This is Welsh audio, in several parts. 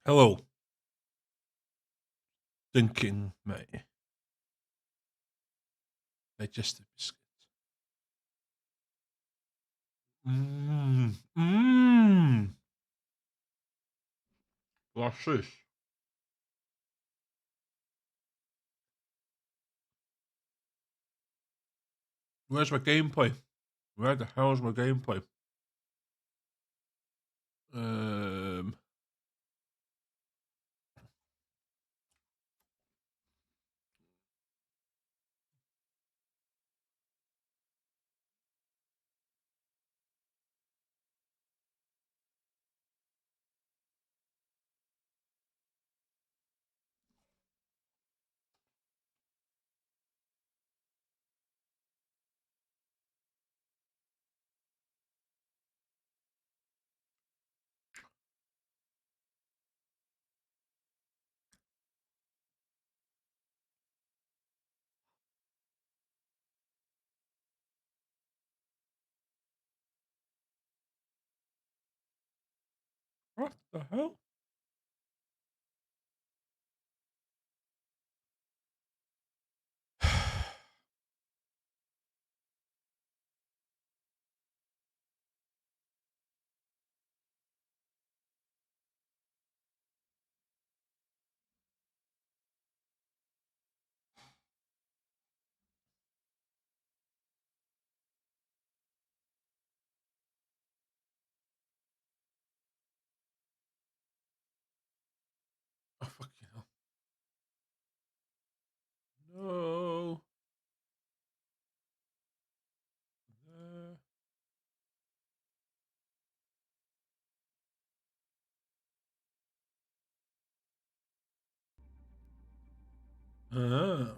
Hello. Thinking May. Digestive biscuit. Mmm. Mmm. Blasus. Where's my gameplay? Where the hell's my gameplay? What the hell? Oh, fucking hell. No. There. Ah.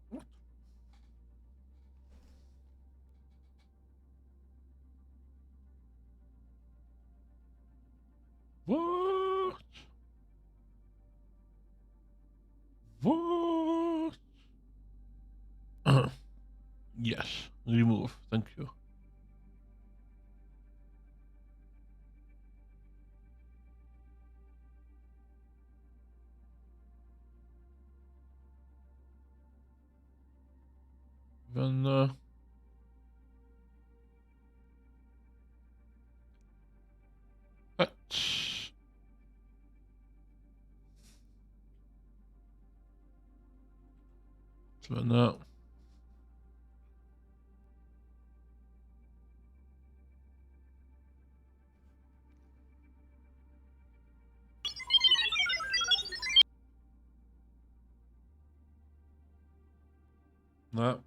What? What? What? Yes, remove. Thank you. Then, let's turn that. No.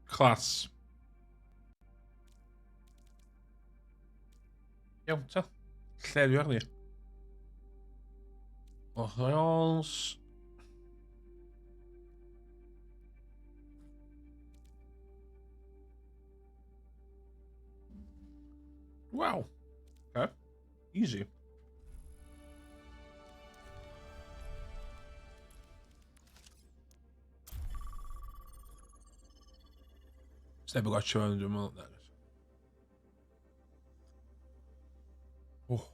Class. Iawn, ta. Lle dwi arni? Orleans. Wow. Okay. Easy. Sneb yn gotio fan, dwi'n meddwl. Oh.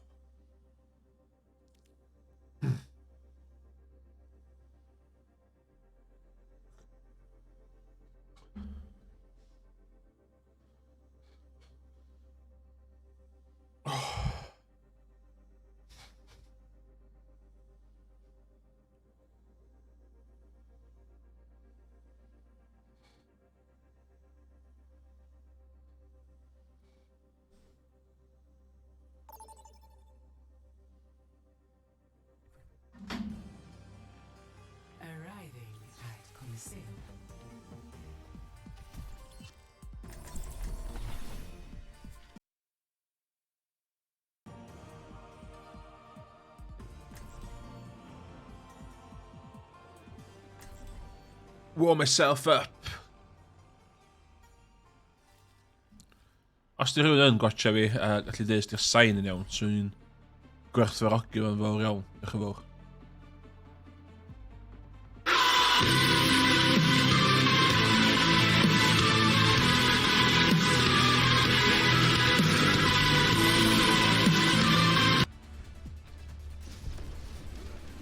Warm myself up. Os di rhywun yn gwatcha fi a gallu dweud os di'r sain yn iawn, swn i'n gwerthfawrogi fo'n fawr iawn. Diolch yn fawr.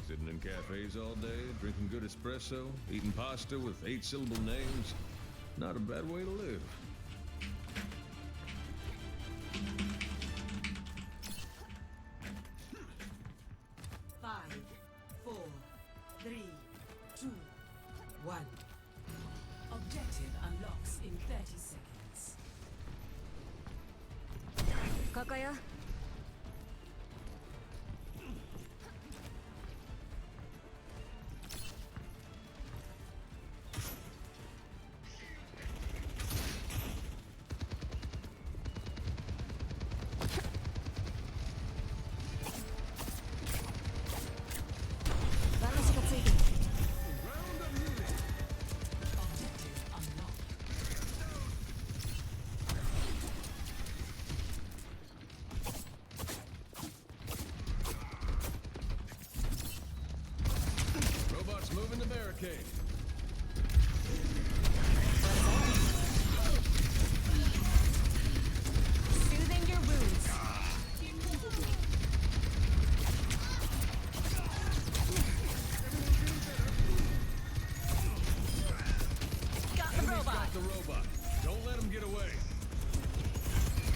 Sitting in cafes all day, drinking good espresso, eating pasta with 8-syllable names. Not a bad way to live. 5, 4, 3, 2, 1. Objective unlocks in 30 seconds. ここよ。私がついてる。 Objective unlocked. Robots moving the barricade. Soothing your wounds. Got the robot. Got the robot. Don't let him get away.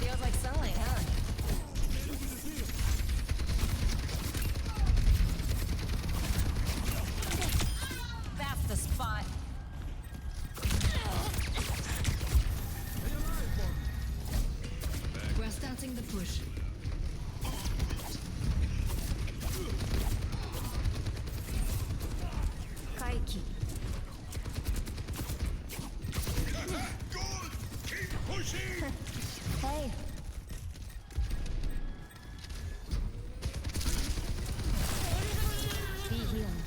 Feels like sunlight, huh? That's the spot. We're starting the push. Kaiki. Good! Keep pushing! Hey. Be healed.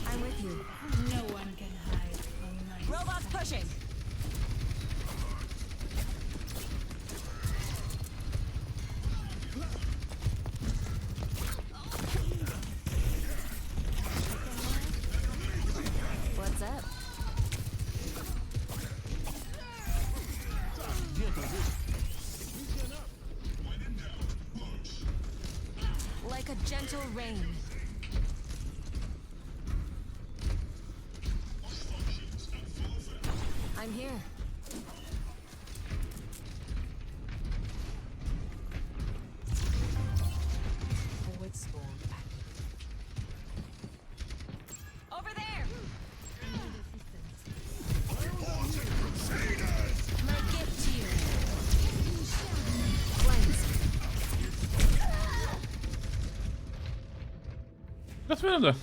I'm with you. No one can hide from my Robots pushing. What's up? Like a gentle rain. I'm here. Forward spawn activated. Over there! My gift to you. Cleanse. Beth mae'n yna?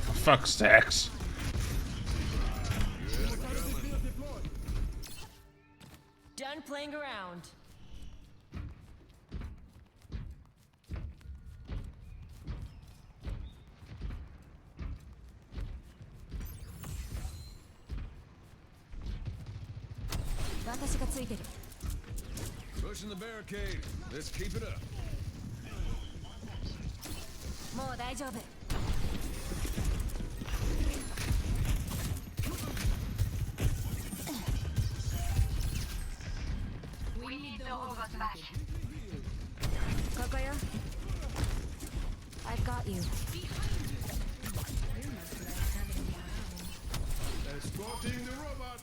For fuck's sakes. Done playing around. 私がついてる。 Pushing the barricade. Let's keep it up. もう大丈夫。 We need the robot back. ここよ。I've got you. Escorting the robot.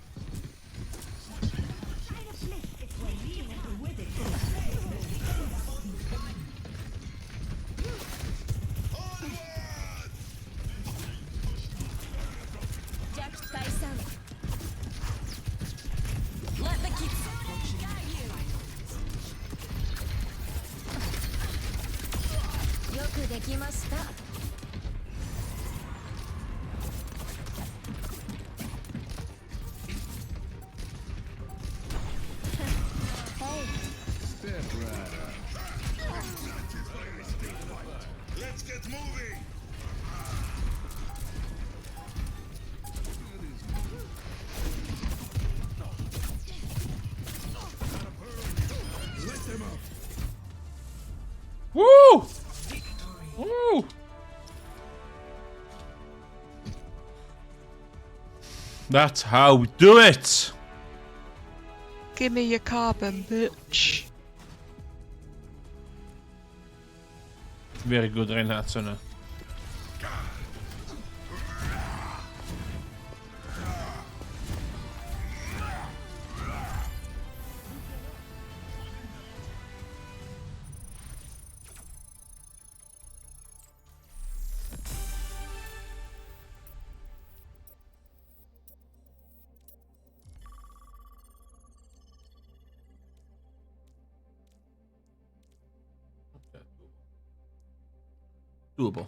弱体散。Let the kids guide you. よくできました。Hey. Step right up. That's how we do it! Give me your carbon, bitch. Very good Reinhardt yna. Doable.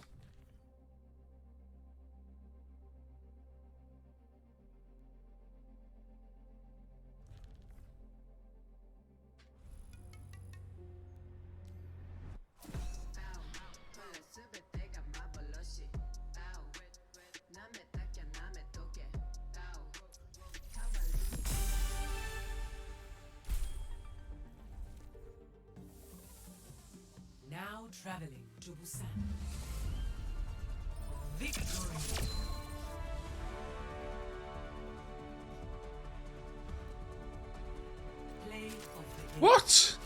Now traveling to Busan. Victory. Play of the game. What?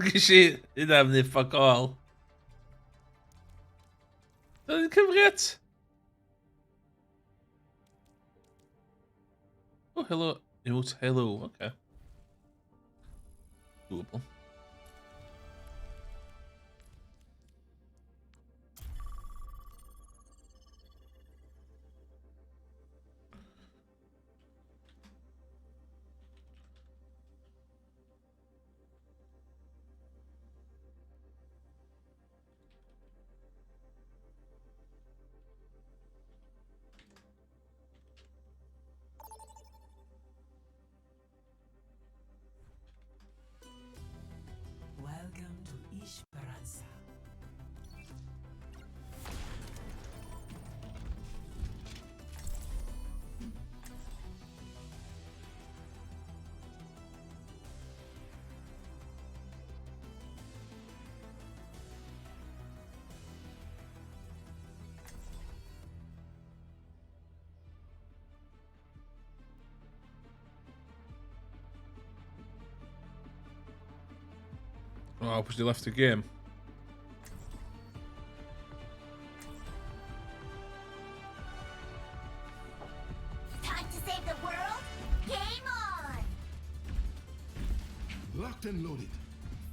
Ges i hynna am wneud fuck all. Doedd yn cyfriat. Oh, hello. Emote hello. Okay. Doable. Welcome to Ishperanza. Oh, I obviously left the game. Time to save the world? Game on! Locked and loaded.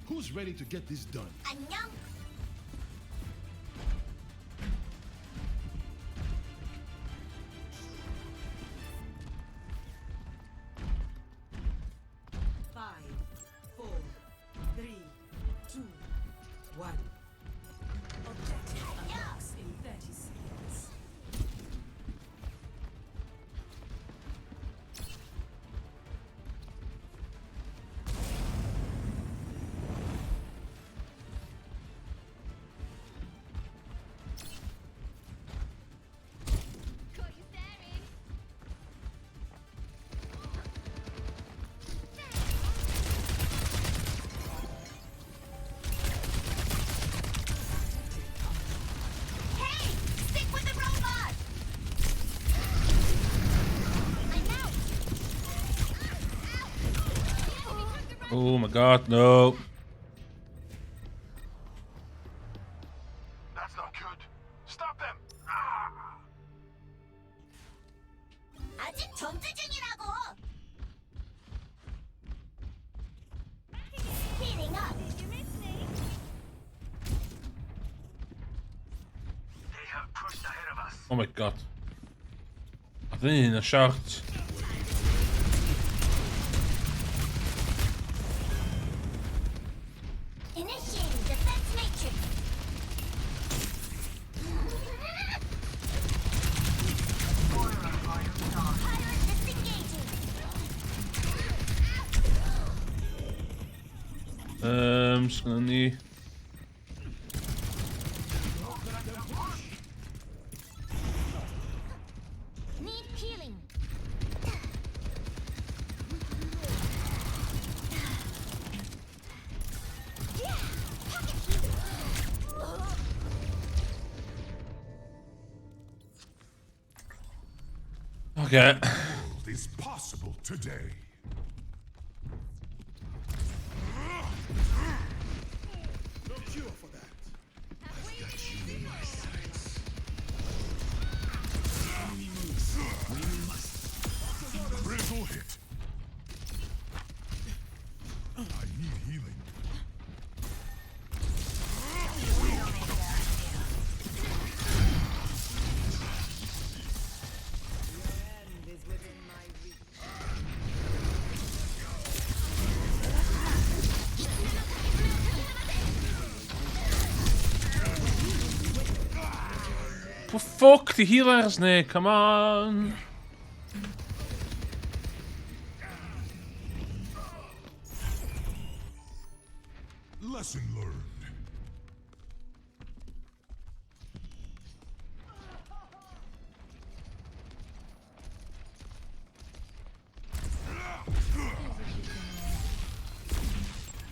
Who's ready to get this done? 안녕! Five, four, three, two, one. Objective unlocks in 30 seconds. Caught you staring! Hey! Stick with the robot! I'm out! Oh my god, no. That's not good. Stop them! Ah! 아직 전투 중이라고! Heating up! They have pushed ahead of us. Oh my god. I didn't even a shot. Initiating defense matrix! Pilot disengaging! Just gonna need. Need healing! Okay. World is possible today. No cure for that. I've got you in my sights. Critical hit. I need healing. Well, fuck the healers, Nick. Come on. Lesson learned.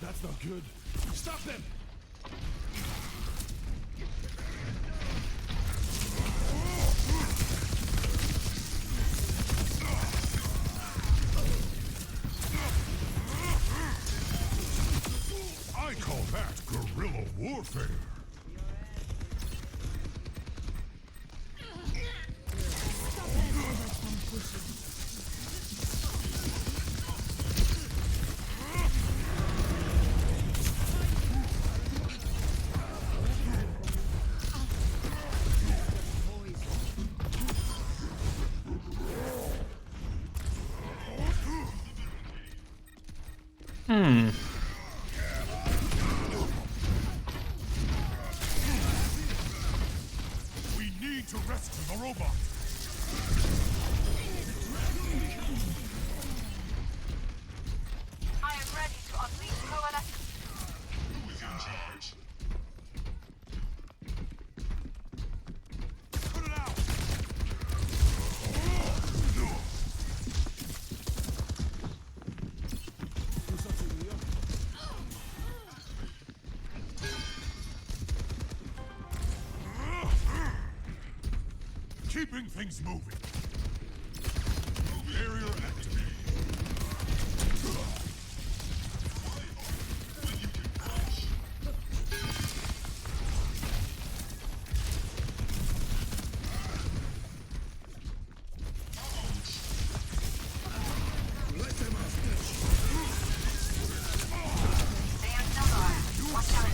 That's not good. Stop them! I call that guerrilla warfare. We need to rescue the robot. I am ready to unleash coalescence. Who is in charge? Put it out. Keeping things moving. Barrier activated. They are still alive. Watch out.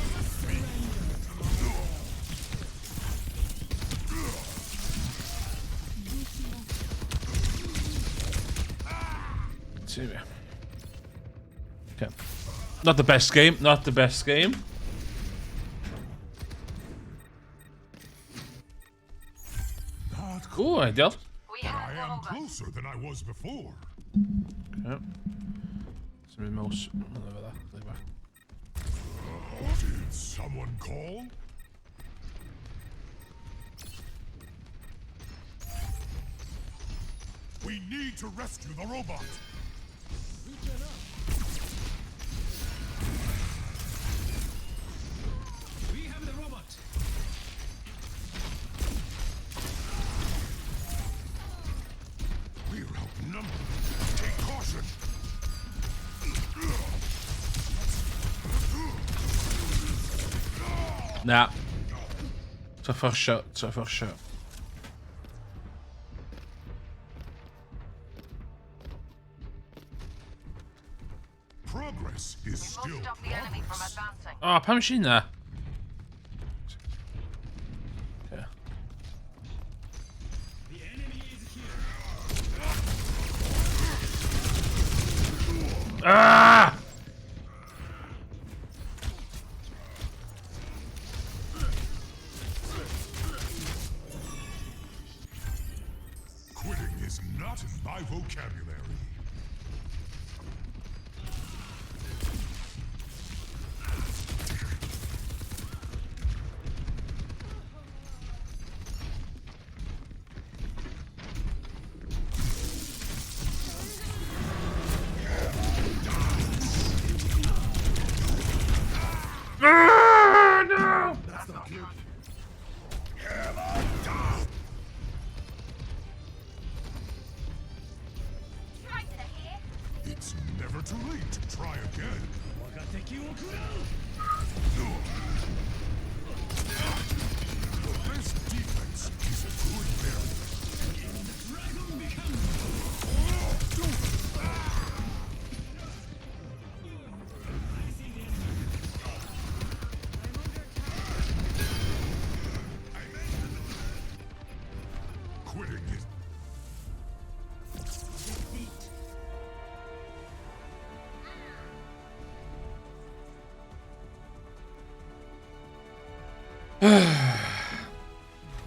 See me. Okay. Not the best game. Not the best game. Not Cool, ideal. We I have the am robot. closer than I was before. Okay. Symud mouse. Hwnna fe dda. Ddig bach. Did someone call? We need to rescue the robot. We have the robot. We're outnumbered. Take caution. Na. Tough first shot. Tough first shot. Progress is We still must stop the enemy from progress. advancing. Oh, pam si na? Okay. The enemy is here. Ah! Quitting is not in my vocabulary. Ah, no! That's not good. too late. Try again. The best defense is a good barrier. Quitting is Defeat.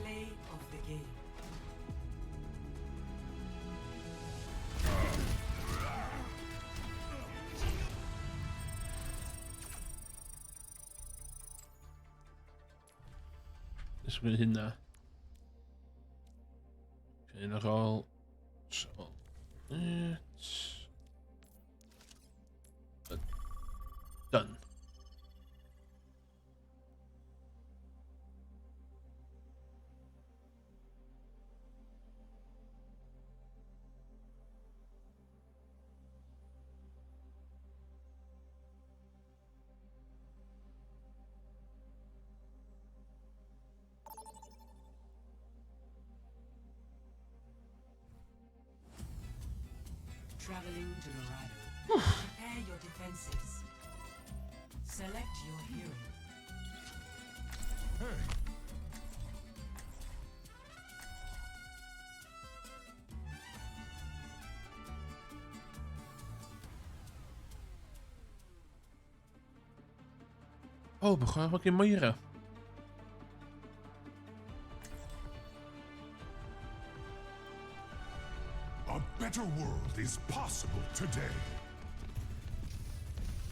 Play of the game. Nes gwneud hynna. Un ar ôl. So, it's done. Traveling to Dorado. Prepare your defenses. Select your hero. hey. Oh, we gaan fucking Moira. A better world is possible today.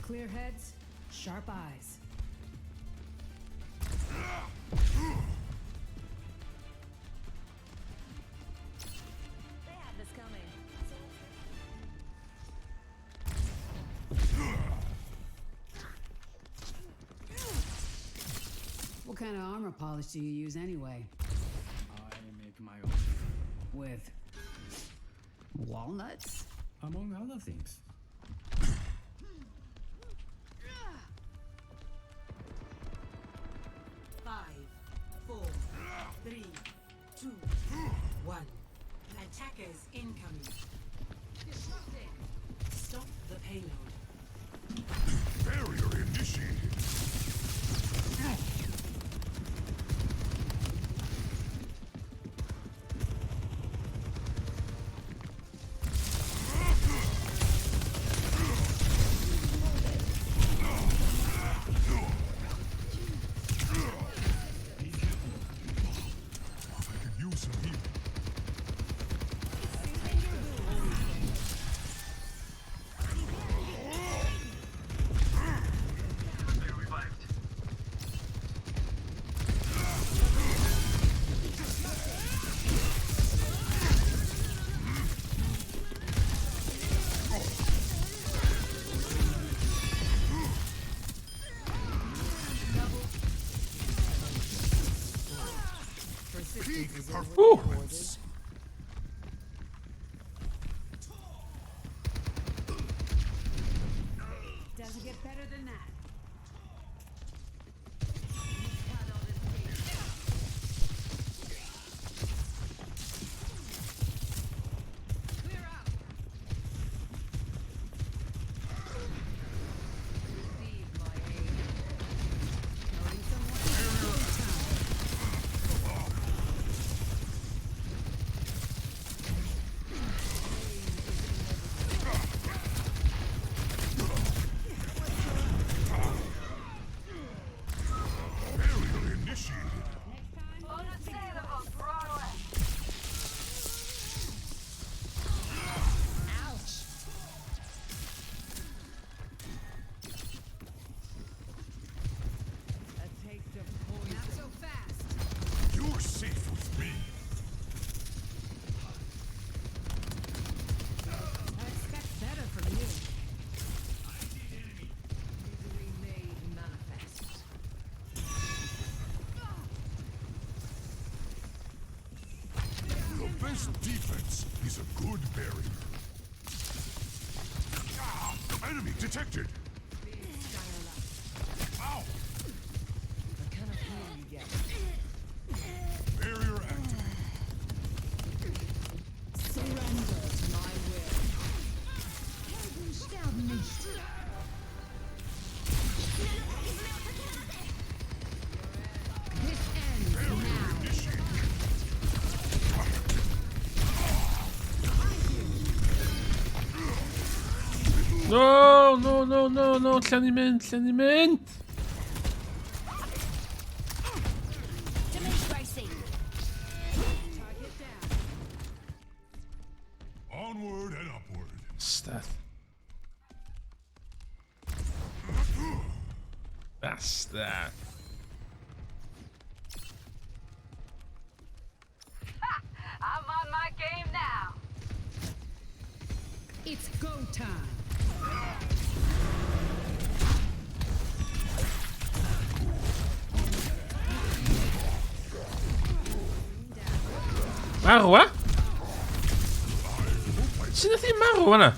Clear heads, sharp eyes. They had this coming. What kind of armor polish do you use anyway? I make my own, With walnuts? among other things. 5, 4, 3, 2, 1. Attackers incoming. Stop the payload. Barrier initiated. I could use some healing. Peak performance. Doesn't get better than that. Clear out. Receive my aid. Going somewhere? Good time. Barrier initiated. A taste of poison. Not so fast. You're safe with me. I expect better from you. Misery made manifest. The best defense is a good barrier. Enemy detected. Ow! I cannot heal you yet. Barrier activated. Surrender to my will. Helden sterben nicht. This ends now. Initiated. No, no, no, no, no, lle ni'n mynd, lle ni'n mynd? Diminish bracing. Target down. Onward and upward. Bastard. Bastard. I'm on my game now. It's go time. Marw, a? Sut nath hi marw yna?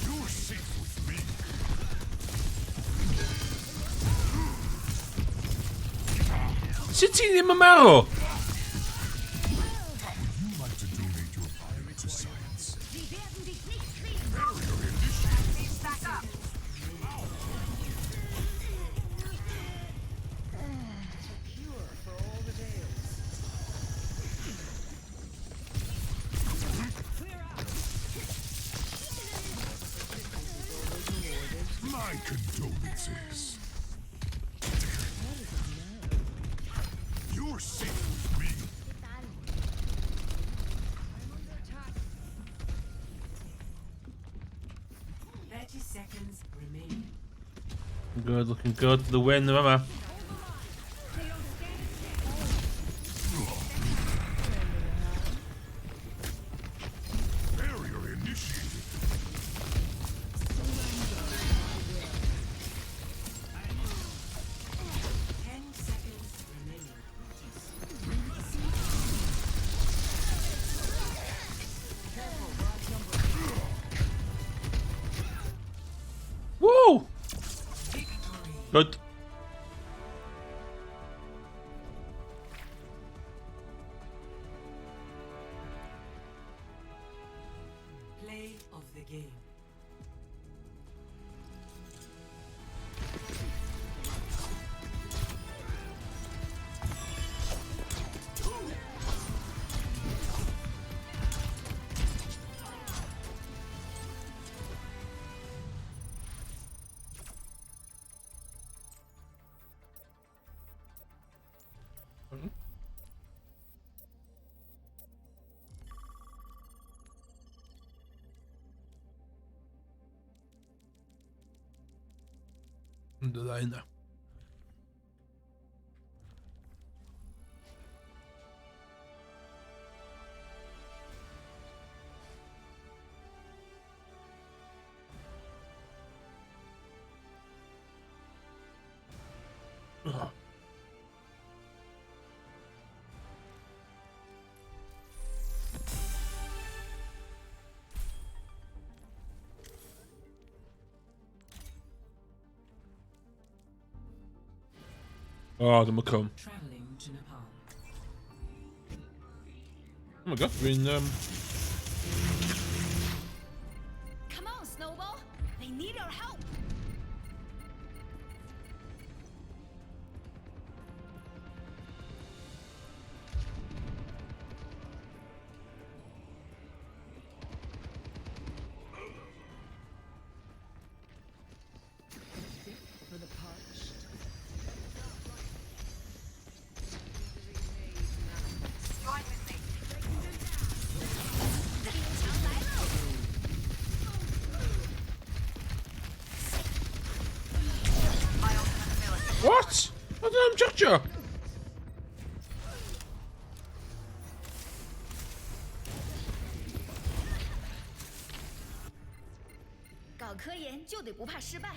You're safe with me. Sut ti ddim yn marw? Would you like to donate your body to science? Sie werden dich nicht kriegen. Barrier initiated. Back up. Cure for all the ails. Clear out. My condolences. You're safe with me. I'm under attack. 30 seconds remaining. Good, looking good for the win, yma. They don't stand a chance. Barrier initiated. 10 seconds remaining. Woo! Victory. Good. Play of the game. Dda hynna. Oh. Oh, dyma come. Traveling to Nepal. Oh my god, fi'n... Come on, Snowball. They need our help. Sip for the parched. Join with me. 警察来喽！ My ultimate ability. What? I don't know, 搞科研就得不怕失败。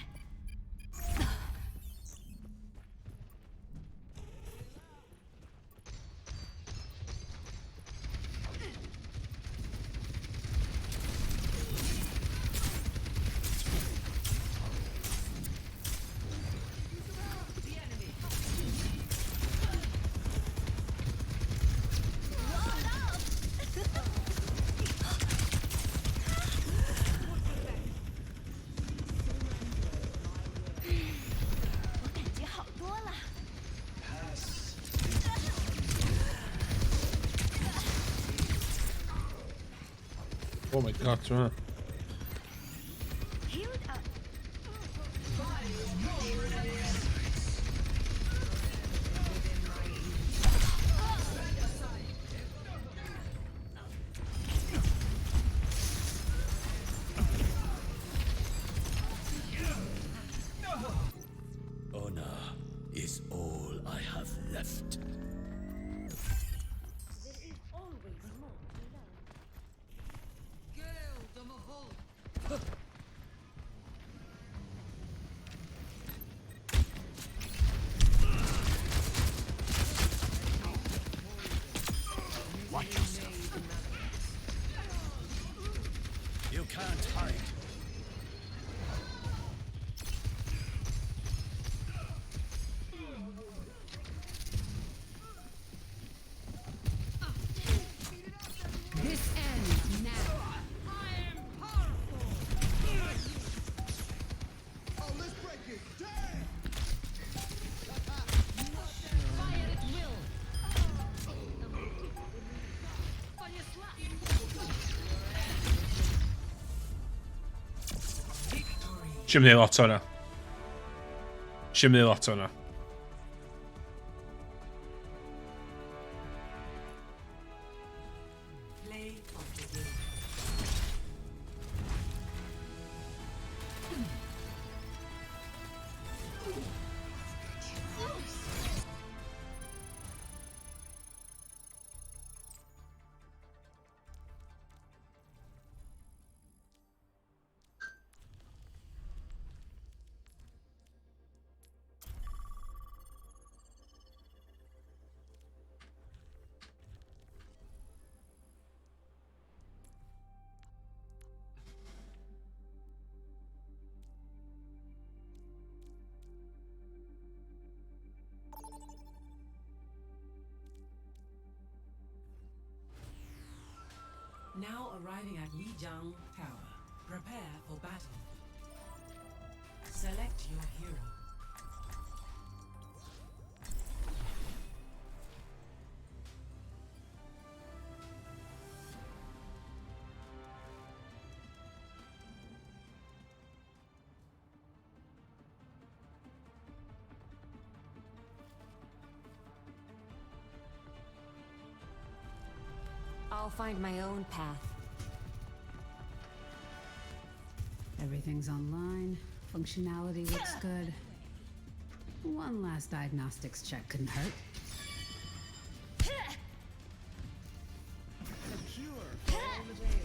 Oh my god, ti'n hwnna? Healed up. Honor is all I have left. Watch yourself. You can't hide. This ends now. I am powerful. Oh, let's break it down. Fire at will. Sim neud lot o'na. Sim neud lot o'na. Play of the game. Now arriving at Lijiang Tower. Prepare for battle. Select your hero. I'll find my own path. Everything's online. Functionality looks good. One last diagnostics check couldn't hurt.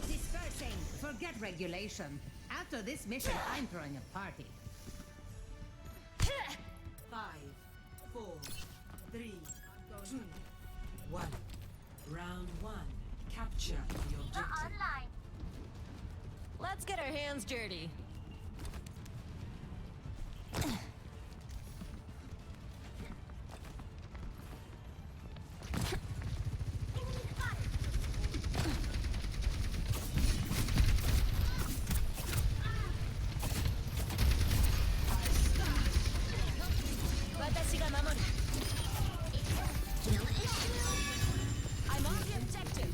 Dispersing. Forget regulation. After this mission, I'm throwing a party. 5, 4, 3, 2, 1. Round 1. Capture the objective. Online. Let's get our hands dirty. I'm on the objective.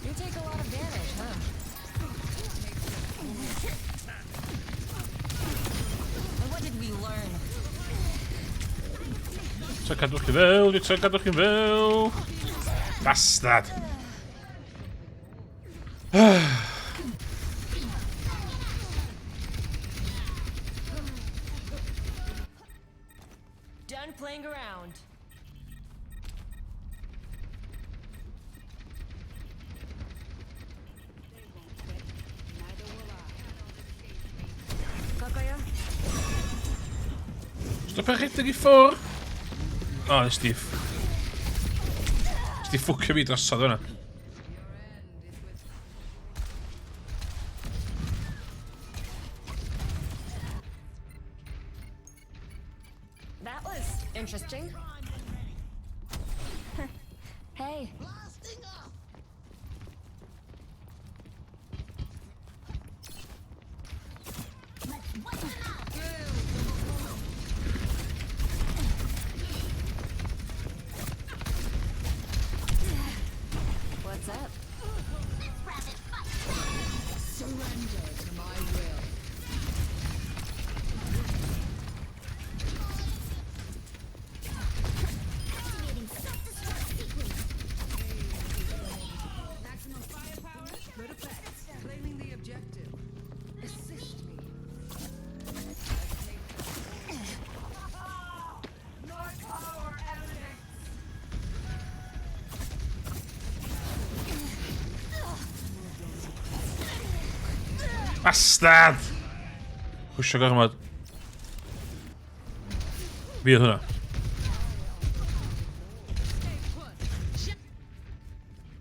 You take a lot of damage, huh? And what did we learn? So cadwch chi fyw, dwi'n trio cadwch chi'n fyw. Bastard. Done playing around. Kokoya? Stop rhedeg i ffwr. O, nes di... Nes di ffwcio fi drosodd hwnna. That was interesting. Hey. Blasting off. rabbit fight back! Surrender to my will. Activating self-destruct sequence! Maximum firepower, good effect. Claiming the objective. Assist me. Bastard! Pwysio gormod. Fi oedd hwnna.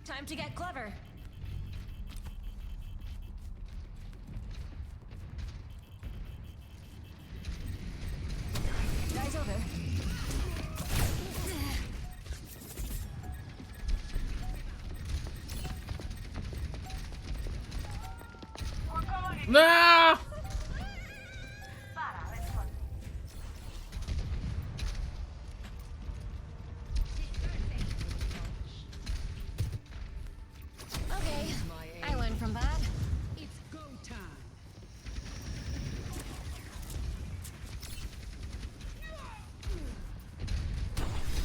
Time to get clever. Guy's over. Na! Okay, I learned from that. It's go time.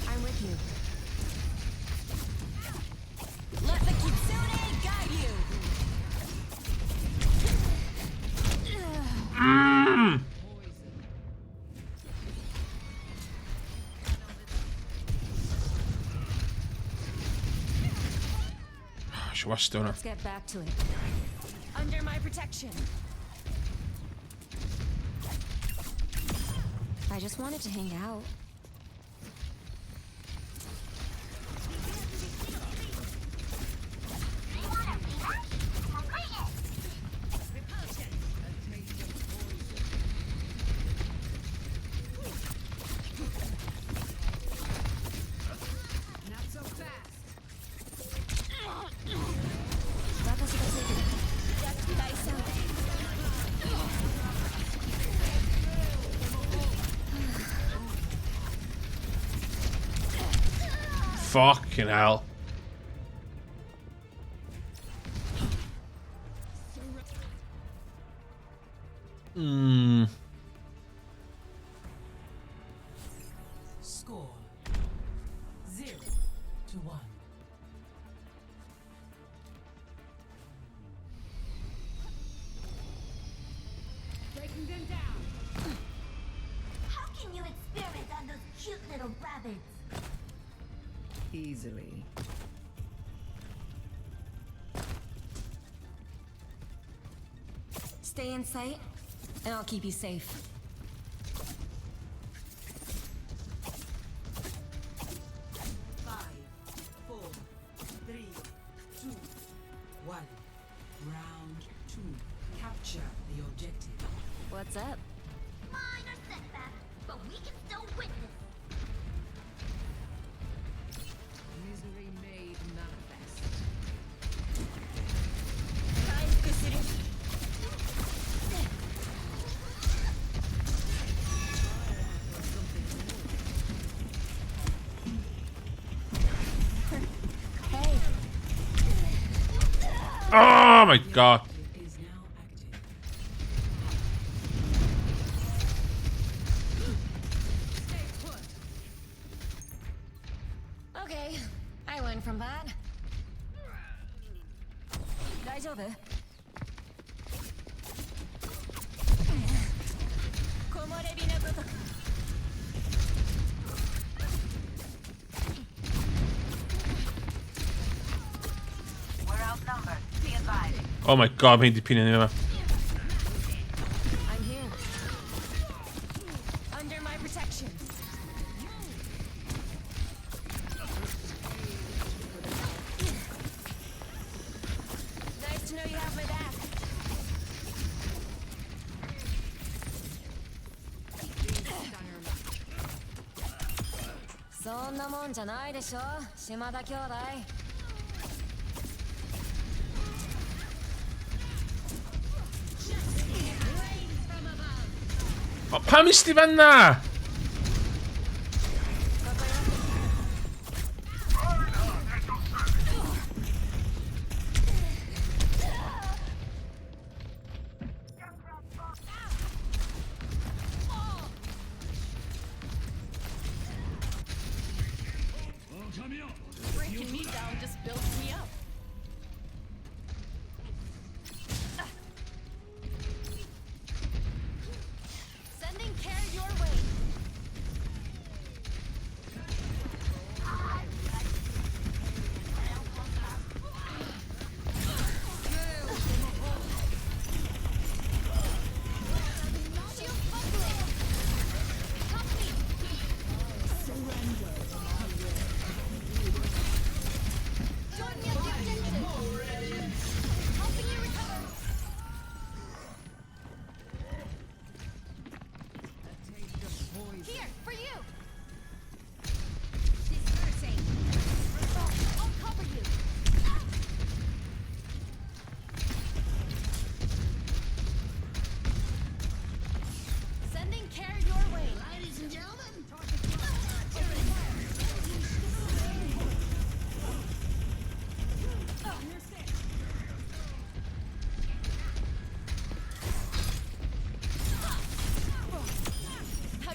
I'm with you. Let the kitsune guide you. Eisiau wastio hwnna. Let's get back to it. Under my protection. I just wanted to hang out. They want a rematch? Well, bring it! Not so fast. Fucking hell. Score 0-1. Breaking them down. How can you experiment on those cute little rabbits? Easily. Stay in sight, and I'll keep you safe. 5, 4, 3, 2, 1. Round 2. Capture the objective. What's up? Minor setback, but we can still win this. Misery made manifest. Hey, Oh my god. Is now active. Stay put. okay. I learned from that. Guy's over. We're outnumbered. Be advised. Oh my god, mae'n di pino ni yma. I'm here. Under my protection. Nice to know you have my back. そんなもんじゃないでしょ島田兄弟。 O, pam ysdi fanna?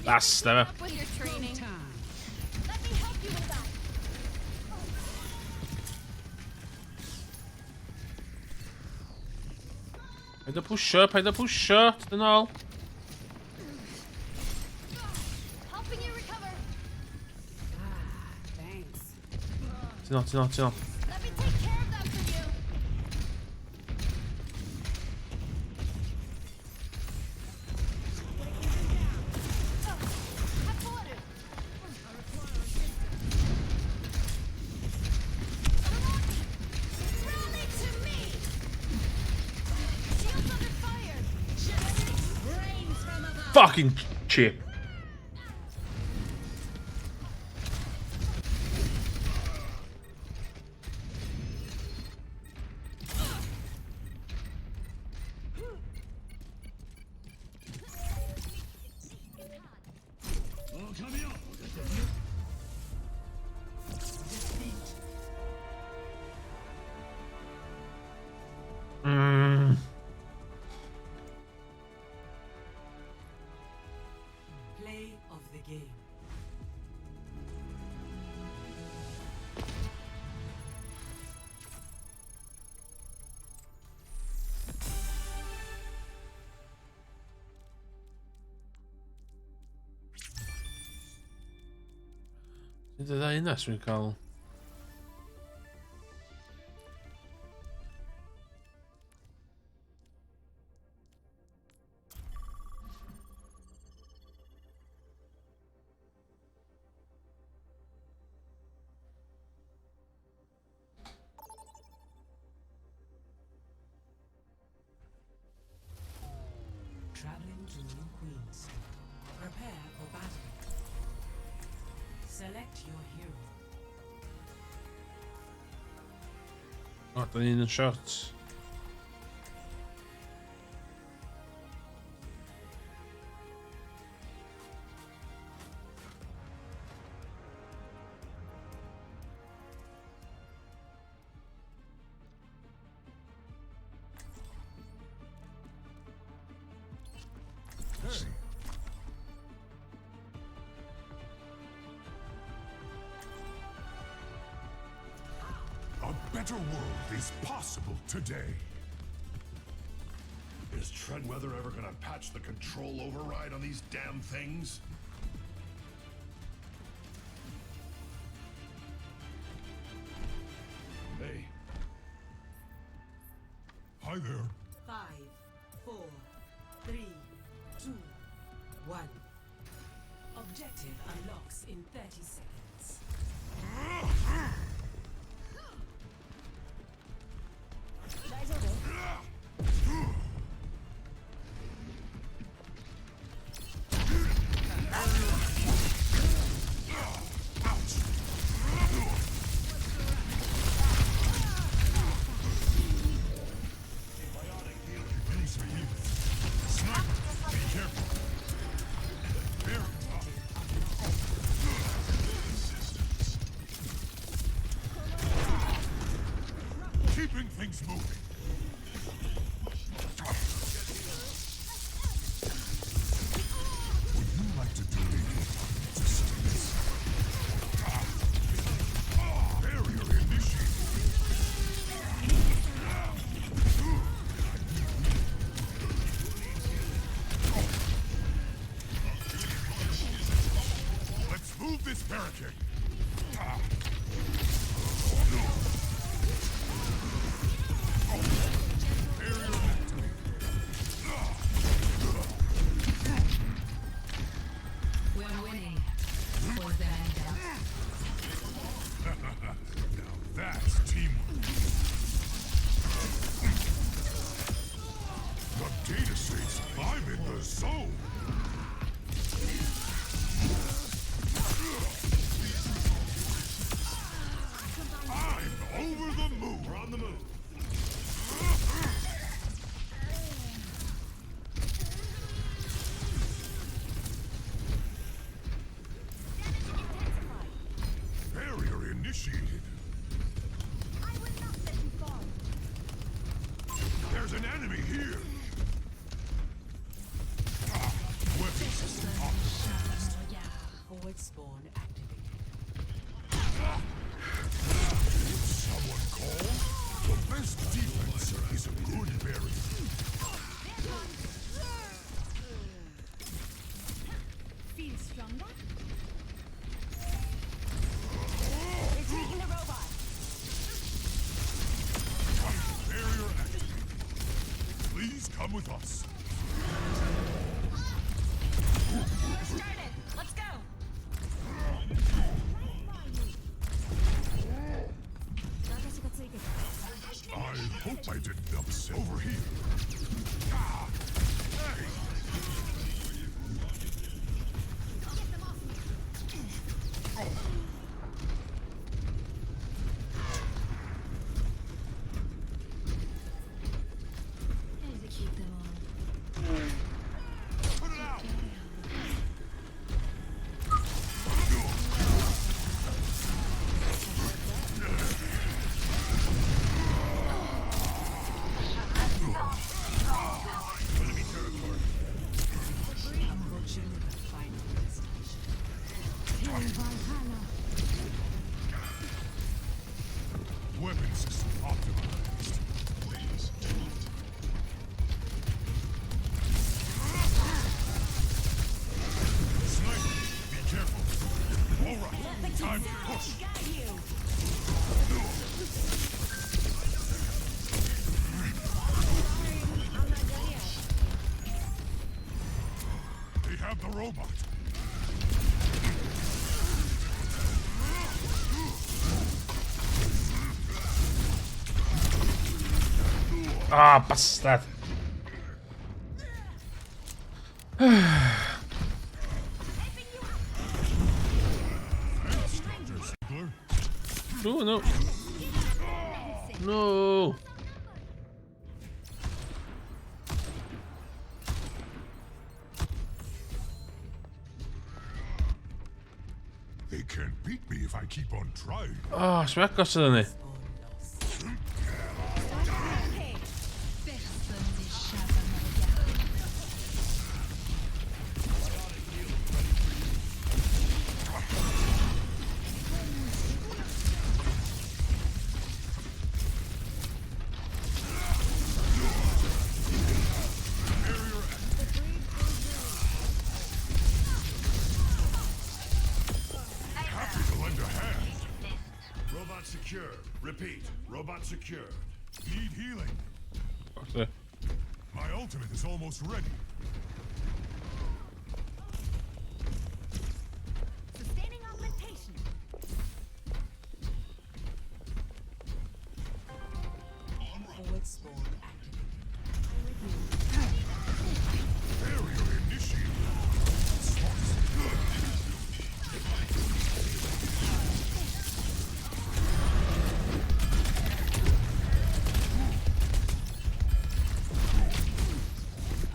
Basta fe. Up with your training. Let me help you with that. Paid o pwysio, paid o pwysio, tyd yn ôl. Helping you recover. Thanks. Tyd yn ôl, tyd yn ôl, tyd yn ôl. Let me take care of that for you. Have water. Rally to me. Shields under fire. Rains from above. Fucking chip. Defeat. Play of the game. Dwi'n dod â un dwi'n cael... Traveling to New Queens. Prepare for battle. Select your hero. O, da ni'n yn short. Hey. A better world is possible today. Is Treadweather ever gonna patch the control override on these damn things? Hey. Hi there. 5, 4, 3, 2, 1. Objective unlocks in 30 seconds. Sniper, be careful. Very Keeping things moving. Would you like to donate your money to science? Barrier initiated. Let's move this barricade. Barrier activated. We're winning. Was there any doubt? Now that's teamwork. The data states I'm in the zone. I'm over the moon. We're on the move. Barrier initiated. I will not let you fall. There's an enemy here. Weapon system optimal. Forward spawn activated. Did someone call? The best defense is a good barrier. Feel stronger? They're taking the robot. Barrier activated. Please come with us. Started. Let's go. I hope I didn't upset. Over here. Ah. Hey. Execute them all. Put it out. Enemy territory. Approaching the final destination. Weapon system optimized. Please do not. Sniper, be careful. All right, time to push. They have the robot. Ah, bastard. Thanks, Dr. Ziegler. No, no. No. They can't beat me if I keep on trying. Oh, so agos ydyn ni. Spawn lost. Personne n'échappe à mon regard. Happy to lend a hand. Robot secure. Repeat. Robot secured. Need healing. Doctor. My ultimate is almost ready. Sustaining augmentation. Forward spawn activated. Barrier initiated. Smart. Good.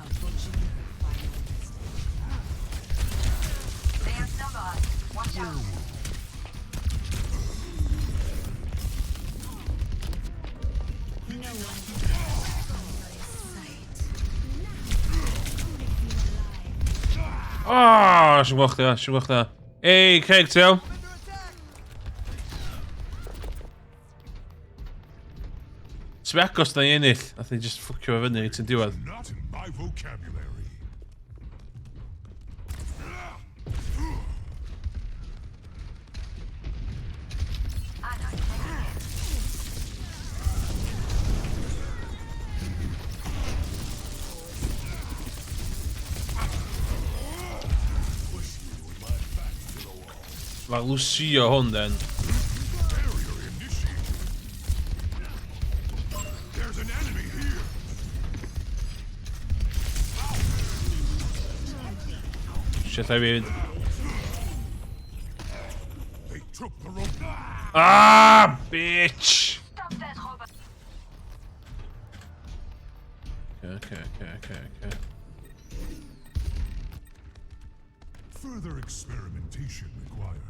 Approaching the final destination. They have Snowbot. Watch out. No one my sight. Oh, si'n gweld chdi, si'n gweld chdi. Ei, Craig, ti iawn? Ti'n agos na i ennill, nath ni just ffwcio fo fyny i ti'n diwedd. Not in my vocabulary. I know. Thank you. Push you with my back to the wall. Mae Lucio hwn, then. Barrier initiated. There's an enemy here. Shit, I fi fynd. They took the robot. Ah, bitch! Stop that robot. Okay. Further experimentation required.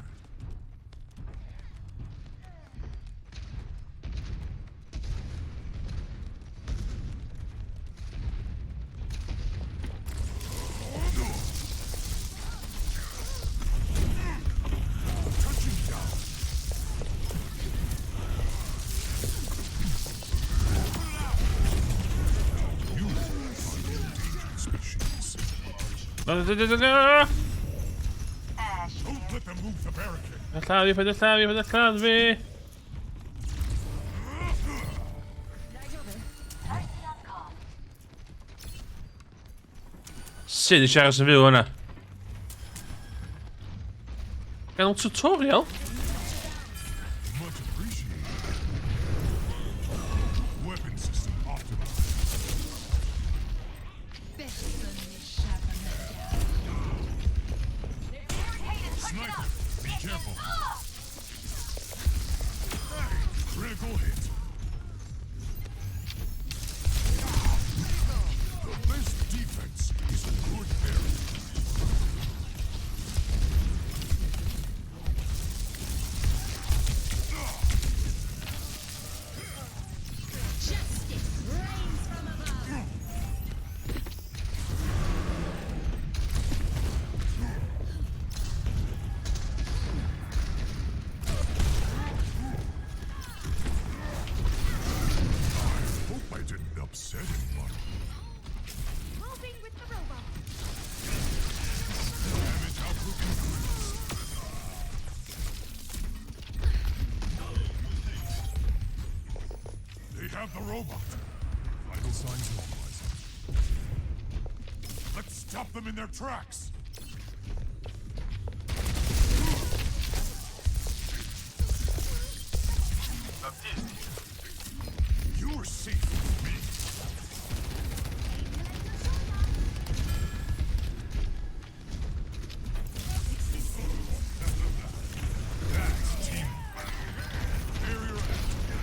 Na, na, na, na, na! Don't let them move the barricade. Paid lladd fi, paid â lladd fi, paid â lladd fi! Sut eisiau aros yn fyw hwnna? Ganol tutorial? Much appreciated. Weapon system optimized. Sniper, be careful. Critical hit. The best defense is a good barrier. Justice reigns from above. Hope I didn't upset anybody. Moving with the robot. Damage output increased. They have the robot. Vital signs normalizing. Let's stop them in their tracks. You're safe with me. That's team. Barrier activated.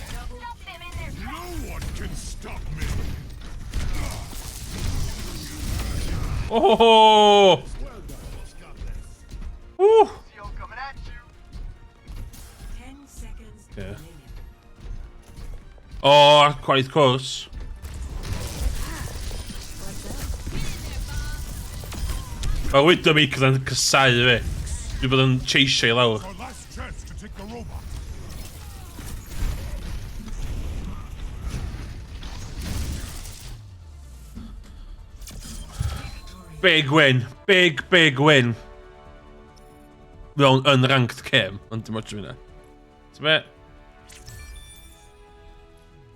Stop them in their No one can stop me. Oh! Woo! 10 seconds Yeah. remaining. Oh, quite close. Mae Widowmaker yn casáu fi. Dwi bod yn chasio i lawr. Our last chance to take the robot. Big win. Big, big win. Mewn unranked game. Ond dim ots am hynna. Ti'n be?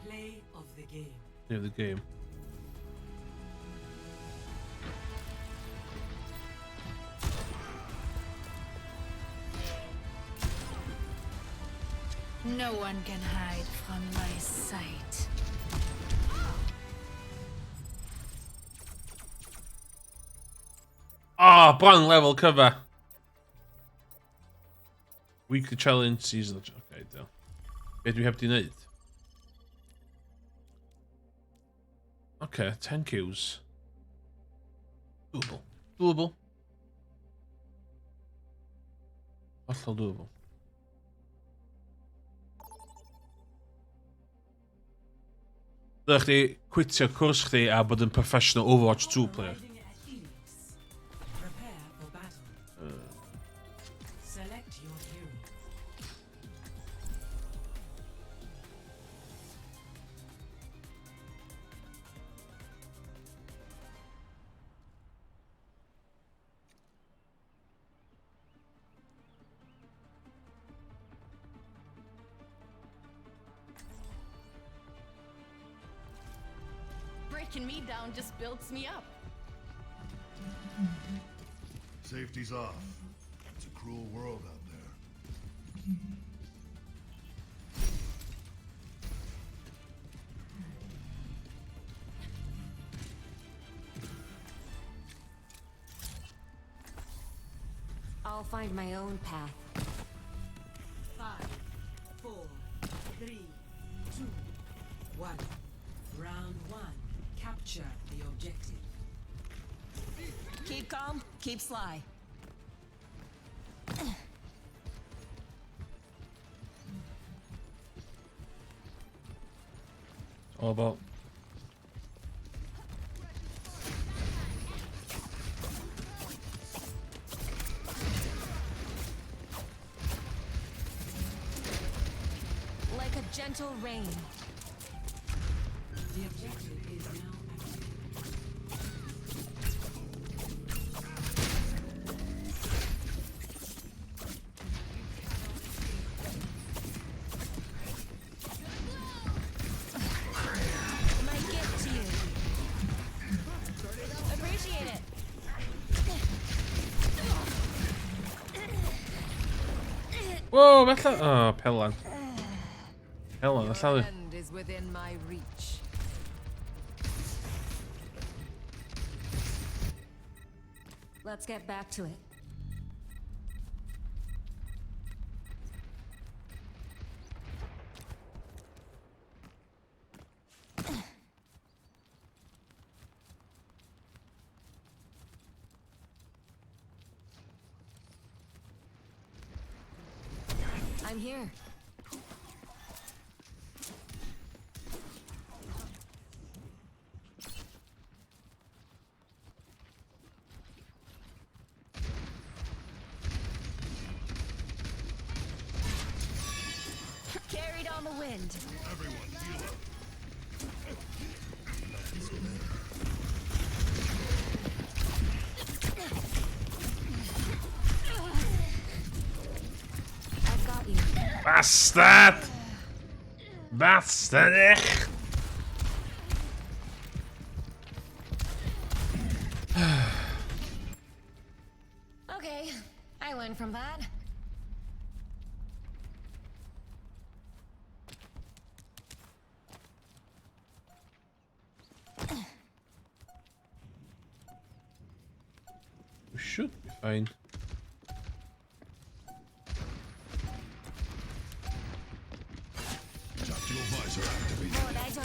Play of the game. Play of the game. No one can hide from my sight. Ah, oh, bron level cover. Weekly challenge, season. Okay, deal. Be dwi heb di wneud? Okay, 10 kills. Doable. Doable. Hollol doable. Dylech chdi quitio cwrs chdi a bod yn professional Overwatch 2 player. Arriving at Phoenix. Prepare for battle. Select your hero. Breaking me down just builds me up. Safety's off. It's a cruel world out there. I'll find my own path. 5, 4, 3, 2, 1. Round 1. Capture the objective. Keep calm, keep sly. All about. Like a gentle rain. The objective is now active. My gift to you. Appreciate it. Whoa, bella... Oh, pelan. Pelan, Your allan. end is within my reach. Let's get back to it. I'm here. Carried on the wind. Everyone, heal up. Nothing's gonna I've got you. Bastard! Bastard! Ech! Okay, I learned from that. We should be fine. Tactical visor activated. もう大丈夫。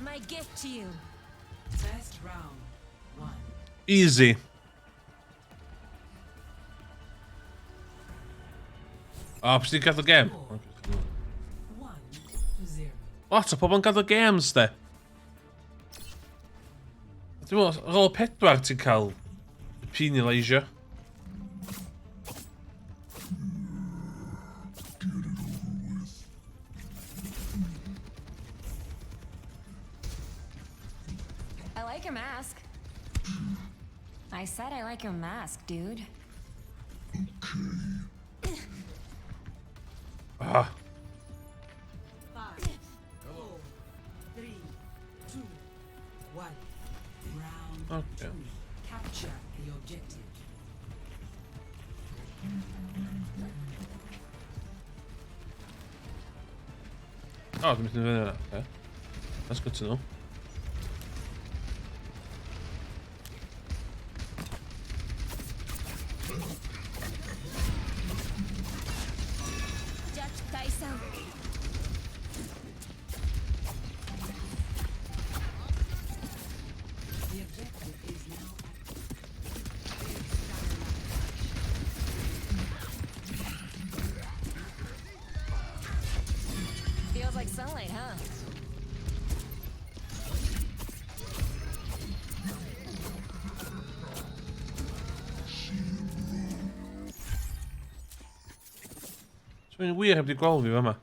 My gift to you. First round. One. Easy. O, pwy sy'n gadael gem? 1-0. Lot o pobl yn gadael games, de. Dwi'n meddwl, ar ôl pedwar ti'n cael penalisio. I like your mask. I said I like your mask, dude. Ah, 5, 4, 3, 2, 1. Round okay. 2. Capture the objective. O, dwi'n mynd i fyny yna. Okay. That's good to know. 弱体散。 The objective is now active. Feels like sunlight, huh? So mae'n wir heb di gweld fi fama.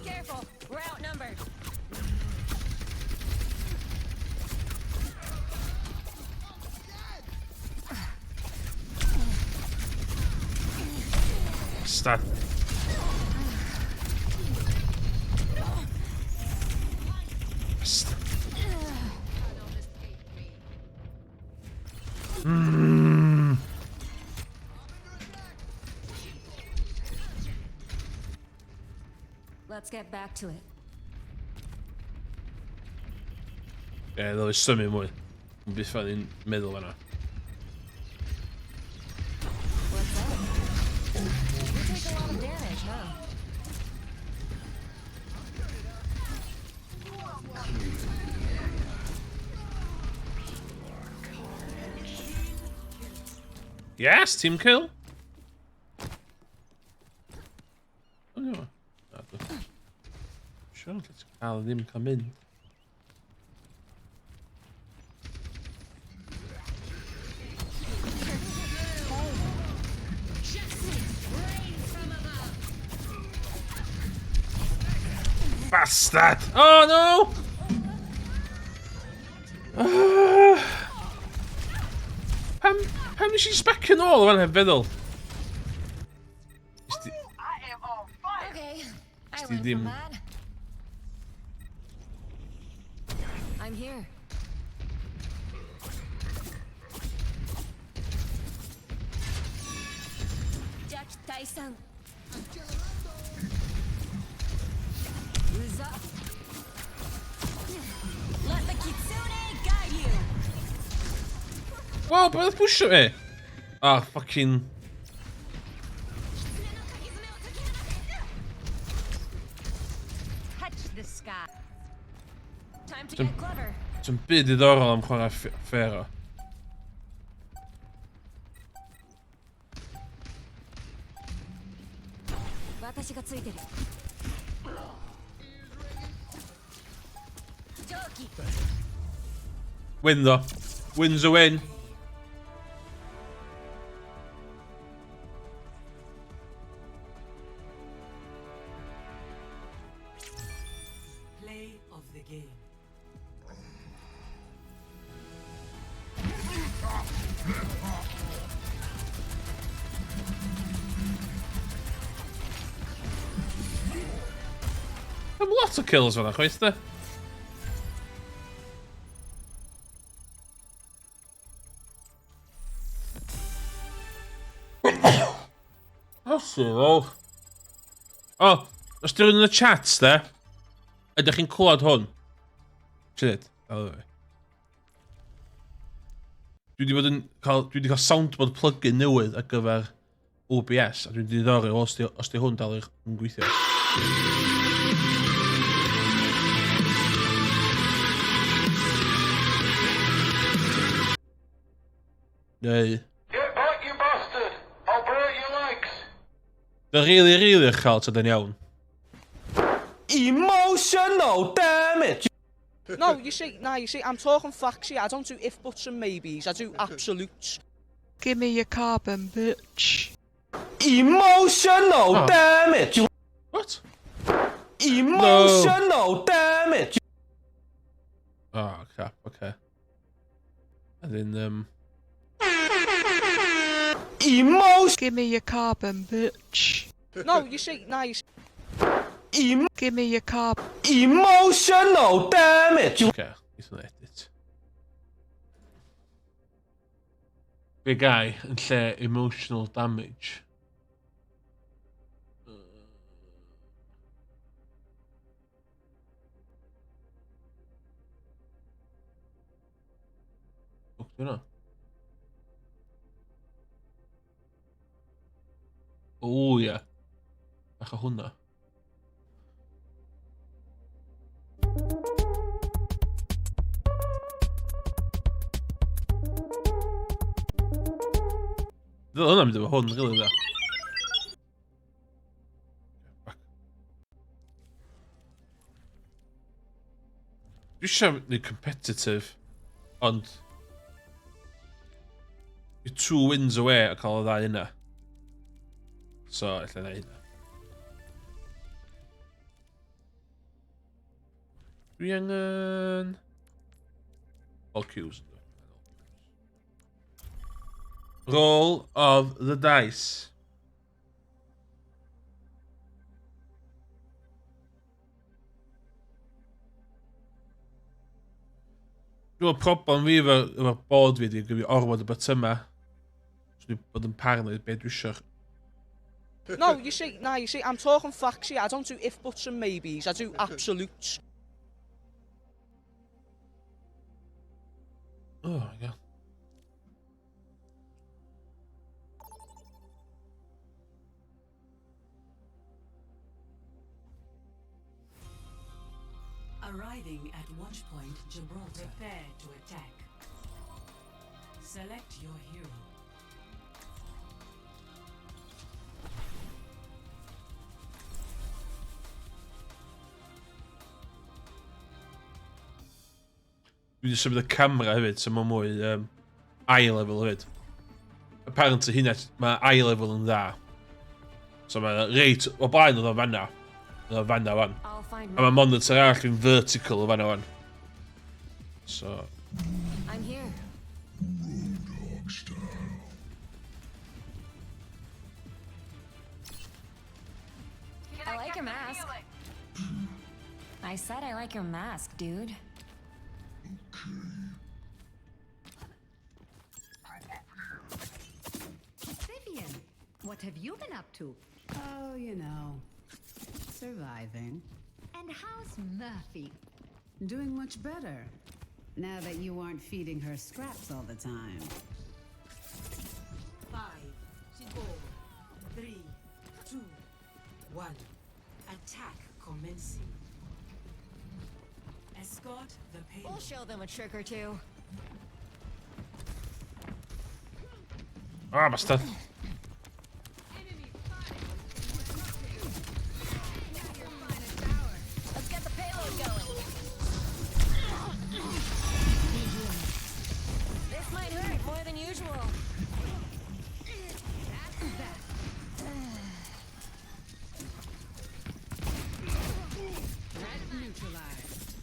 Careful, we're outnumbered. Bastard. Bastard. Let's get back to it. Ie, yeah, ddylai symud mwy. Yn byth fan i'n meddwl fanna. What's up? You take a lot of damage, huh? Yes, team kill. Oh, no. Sure, let's cael ddim cael mynd. Bastard! Oh no! Pam, pam nes i sbecio nôl o fan heb feddwl? Okay, I Sti learned ddim- from that. I'm here. Jack Tyson. Who's up? Let the kitsune guide you. Wow, beth oedd pwysio fi? Ah, fucking... Touch the sky. Time to Dim- get clever. Sy'n byd diddorol am chwarae Pharah. Win though. Win's a win. Play of the game. Am lot o kills fan'na, chwaith de. O, O, os di rhywun yn y chat, de, ydych chi'n clywed hwn? Ti'n dweud? Dwi wedi bod yn cael, dwi wedi cael soundboard plug-in newydd ar gyfer OBS, a dwi'n diddori os di hwn dal yn gweithio. Neu... Get back, you bastard! I'll break your legs! Fe really, really uchel, ta dyn iawn. Emotional damage! No, you see, nah, you see, I'm talking facts here. I don't do if, buts and maybes. I do absolutes. Give me your carbon, bitch. Emotional Oh. damage! What? Emotional damage! Oh, crap, okay. And then, Emotion! Give me your carbon, bitch. No, you see, nah, you see. Give me your carb. Emotional damage! Okay, neith hwnna edit. Be gai yn lle emotional damage? Ffwc di hwnna? O ie. Bach o hwnna. Ddyle hwnna'n mynd efo hwn, rili dda. Back. Dwi eisiau gwneud competitive, ond you're 2 wins away a cael y ddau yna. So, ella na hynna. Dwi angen... All Qs. Roll of the dice. Dwi'n meddwl problem fi efo bod fi ydi gyda fi ormod o bytyma. So dwi'n bod yn paranoid be dwi eisiau. No, you see, now you see, I'm talking facts here. I don't do if, buts and maybes. I do absolutes. Oh my god. Arriving at Watchpoint Gibraltar. Prepare to attack. Select your hero. Dwi wedi symud y camera hefyd, so mae mwy eye level hefyd. Apparently hynna, mae eye level yn dda. So mae reit, o blaen oedd o fanna. Oedd o fanna wan. I'll find A mae monitor arall yn vertical o fanna wan. So, I'm here. Roadhog style. I like your mask. I said I like your mask, dude. Vivian, what have you been up to? Oh, you know, surviving. And how's Murphy? Doing much better. Now that you aren't feeding her scraps all the time. 5, 4, 3, 2, 1. Attack commencing. Escort the We'll payload. show them a trick or two. Ah, bastard. Let's get the payload going. This might hurt more than usual.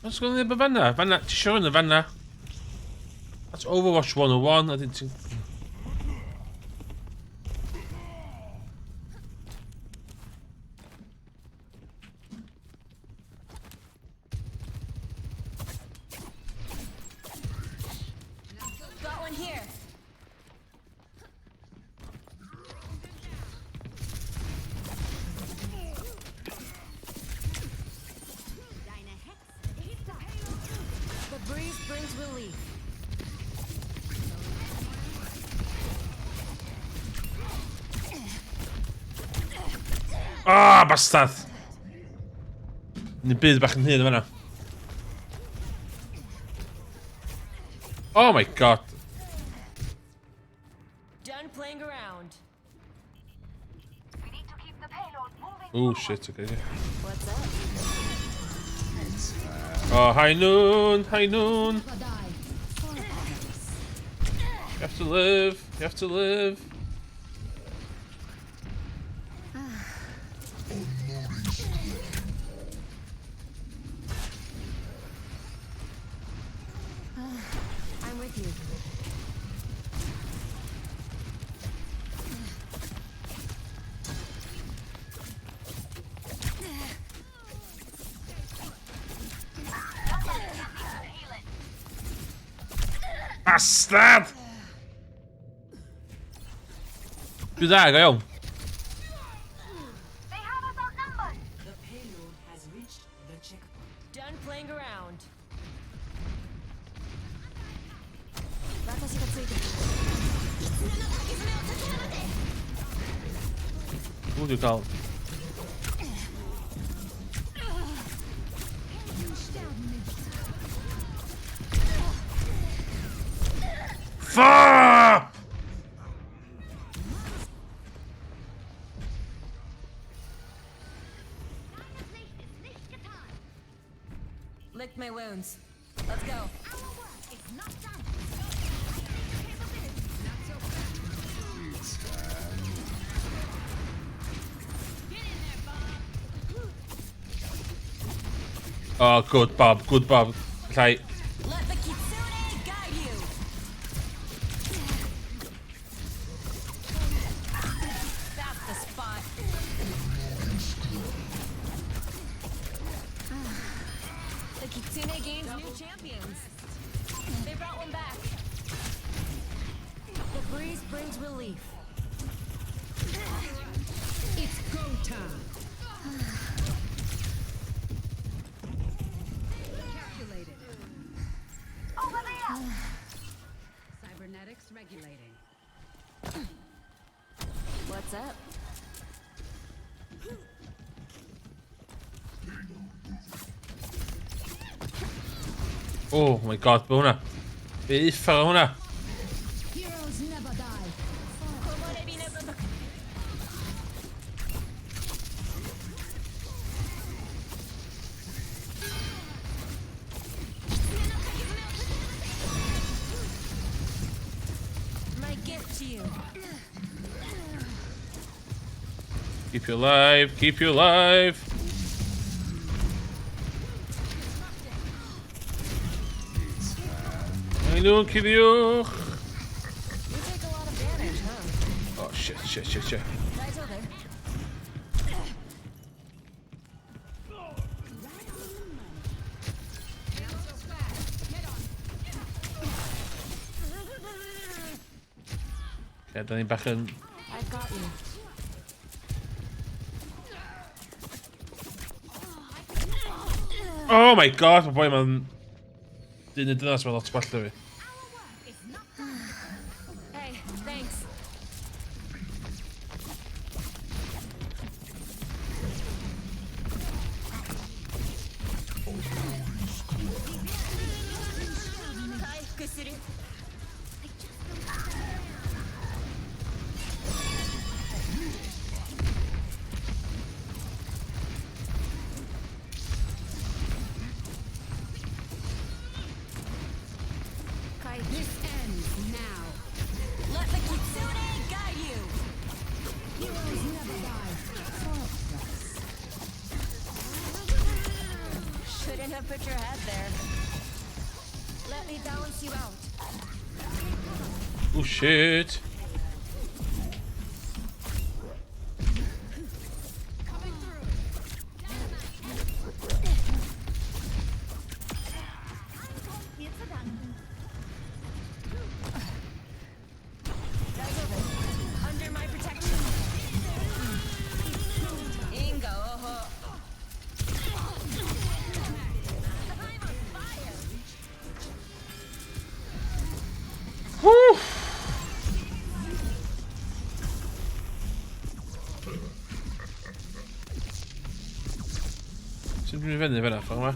What's going on fanna? Fanna, ti siŵr yn y fanna? That's Overwatch 101, I didn't think... Got one here. The breeze brings relief. Ah, bastard! Ni'n byd bach yn hyn fanna. Oh my god. Done playing around. Oh shit, okay. What's up? Oh, high noon, high noon. You have to live, you have to live. I'm with you. Bastard! Dwi dda, go iawn. They have us outnumbered. The payload has reached the checkpoint. Done playing around. Ww, dwi'n cael. Fuck! Licked my wounds. Let's go. Our work is not done. Oh, good Bob, good Bob. Allai... Let the Kitsune guide you. That's the spot. The Kitsune gains new champions. They brought one back. The breeze brings relief. It's go time. Calculated. Over there! Cybernetics regulating. What's up? Oh my god, be hwnna? Be uffar o hwnna? Heroes never die. My gift to you. Keep you alive, keep you alive. Mae nhw'n cuddiwch. You take a lot of damage, huh? Oh shit, shit, shit, shit. 大丈夫 Okay, da ni'n bach yn... I've got you. Oh my god, mae boi ma'n... Dyn y dynas mae lot gwell na fi. Hey, thanks. This ends now. Let the Kitsune guide you. Heroes never die. Shouldn't have put your head there. Let me balance you out. Oh shit. Coming through. Mir zu danken. Under my protection. Inga oho. I'm on fire. Woo! Sut dwi'n mynd fyny fyna, ffordd yma?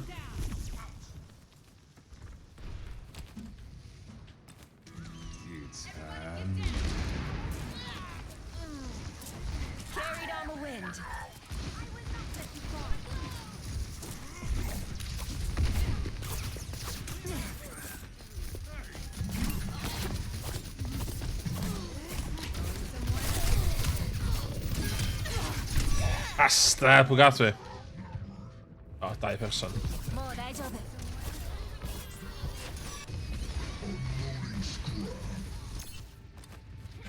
It's time. Carried on the wind. I will not let you fall. Asta, pwy gath fi? O, dau person. もう大丈夫。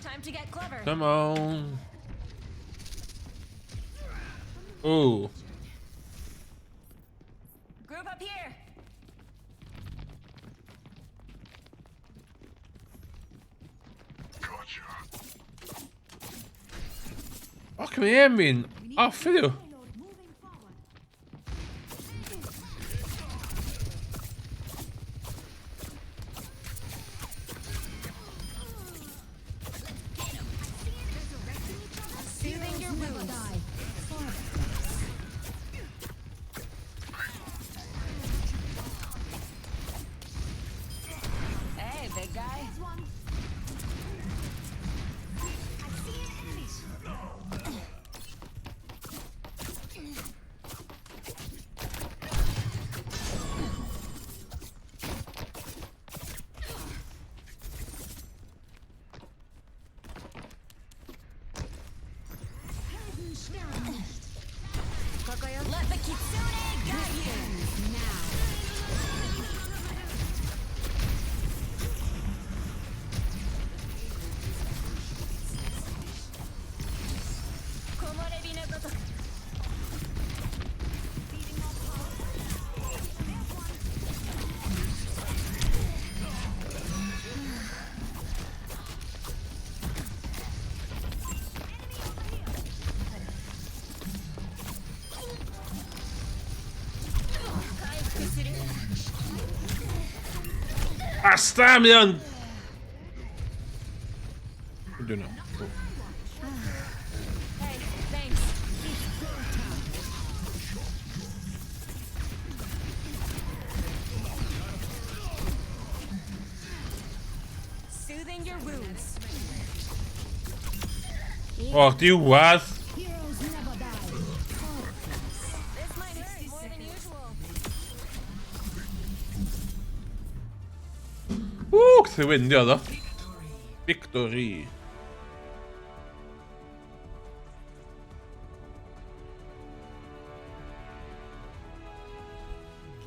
Time to get clever. Come on. Ooh. Group up here. Gotcha. Oh, come here, mi'n off heddiw. Payload moving forward. Soothing your Never wounds. die. Hey, big guy. There's one. I see an enemy. Let the Kitsune guide you. Now. Basta, mi o'n... Dwi'n know. Cool. Hey, thanks. Soothing your wounds. O, diwedd! Heroes never die. This might hurt more than usual. Ww, gath i win, dio, ddo. Victory.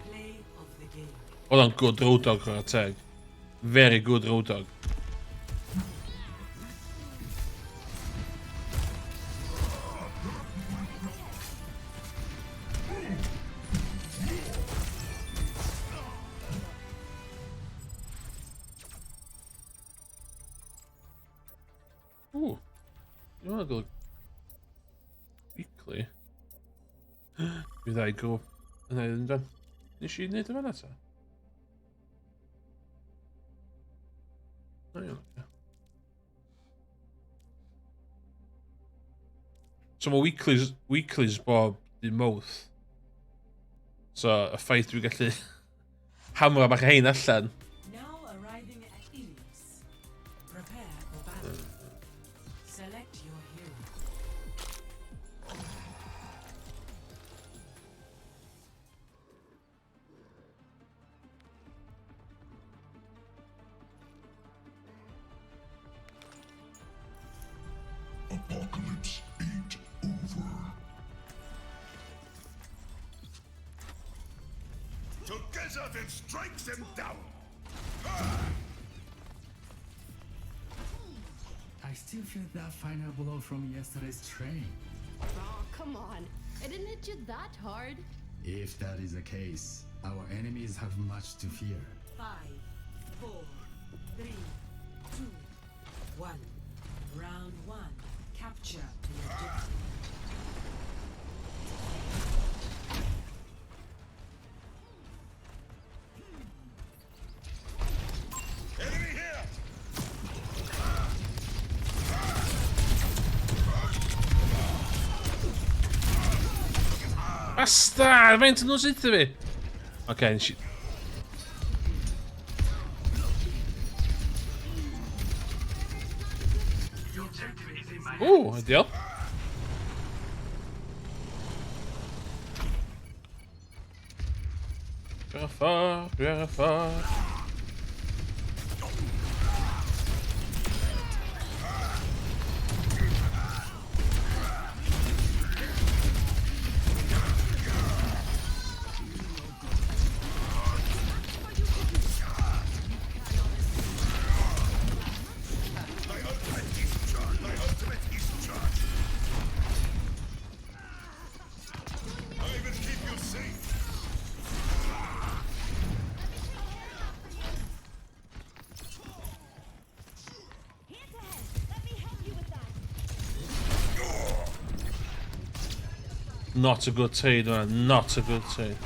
Play of the game. Oedd o'n good Roadhog chwarae teg. Very good Roadhog. Ooh. You wanna go weekly? Bydd I go yna i ddim. Nes i wneud y fan'na ta? O iawn, ocê. So mae weeklies bob dydd Mawrth. So y ffaith dwi'n gallu hamro bach o hein allan. Now arriving at Ilios. Prepare for battle. Select your hero. Apocalypse ain't over. Together then strike them down. I still feel that final blow from yesterday's train. Oh, come on. I didn't hit you that hard. If that is the case, our enemies have much to fear. 5, 4, 3, 2, 1. Round 1. Capture the objective. Enemy here! Bastard! Faint yn nhw'n saethu fi? Oce, nes i... Ww, ideal. Dwi ar y ffordd, dwi ar y ffordd. My ultimate is charged. My ultimate is charged. I will keep you safe. Hands ahead. Let me help you with that. Not a good trade, man. Not a good trade.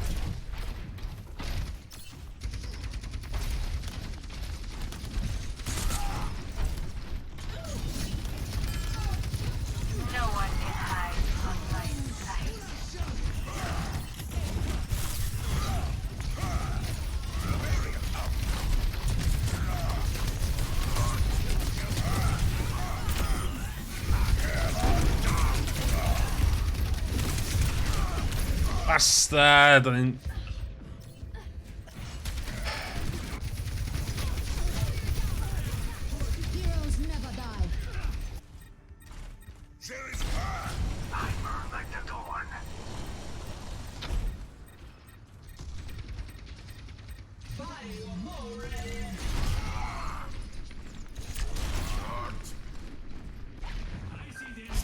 No one can hide from my sight. Bastard! O'n i'n... Heroes never die. There is I burn like the dawn.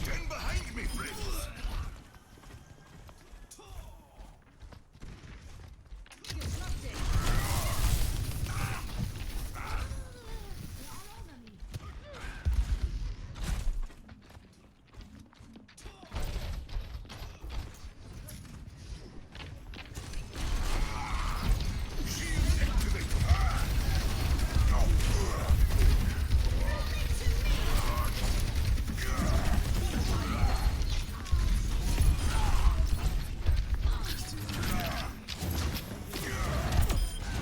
Stand behind me, friends.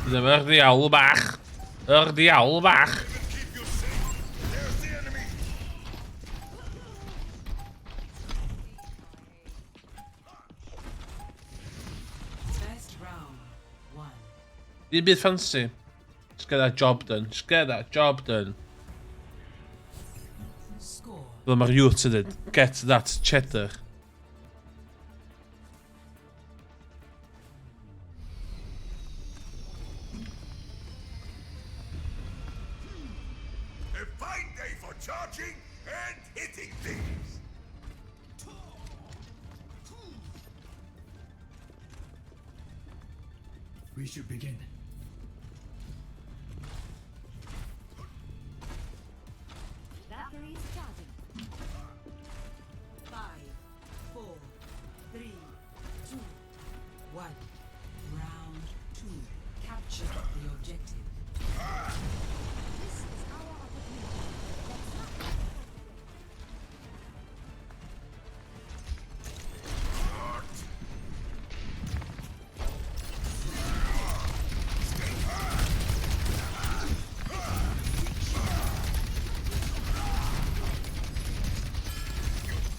Dyma'r ddiawl bach. Yr ddiawl bach. First round. One. Dim byd fancy. Just get that job done. Just get that job done. Score. Fel mae'r youth yn dweud, get that cheddar. A fine day for charging and hitting things. We should begin. Batteries charging. 5, 4, 3, 2, 1. Round 2. Capture the objective. This is our opportunity. Let's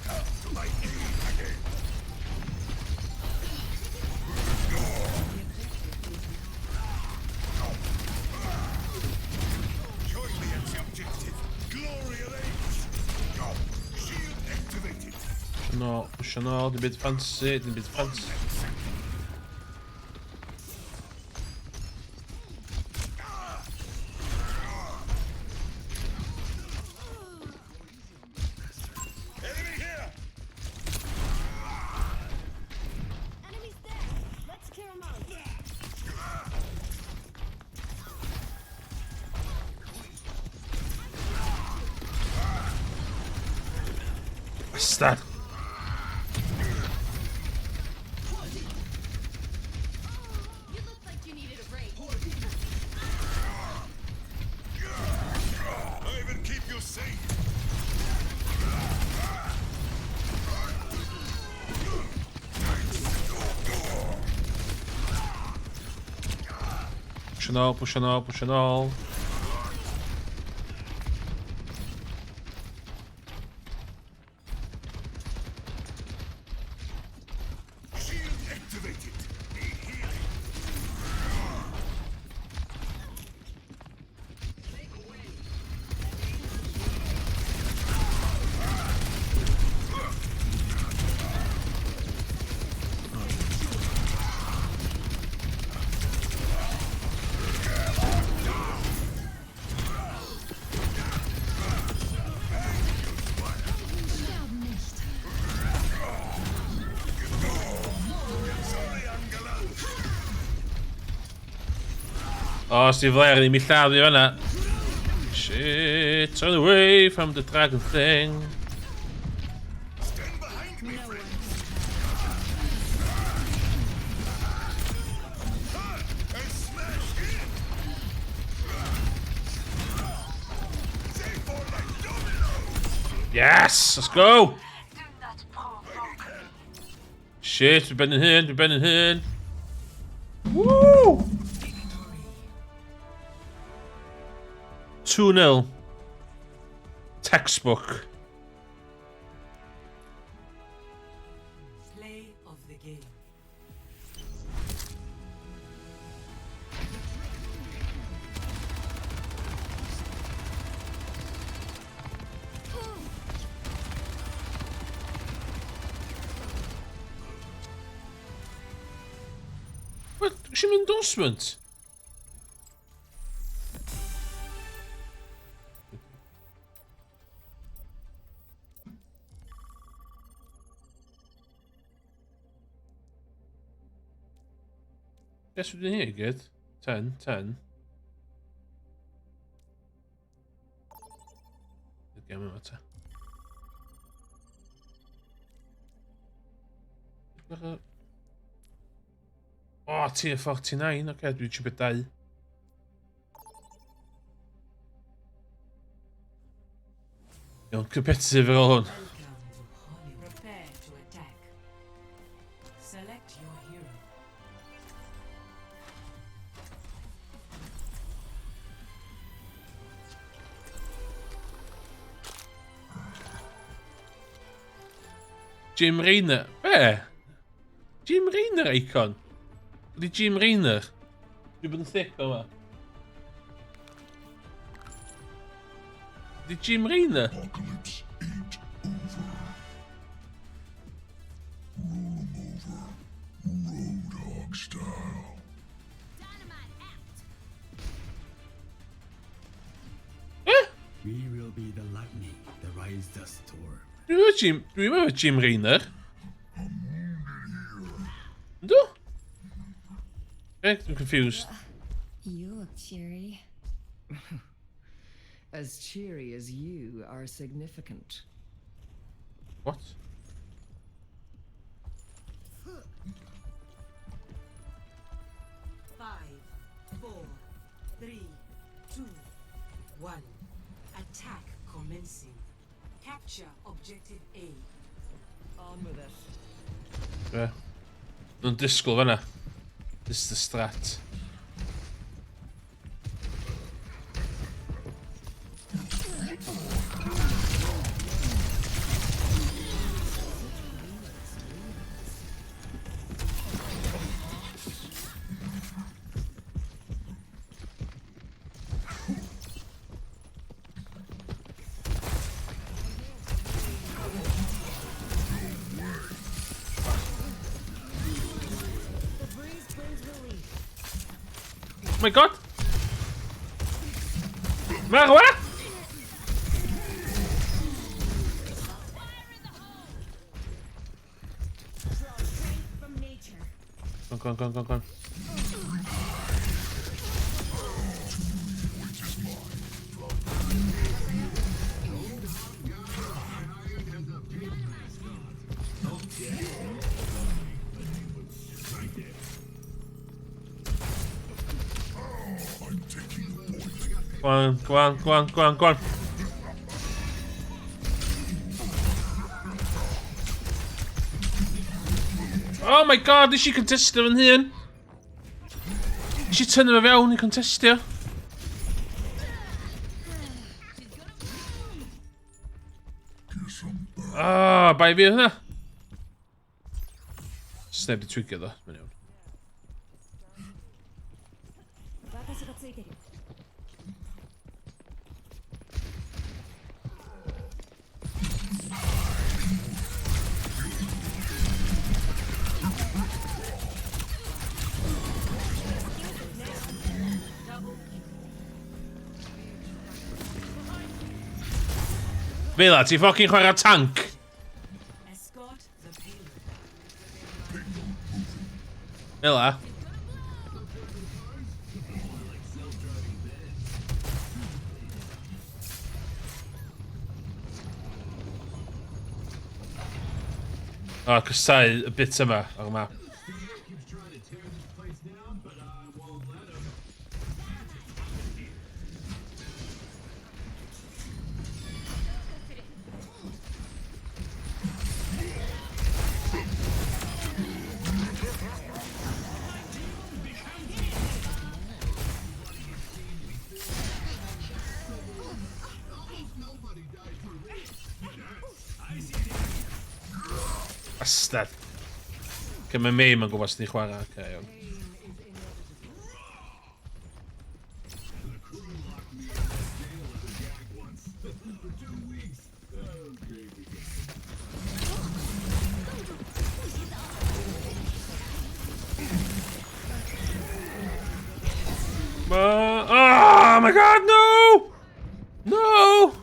not. To my aid again. Join me at the objective. Glory awaits. Go. Shield activated. Push yn ôl, push yn ôl, dim byd fancy, dim byd fancy. Enemy here. Enemies there. Let's clear them out. Bastard. You look like you needed a break. I will keep you safe. Push yn ôl, push yn ôl, push yn ôl. Shield activated. Need healing. Sorry, Angela. O, oh, Steve Blair ddim i lladd fi fan'na. Shit, turn away from the dragon thing. Stand behind me, friend. And smash it. They fall like dominoes. Yes, let's go! Shit, dwi'n ben yn hyn, dwi'n ben yn hyn. Woo! 2-0. Textbook. Play of the game. What? Sim endorsement? Guess we're here, good. 10, 10. Game yma ta. O, tier 49, oce, okay, dwi'n siŵr 2. Iawn, competitive ar ôl hwn. Welcome to Hollywood. Prepare to attack. Select your hero. Jim Raynor. Be? Jim Raynor icon? Ydy Jim Raynor? Dwi'n bod yn thick fel yma. Ydy Jim Raynor? Apocalypse ain't over. Roll 'em over, Roadhog style. We will be the lightning that rides the storm. Dwi'n meddwl Jim... Dwi'n meddwl Jim Raynor. Yndw? Eh, dwi'n confused. You look cheery. As cheery as you are significant. What? 5, 4, 3, 2, 1. Attack commencing. Capture objective A. On with it. Be? Nhw'n disgwyl fan'na. This is the strat. The breeze brings relief. Oh my god! Marwa! Draw strength from nature. Go on, go on, go on, go on, go on. I'm taking the point. Go on, go on, go on, go on, go on. Oh my god, nes i contestio fan hun. Nes i tynnu fe fewn i contestio. Ah, bai fi hwnna. Sneb di twigio ddo, mae'n iawn. 私がついてるよ。 Fela, ti fucking chwarae tank? Escort the payload. Fela. O, cysau y bit yma ar y map. Keeps trying to tear this place down, but I won't let him. Bastard. Cym mae Mei ma'n gwybod sydd ni'n chwarae. Okay, iawn. The crew locked me in the jail as a gag once. For 2 weeks. Oh, crazy guy. Oh my god, no! No!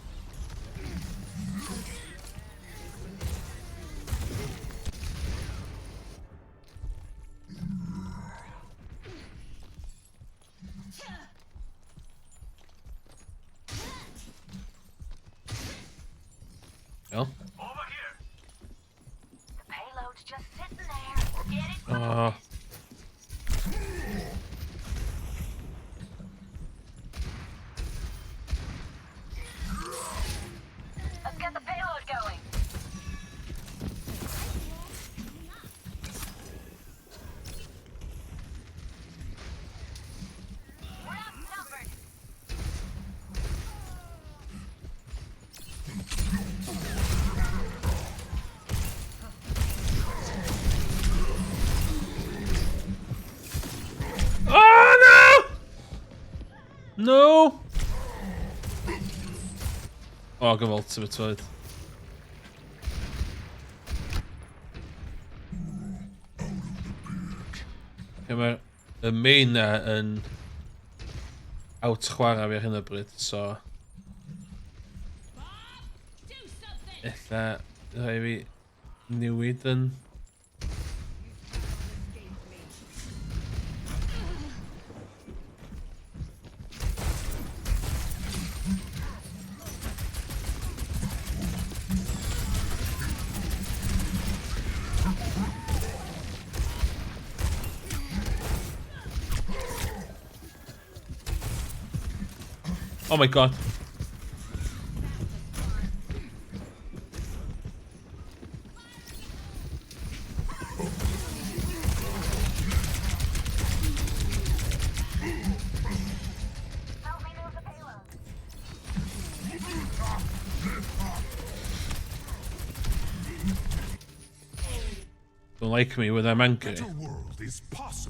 Well. The payload's just sitting there. Get it Oh. Let's get the payload going. We're outnumbered. No! Oh, gyf ultimate oedd. Okay, mae'r y main na yn out chwarae fi ar hyn o bryd, so... Ella rhaid fi newid yn... Oh my god. Don't like me when I'm angry.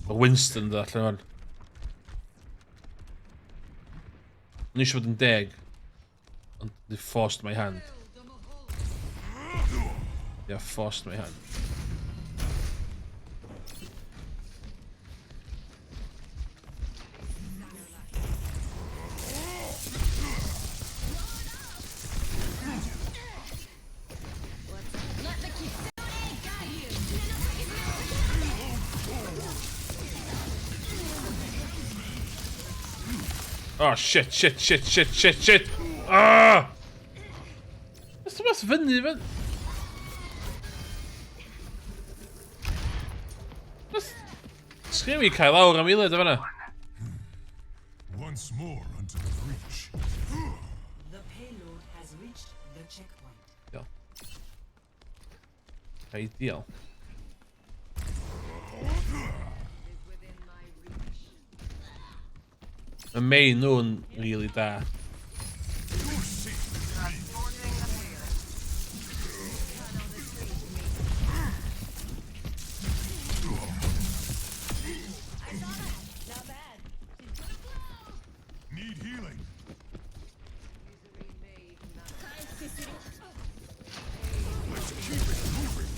A Winston dod allan o'n. O'n eisiau bod yn deg. Ond they forced my hand. They forced my hand. Oh shit, shit, shit, shit, shit, shit! Ah! Ys mas fyny fan... Sgyn fi cael lawr am eiliad o fanna. Once more unto the breach. The payload has reached the checkpoint. Ideal. Ideal. Y main nhw'n really da. Need healing. Let's keep it moving.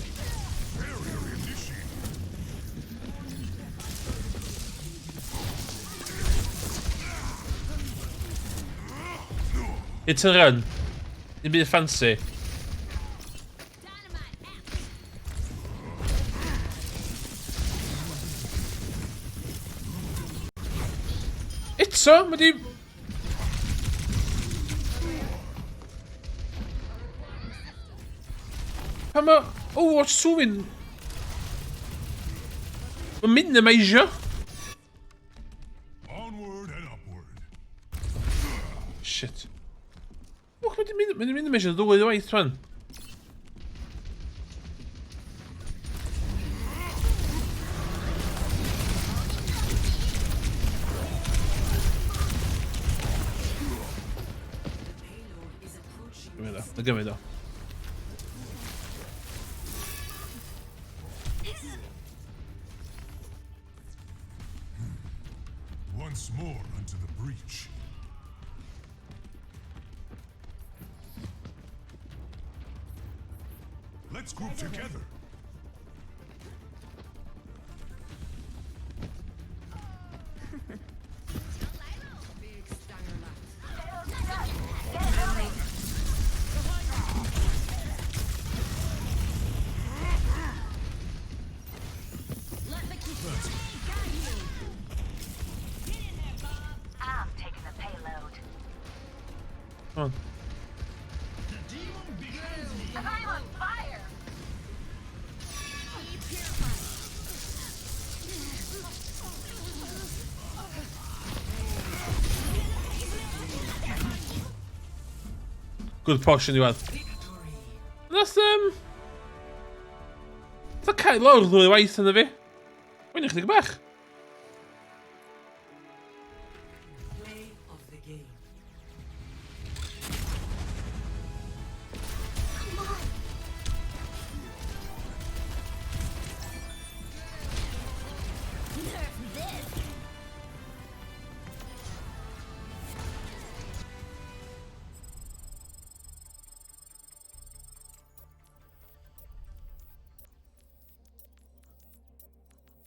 Barrier initiated. Hit and run. Dim byd fancy. Eto, mae di... Pan mae Overwatch 2 fi'n... Mae'n minimisio. Onward and upward. Shit. Wch, mae di minimisio ddwy waith, man. Payload is approaching Gymryd o, na gymryd o. Once more unto the breach. Let's group together. I'm taking the payload. Come on. I'm on fire! Good push yn diwedd. Nath, Nath o cael lawr ddwy waith yna fi. Mae'n chydig bach. Play of the game. Nerf this!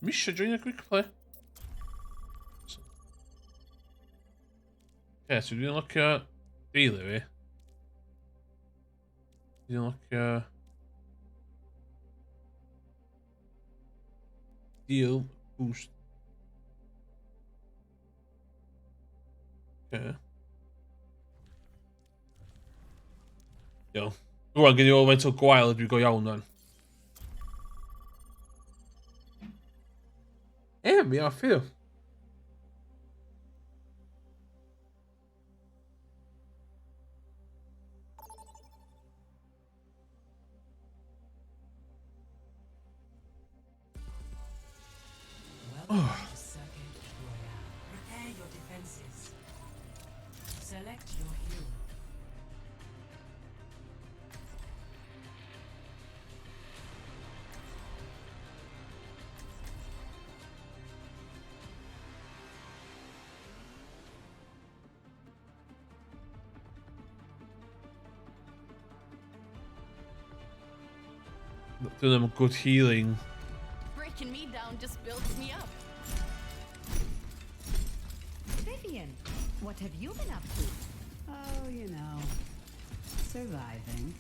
Mi eisiau joinio quick play. Oce, so dwi'n locio daily fi. Dwi'n locio... Deal, boost. Oce. Iawn. Rwan, gen i weld faint o gwael ydw i go iawn rwan. E, mi off i. Welcome to Circuit Royale. Prepare your defenses. Select your hero. Doing them good healing. Breaking me down just builds me up. Vivian, what have you been up to? Oh, you know, surviving.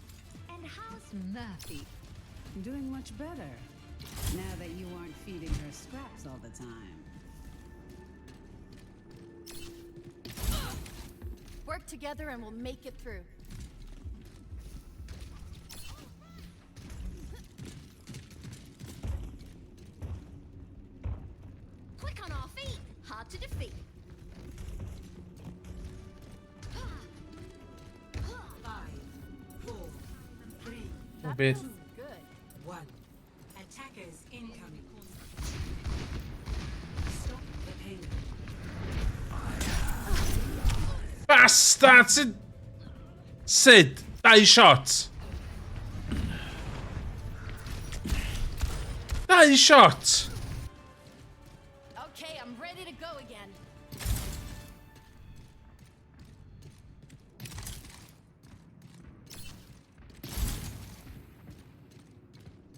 And how's Murphy? Doing much better. Now that you aren't feeding her scraps all the time. Work together and we'll make it through. Quick on our feet, hard to defeat. 5, 4, 3, A bit. Good. 1. Attackers incoming. Stop the payload. Bastard! Sid! Sid! Dau shot! Dau shot! Okay, I'm ready to go again.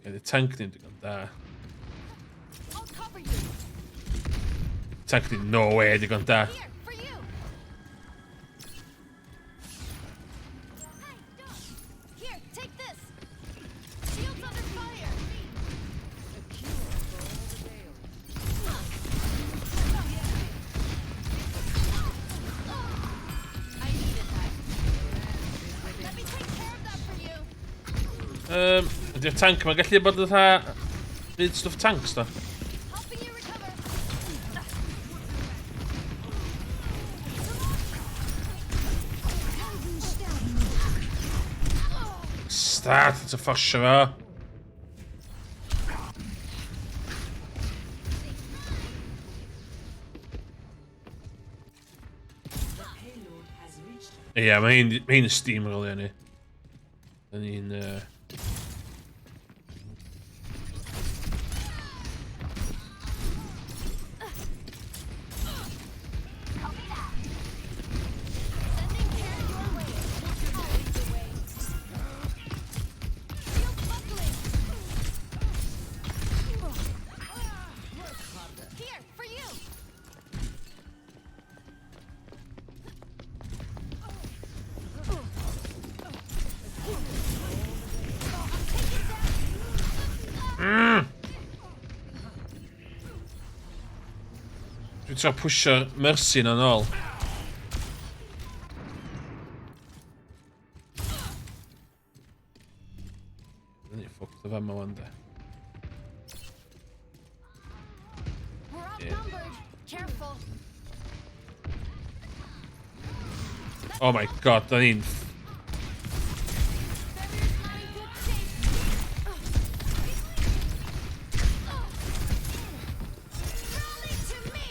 Okay, the tank ni'n digon da. I'll cover you. Tank ni'n no way digon da. Here, for you. Hey, don't. Here, take this. Shields under fire. A cure for all the ails. I needed that. Let me take care of that for you. Ydy'r tank yma'n gallu bod fatha... Neud stwff tanks, da? Helping you recover. Start, it's a ffosio fo. The payload has reached Ie, yeah, mae hi'n steamroll ni. Da ni'n... Sending care your way. I'll lead the way. Shield buckling. Here, for you. Dwi'n trio pwsio'r Mercy na nôl. Dyn ni ffwc dy fama wan de. We're outnumbered. Careful. Oh my god, da ni'n... Barrier's not in good shape. Rally to me.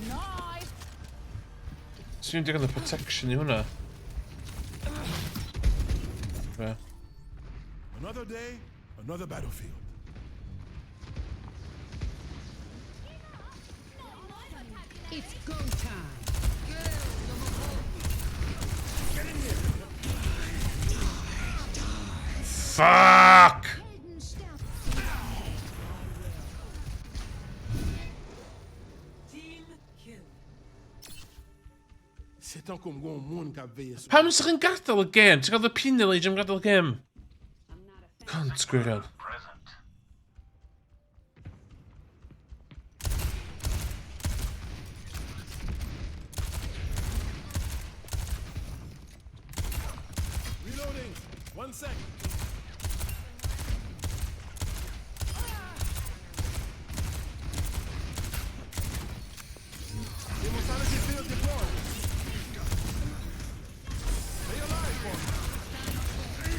Nice. Swn i'n digon o protection i hwnna. Be? Another day, another battlefield. It's go time. Fuck! Team kill. Se tankou m gon moun k ap veye sou Pam sy'ch chi'n gadael y gêm? Ti'n gael y penalise am gadael y gêm? Cunt gwirion. Reloading! One sec! Immortality field deployed! Stay alive for me!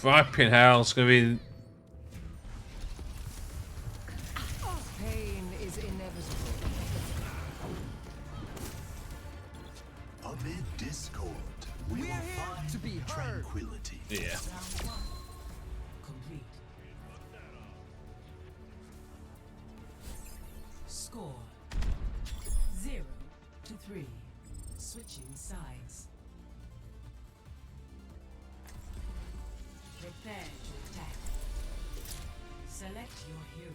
Fucking hell, it's gonna be... Pain is inevitable. Amid discord, we will find to be heard. tranquility. Yeah. Complete. Score 0-3. Switching sides. Prepare to attack. Select your hero.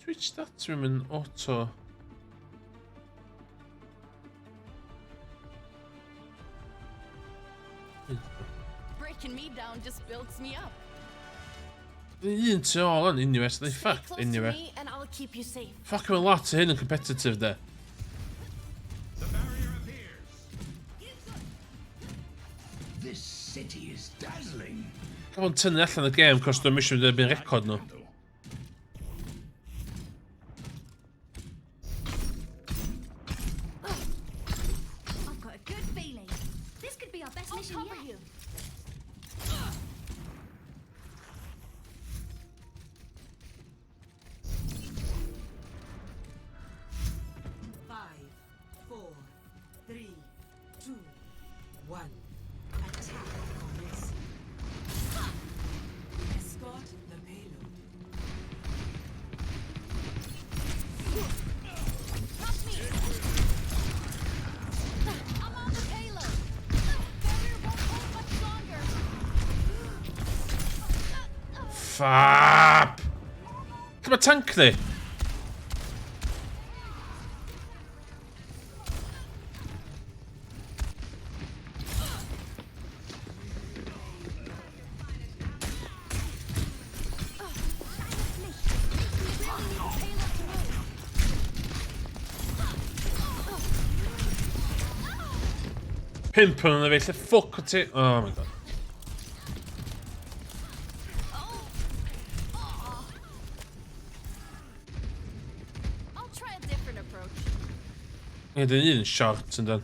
Twitch stats room yn auto. Breaking me down just builds me up. Un tu ôl yn anyway, so they Stay fucked close to anyway. me and I'll keep you safe. Fuck, mae lot o hyn yn competitive de. This city is dazzling. Gael o'n tynnu allan y gêm, cos dwi'n misio mynd erbyn record nhw. I've got a good feeling. This could be our best I'll mission cover yet. you. Five, four, three, two, one. Attack commence. Escort the payload. Help me! I'm on the payload. Barrier won't hold much longer. Fap! Lle mae tank ni? Pimp yn yna fi, lle ffwc o ti? Oh my god. I'll try a different approach. Ie, dyn un short yn dyn.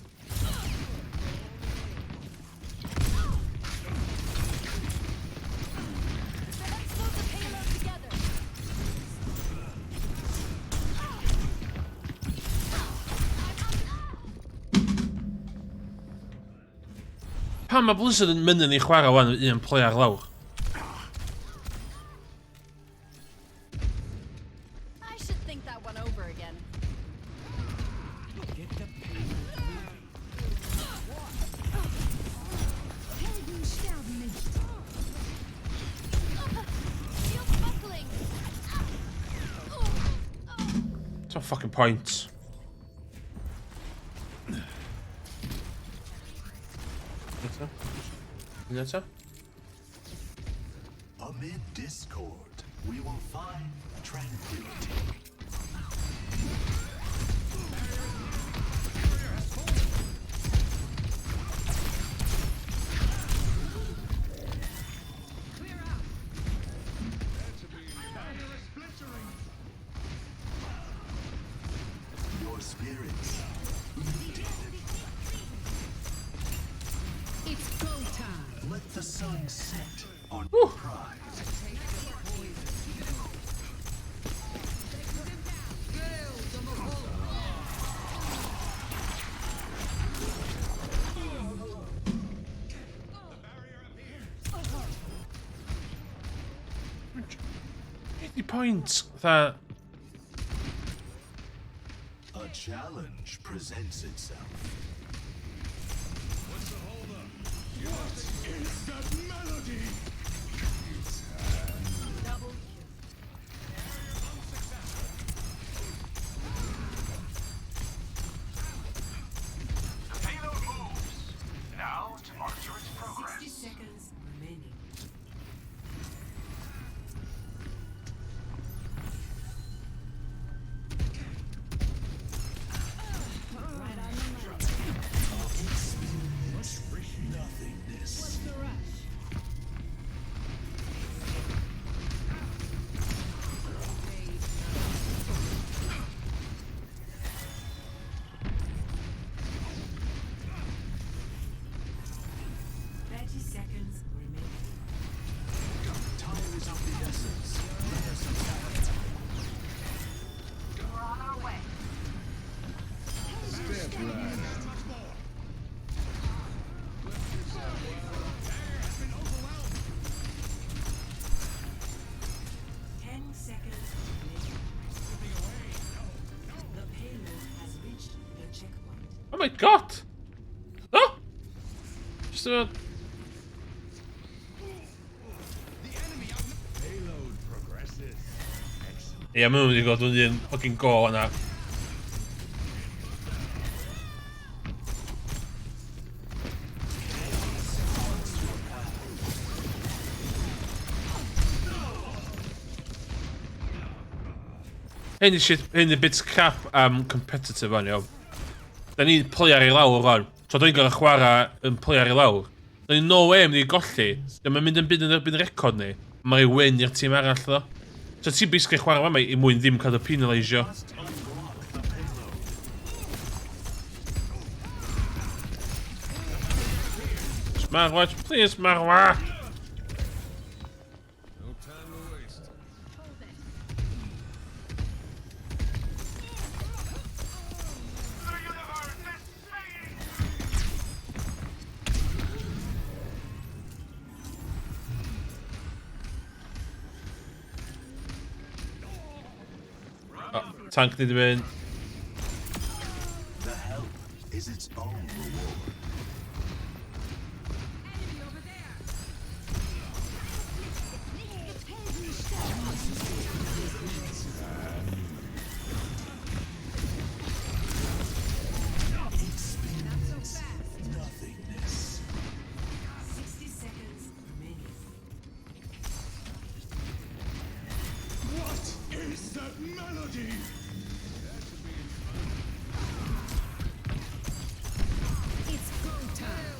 Let's load the payload together. Pam mae Blizzard yn mynd ni chwarae wan un player lawr? I should think that one over again. Get the payload moving. Helden sterben nicht. Shield's buckling. It's no fucking point. Eto? Un eto? Amid discord, we will find tranquility. Your spirits lifted. It's go time. Let the sun set on pride. pwynt? Fatha... A challenge presents itself. What is that melody? The payload moves. Now to monitor its progress. 60 seconds remaining. Experience nothingness. What's the rush? Thirty seconds remaining. Time is of the essence. Let us attack. We're on our way. Step right up. Ten seconds remaining. The payload has reached the checkpoint. Oh my god! Oh! Just a... Payload progresses. Excellent. Ie, maen nhw'n mynd i gweld yn un fucking go yna. Hyn i shit, hyn i bits crap am competitive fan iawn. Da ni'n play ar ei lawr rwan. So dwi'n gorau chwarae yn play ar ei lawr. Da ni no way yn mynd i golli. Dyma mynd yn byd yn erbyn record ni. Mae'n rhoi win i'r tîm arall ddo. So ti'n basically chwarae fama i mwyn ddim cael dy penalisio. Marwa, please Marwa! No time to waste. Oh, tank ni di mynd. The help is its own reward. Enemy over there. Experience nothingness. 60 seconds remaining. What is that melody? It's go time.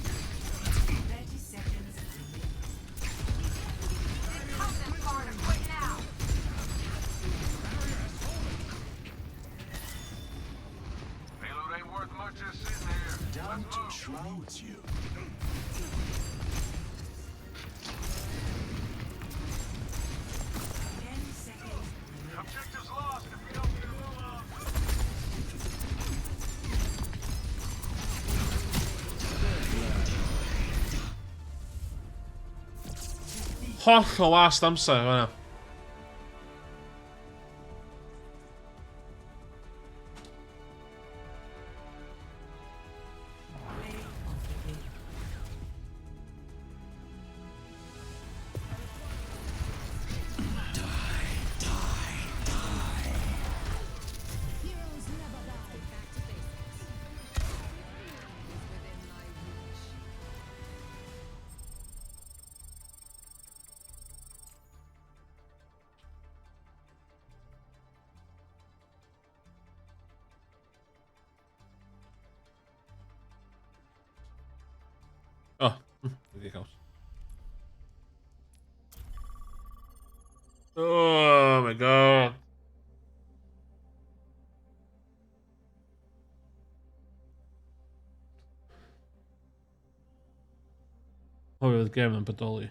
Thirty seconds remaining. Come this far to quit now. Payload ain't worth much just sitting here. Doubt Let's move. shrouds you. Ten seconds remaining. Objectives lost if we don't get a move on. Holl o last amser fan'na. Play of the game. Heroes never die. Back to basics. Is within my reach. Oh, wedi cael. Oh my god. Hwyl oedd gêm yn bodoli.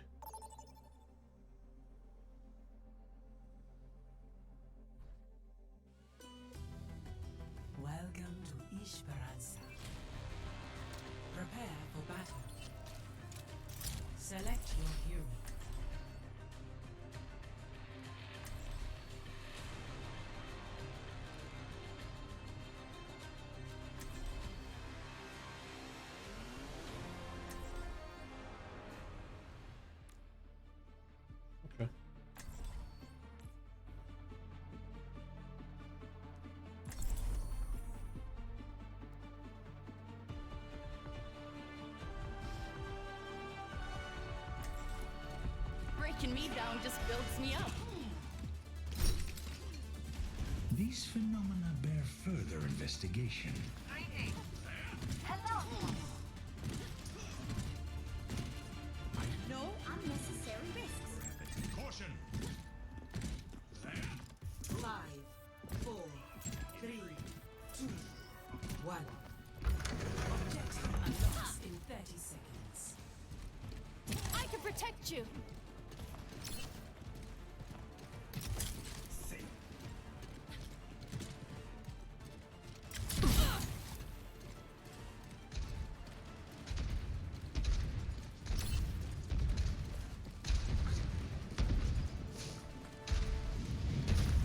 Select your hero. Okay. Breaking me down just builds me up. These phenomena bear further investigation. Hello. No unnecessary risks. Caution! 5, 4, 3, 2, 1. Objective unlocks in 30 seconds. I can protect you.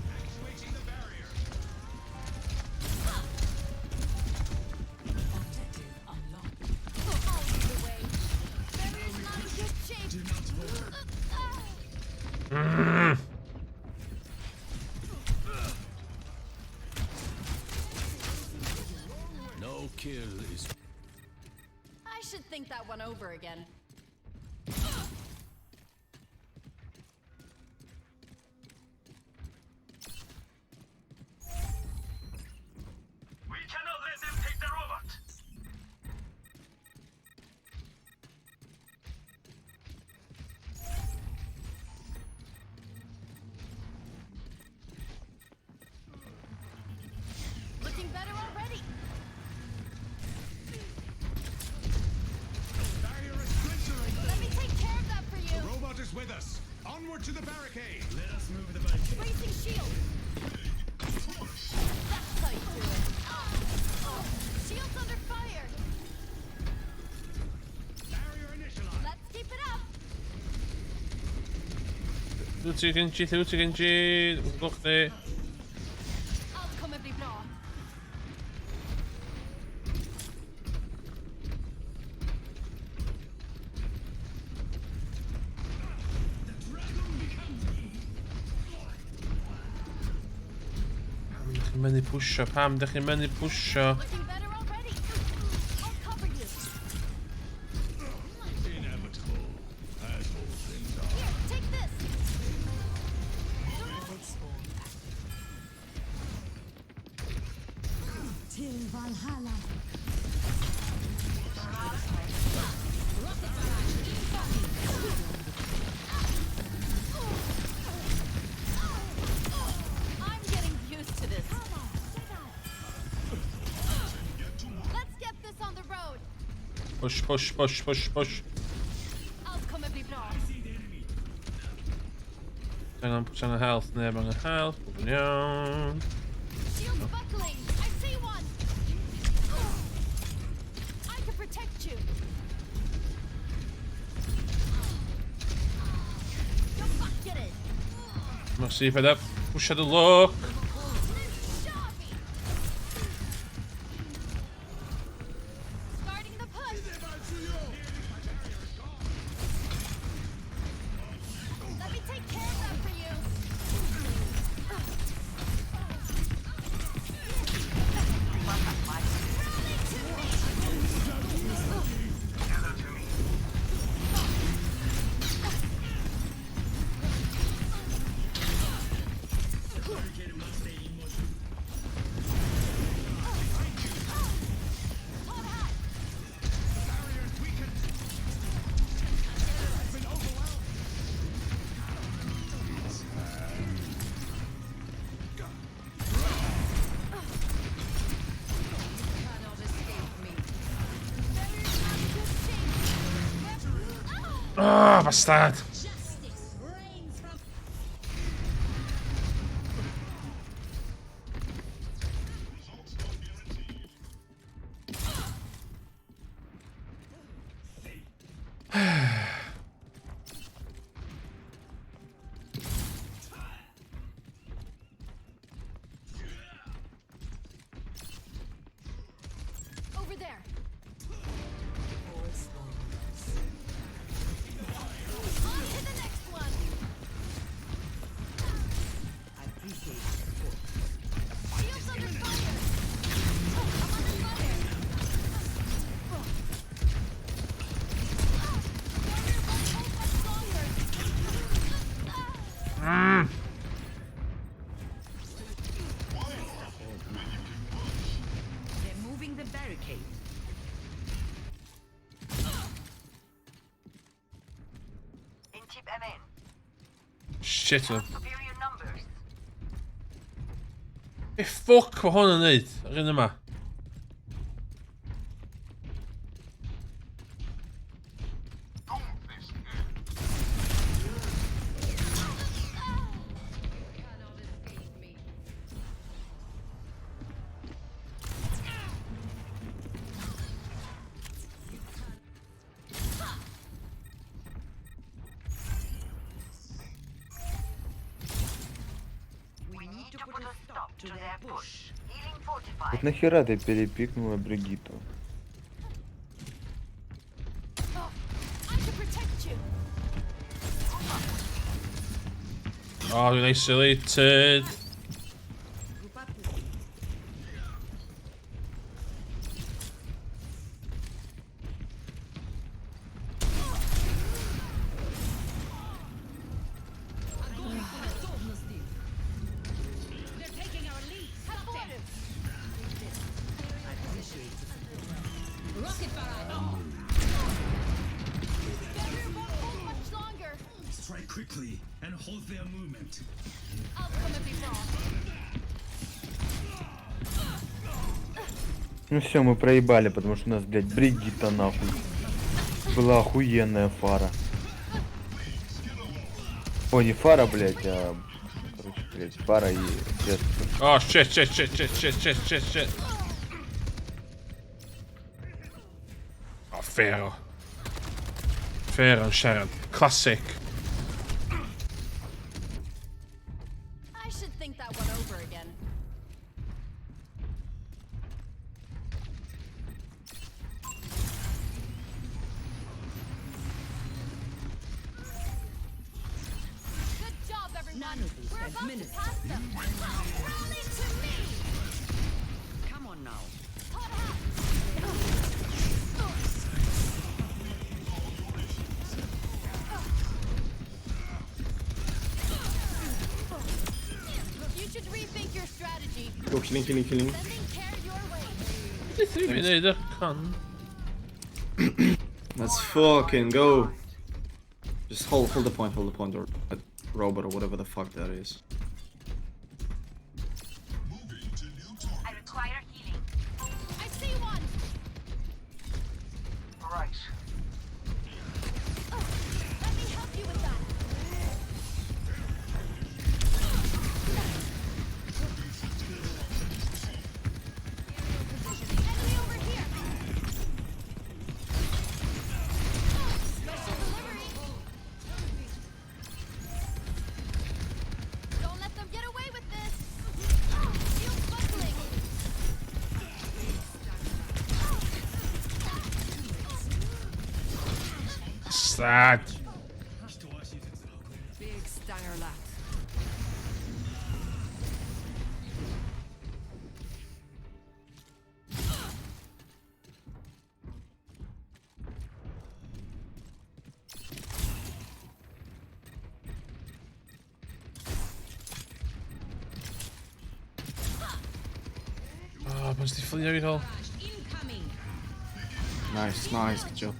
Activating the barrier. Objective unlocked. I'll lead the way. Barrier's not in good shape. Do not falter. No kill is I should think that one over again. We cannot let them take the robot. Looking better already. Barrier is splintering. Let me take care of that for you. The robot is with us. Onward to the barricade. Let us move the barricade. Bracing shield. That's how you do it. Oh, shield's under fire. Barrier initialized. Let's keep it up. Wyt ti Genji, wyt ti Genji, gwch chdi. Allt kommer bli bra. Pam ydych chi'n mynd i pwysio? Pam ydych chi'n mynd i pwysio? Looking better already. I'll cover you. inevitable, as all things are. Here, take this. Robot spawn active. Till Valhalla. I'm getting used to this. Let's get this on the road. Push, push, push, push, push. Allt kommer bli bra. Angen, angen health, neb angen health. Bob yn iawn. Shield's buckling. I see one. I can protect you. You're bucketed. Merci for that. Push the look. Starting the push. Let me take care of that for you. Rally to me. Gather to me. Barricade must stay in motion. Hot hat. Barrier's weakened. Has been overwhelmed. Cannot escape me. Barrier's not in good shape. Ah, bastard. Justice reigns from Results not guaranteed. there. On to the next one. I appreciate the support. Shields under fire. Oh, I'm under fire. Barrier won't hold much longer. They're moving the barricade. Shit man. Be ffwc mae hwn yn neud? Yr un yma. Cannot escape me. We need to put a stop to their push. Вот нахера ты перепикнула Бригиту? Oh, I can protect you. Oh, dwi'n isolated. Group up with me. They're taking our lead. Stop them. I appreciate the support. Rocket barrage. Barrier won't hold much longer. Strike quickly and hold their movement. I'll come if he's wrong. Ну все, мы проебали, потому что у нас, блядь, Бригитта нахуй. Была охуенная фара. Ой, не фара, блядь, а... Короче, блядь, фара и... средства. Oh shit, shit, shit, shit, shit, shit, shit, shit. Oh, fair. Fair yn siarad. Classic. I should think that one over again. Good job, everyone. None of these We're have about to minutes. pass them. Rally to me. Come on now. Hot hat. You should rethink your strategy. Go killing, killing, killing. Sending care your way. Beth yw'n ei wneud y con? Let's fucking go. Just hold the point, or that robot or whatever the fuck that is. I require healing. I see one. Right. Oh, let me help you with that. Enemy over here. Special delivery. Don't let them get away with this. Shield buckling. Sad. Big stanger lat. Oh, mae'n di fflio i nôl. Incoming. Nice, nice, good job.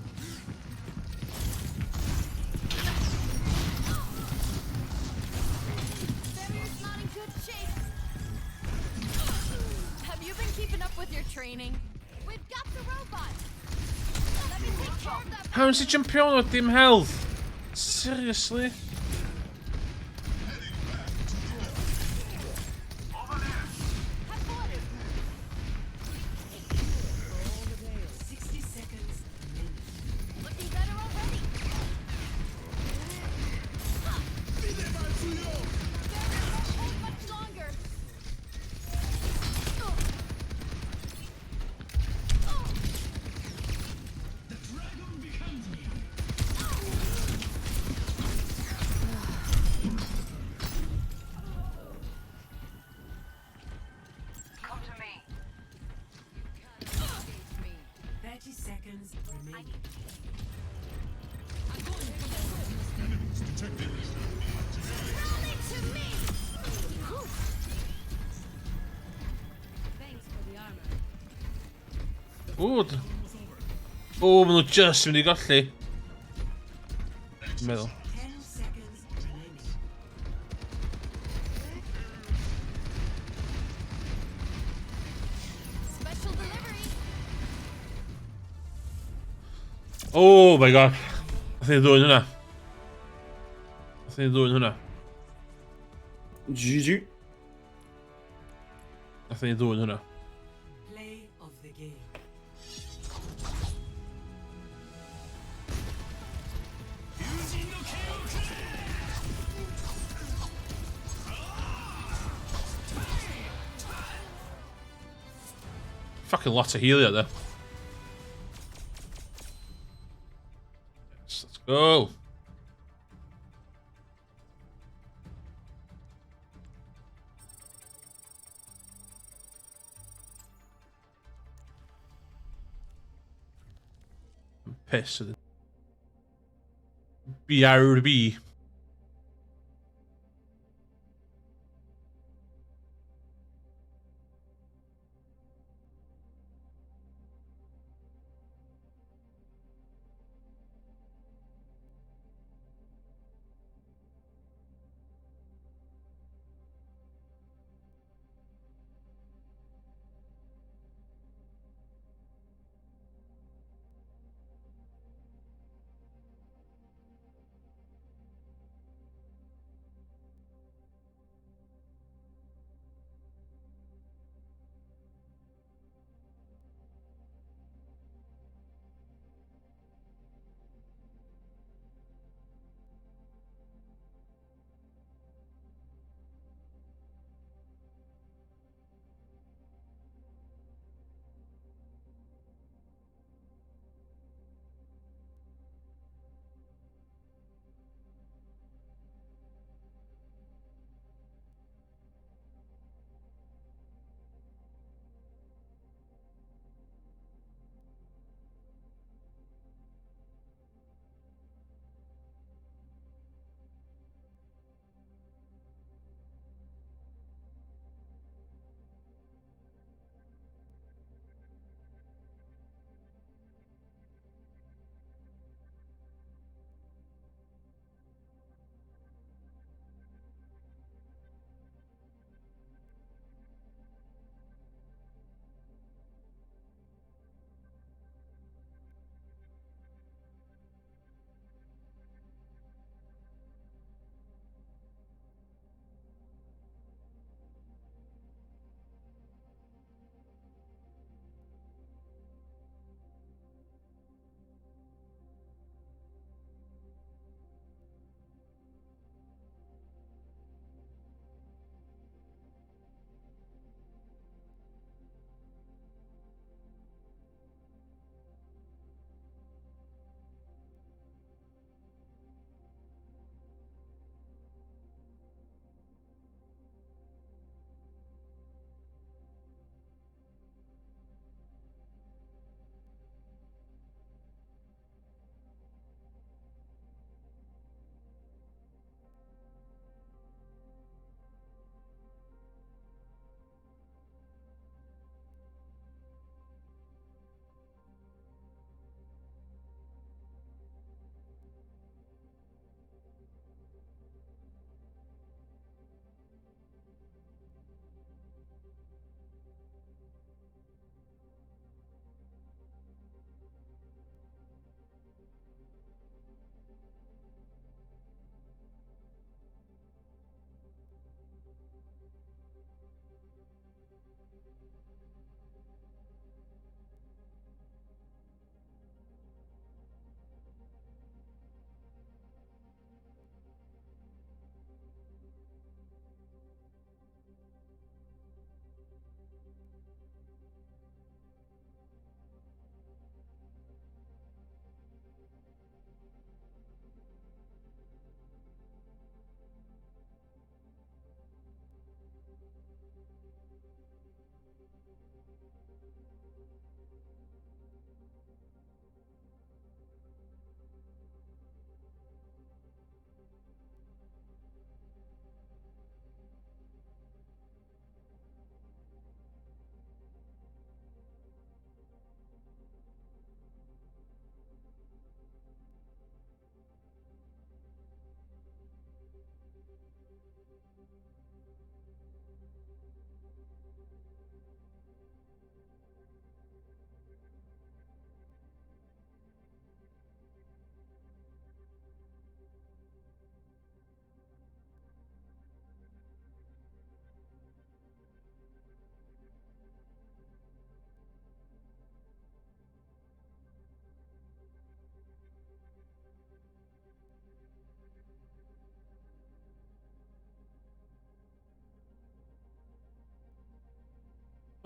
Barrier's not in good shape. Have you been keeping up with your training? We've got the robot. Let me take care of that. How is he jumpio o dim health? Seriously? Have fun. 60 seconds remaining. Looking better already. Barrier won't hold much longer. seconds remaining. Enemies detected. To me. Thanks for the armor. Ww. O, maen nhw just mynd i golli. Dwi'n meddwl. 10 seconds remaining. Special delivery. Oh my God. Nath ni ddwyn hwnna. Nath ni ddwyn hwnna. GG. Nath ni ddwyn hwnna. Play of the game. Fucking lot of healio there. Yes, let's go. I'm pissed at the BRB.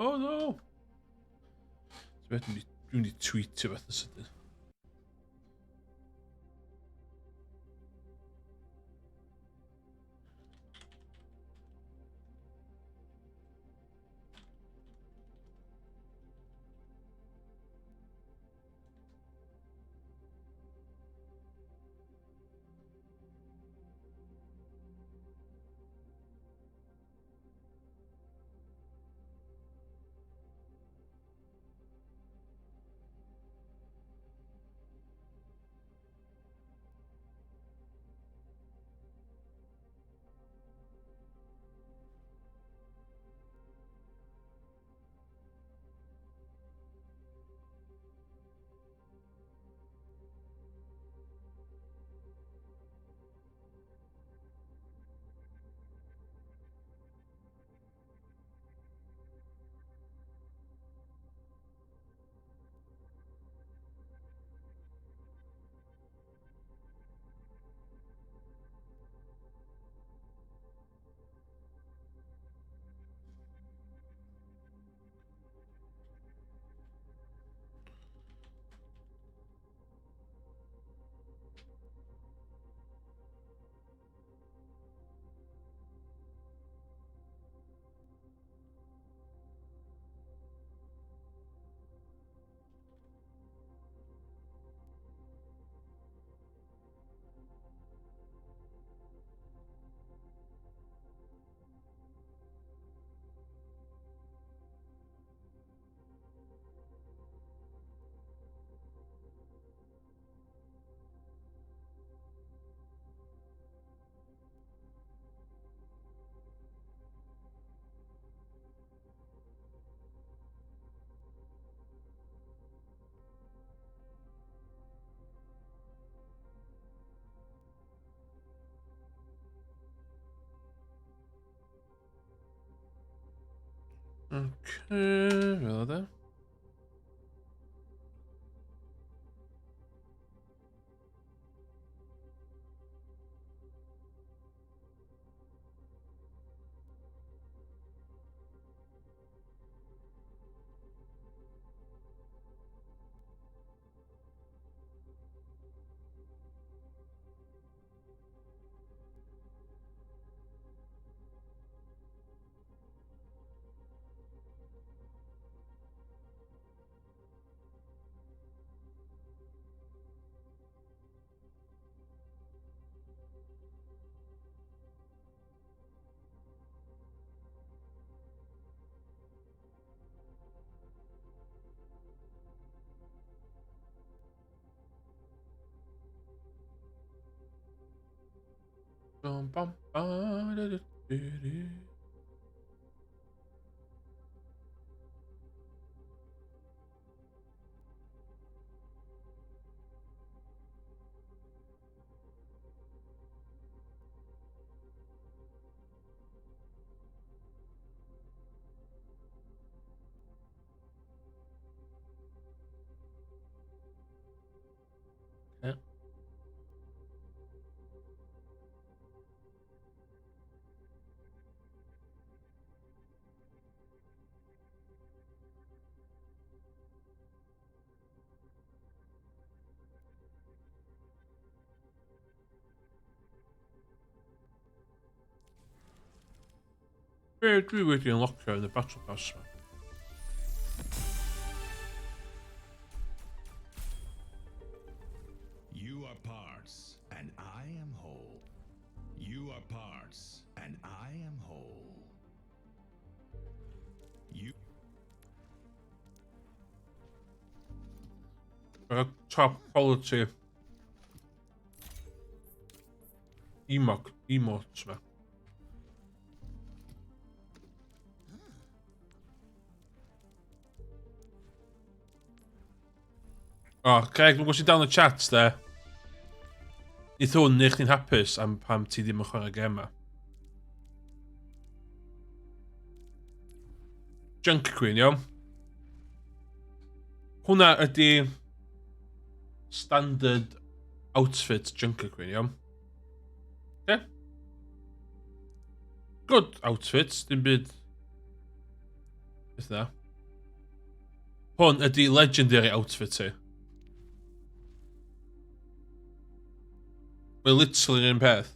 Oh no! Dwi'n mynd i tweetio beth yn sydyn. Okay, fel yna. Bum, bum, ba, da, da, da, da. Yeah. Be dwi wedi unlockio yn y Battle Pass ma? You are parts, and I am whole. You are parts, and I am whole. You. Top quality emote, emotes ma. O, oh, Craig, dwi'n gwybod sy'n down y chat, de. Nith hwn neu chdi'n hapus am pam ti ddim yn chwarae gem ma. Junk Queen, iawn. Hwna ydy standard outfit Junker Queen, iawn. Okay. Good outfit, dim byd. Beth na? Hwn ydy legendary outfit ti. Mae literally yr un peth.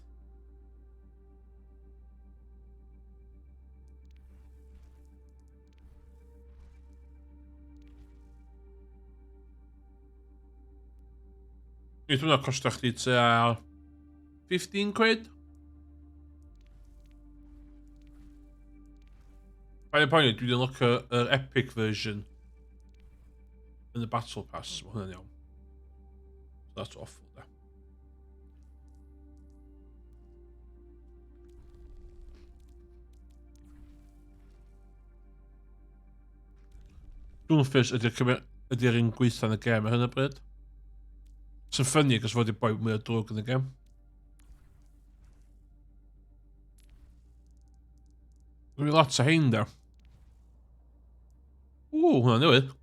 Nid hwnna costio chdi tua 15 quid? Paid â poeni, dwi wedi unlockio yr epic version yn y battle pass, mae hwnna'n iawn. So that's awful, da. Doomfist ydy'r ydy'r un gweitha yn y gêm ar hyn o bryd. Sy'n ffynnu, cos fod i boi mwy o drwg yn y gêm. Dwi'n lot o hein da. Ww, hwnna'n newydd.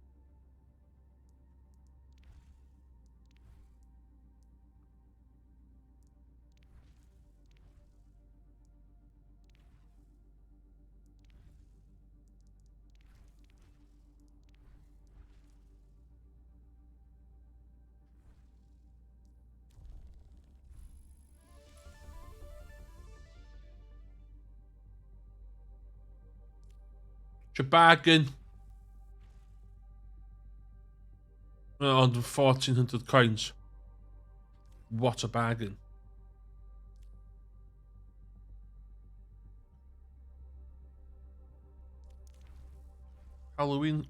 It's a bargain. Ond 1400 coins. What a bargain. Halloween.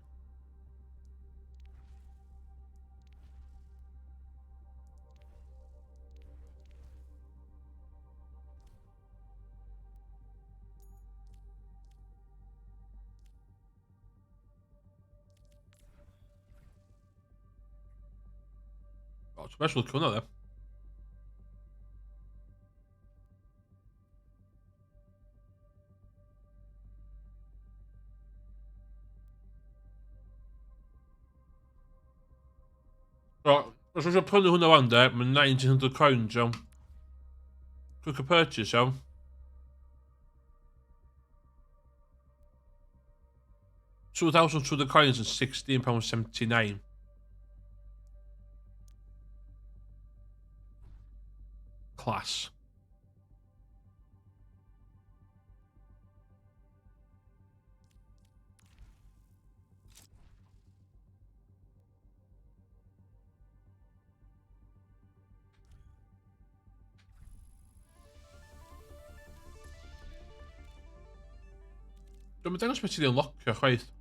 Oh, special hwnna dde. So, os eisiau prynu hwnna wan de, mae 1900 coins iawn. Quick a purchase iawn. 2,200 coins and £16.79. Class. Dwi'n dangos beth ti wedi unlockio chwaith.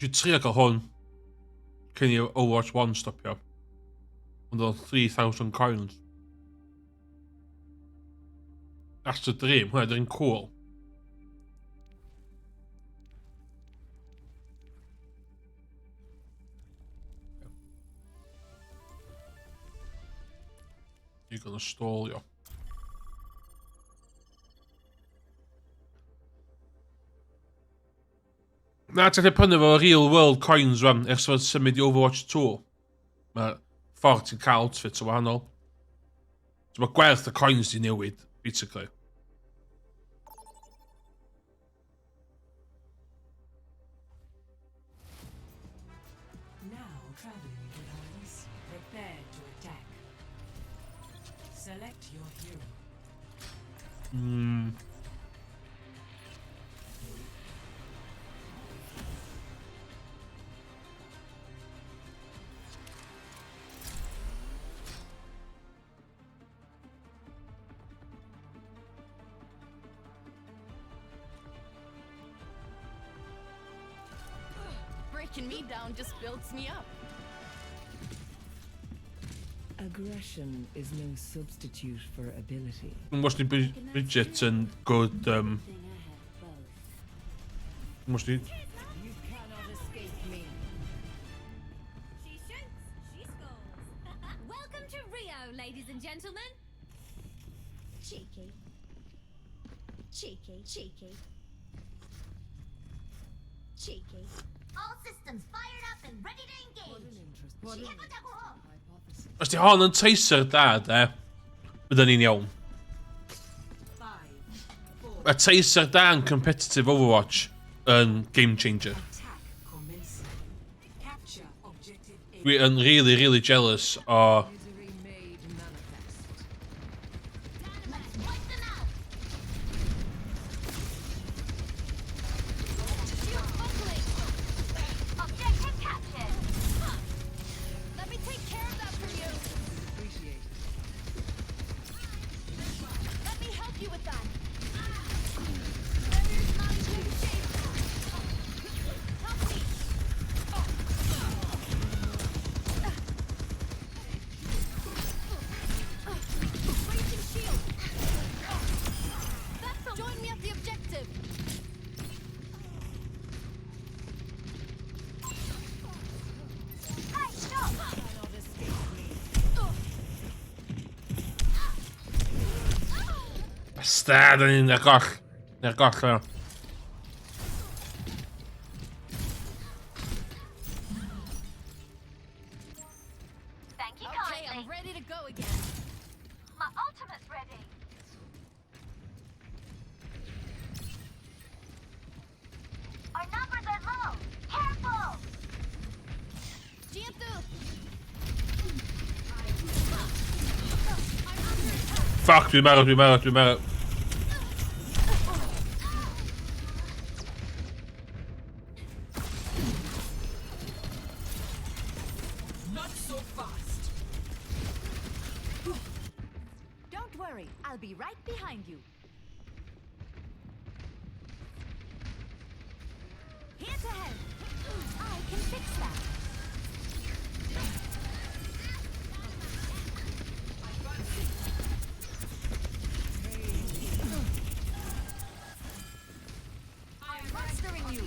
Dwi'n trio cael hwn cyn i Overwatch 1 stopio. Ond oedd 3,000 coins. That's the dream, hwnna dwi'n cool. You're gonna stall you. Na, ti'n gallu prynu fo real world coins rwan, ers fod symud i Overwatch 2. Mae ffordd ti'n cael outfits o wahanol. So mae gwerth y coins di newid, basically. Now traveling to Elysium. Prepare to attack. Select your hero. Breaking me down just builds me up. Aggression is no substitute for ability. Dwi'n gwybod os di Bridget yn good... Dwi'n gwybod os di... You cannot escape me. She shoots, she scores. Welcome to Rio, ladies and gentlemen. Cheeky. Cheeky, cheeky. Cheeky. All systems fired up and ready to engage. What an Os di hon yn Tracer da, de, bydden ni'n iawn. A Tracer da yn competitive Overwatch yn game changer. Attack commencing. Capture objective A. Dwi yn really, really jealous o... Misery made manifest. Let's wipe them out. Shield buckling. Objective captured. Let me take care of that for you. Appreciate it. Let me help you with that. Barrier's not in good shape. Help me. Raising shield. That's a Join me at the objective. Hey, stop! Cannot escape me. Bastard, yn un ar goll. Ar goll, o. Thank you Okay, kindly. I'm ready to go again. My ultimate's ready. Our numbers are low. Careful! Jiantu! Fuck, dwi'n marw, dwi'n marw, dwi'n marw. Not so fast. Don't worry, I'll be right behind you. Here to help. I can fix that. I'm mastering you.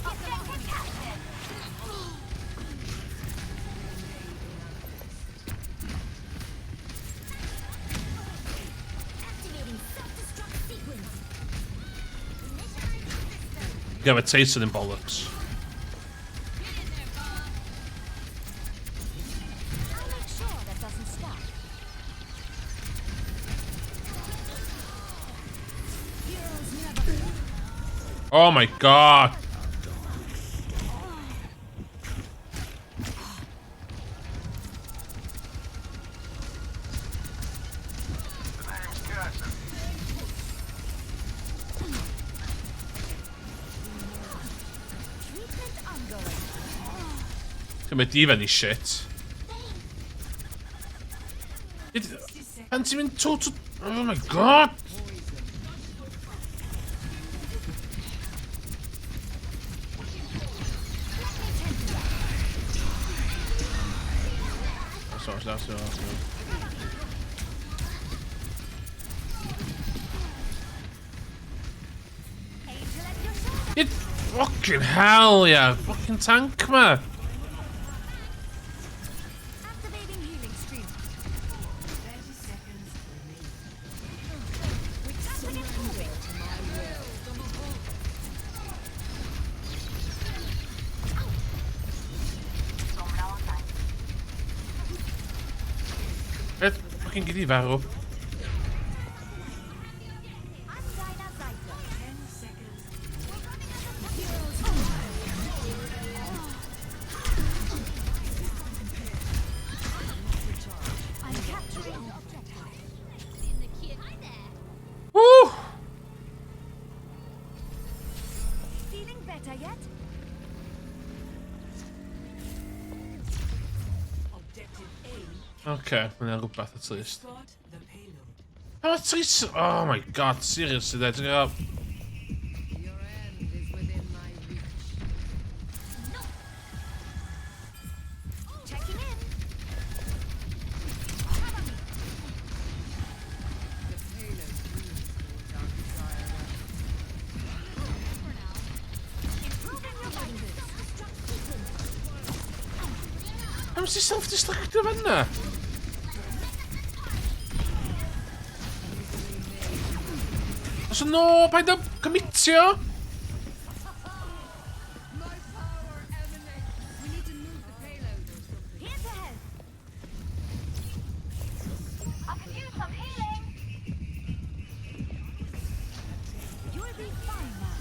Objective captured. Activating self-destruct sequence. Initializing system. Give a taste of them bollocks. I'll make sure that doesn't stop. Heroes never Oh my god. The name's Cassie. Treatment ongoing. Cymryd D.Va ni shit. Pan ti'n mynd total... Oh my god! Sorry, sorry, sorry, sorry. Angel at your service. It fucking hell, yeah. Fucking tank ma. Activating healing stream. 30 seconds remaining. We got to get moving. Beth fucking gyd i farw. An deiner Seite. 10 seconds. Heroes I'm capturing the objective. In the kid. Hi there. Woo! Feeling better yet? Objective A. Okay, mae'n rhywbeth at least. Escort the payload. Oh, it's, oh my god, seriously, there, ti'n gael... Pam sy'n self-destructio fanna? Os no, paid â commitio! Here to help. I could use some healing. You'll be fine now.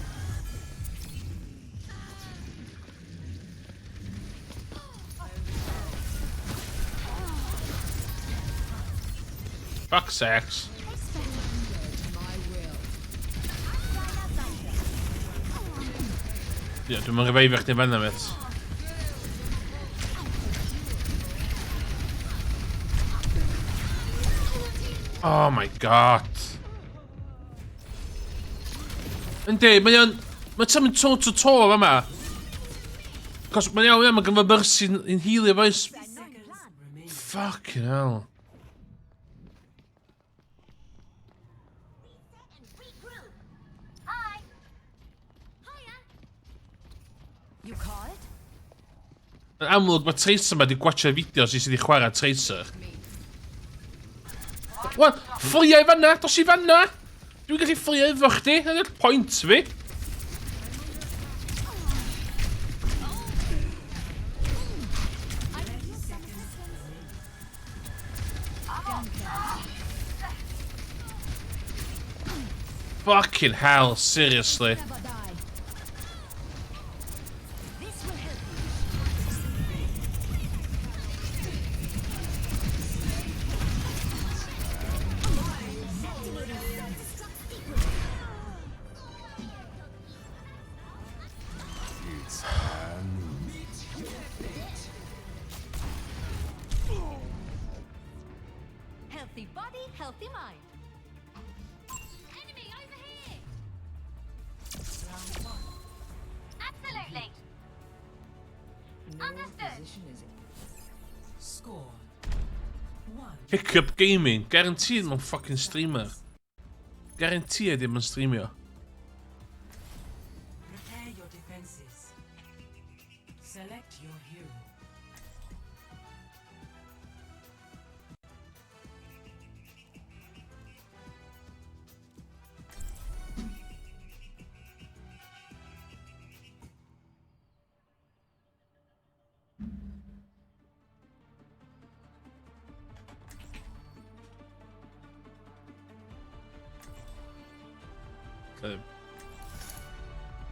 Fuck sex. Ie, dwi'n mynd revive chdi fanna, mate. Oh my god. Yndi, mae o'n... Mae'n ti'n mynd to to to fama. Cos mae'n iawn, iawn, mae gynno fo Mercy yn healio boys. Fucking hell. Regroup. Hi. Hiya. You called? Yn amlwg mae Tracer ma di gwatcha fideos i sydd wedi chwarae Tracer. What? Fflio i fanna! Dos i fanna! Dwi'n gallu fflio efo chdi, ydy'r pwynt fi. I could use some assistance. Fucking hell, seriously. Never die. This will help you. Activating self-destruct sequence. It's high noon. Healthy body, healthy mind. Enemy over here. Absolutely. No Understood. position is Score. 1. Hiccup Gaming, guaranteed mae'n fucking streamer. Guaranteed ddim yn streamio. Prepare your defenses. Select your hero.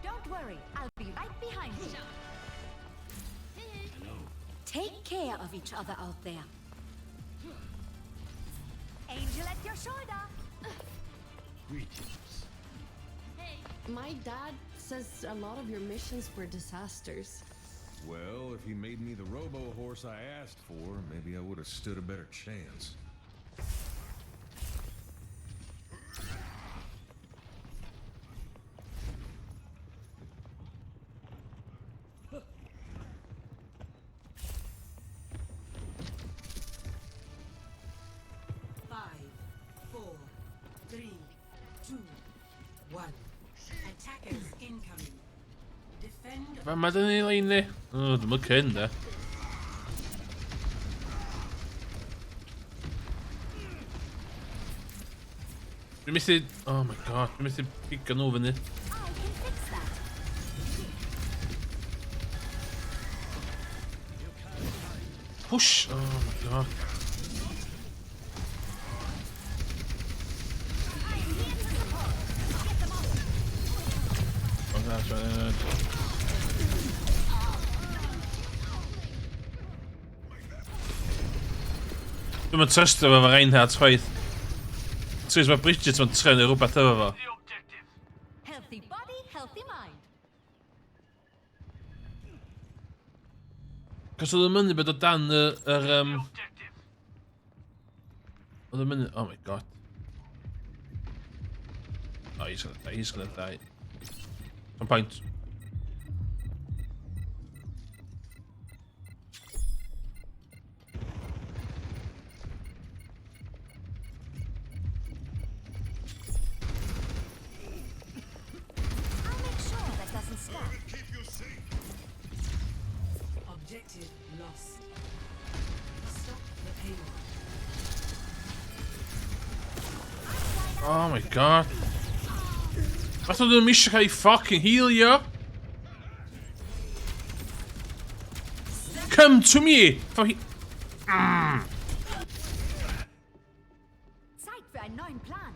Don't worry, I'll be right behind you. Take care of each other out there. Angel at your shoulder. Greetings. My dad says a lot of your missions were disasters. Well, if he made me the robo horse I asked for, maybe I would have stood a better chance. 5, 4, 3, 2, 1. Attackers incoming. Defend Fa ma dyn ni lein ni? O, dwi'n mynd cyn de. Dwi'n methu... Oh my god, dwi'n methu pigo nhw fyny. I can fix that. Push! Oh my god. I'm here to support. Get them off. Oh, that's right. Dwi'n mynd trystio fo efo Reinhardt chwaith. Trys mae Bridget mae'n trenu rhywbeth efo fo. Healthy body, healthy mind. Cos oedd yn mynnu bod o dan y... yr. Oedd yn mynnu... Oh my god. Oh, he's gonna die, he's gonna die. Some point. I'll make sure that doesn't stop. Keep you safe. Objective lost. Oh my god. Fath o'n ddim eisiau cael ei fucking healio. Come to me! For he... Zeit für einen neuen Plan.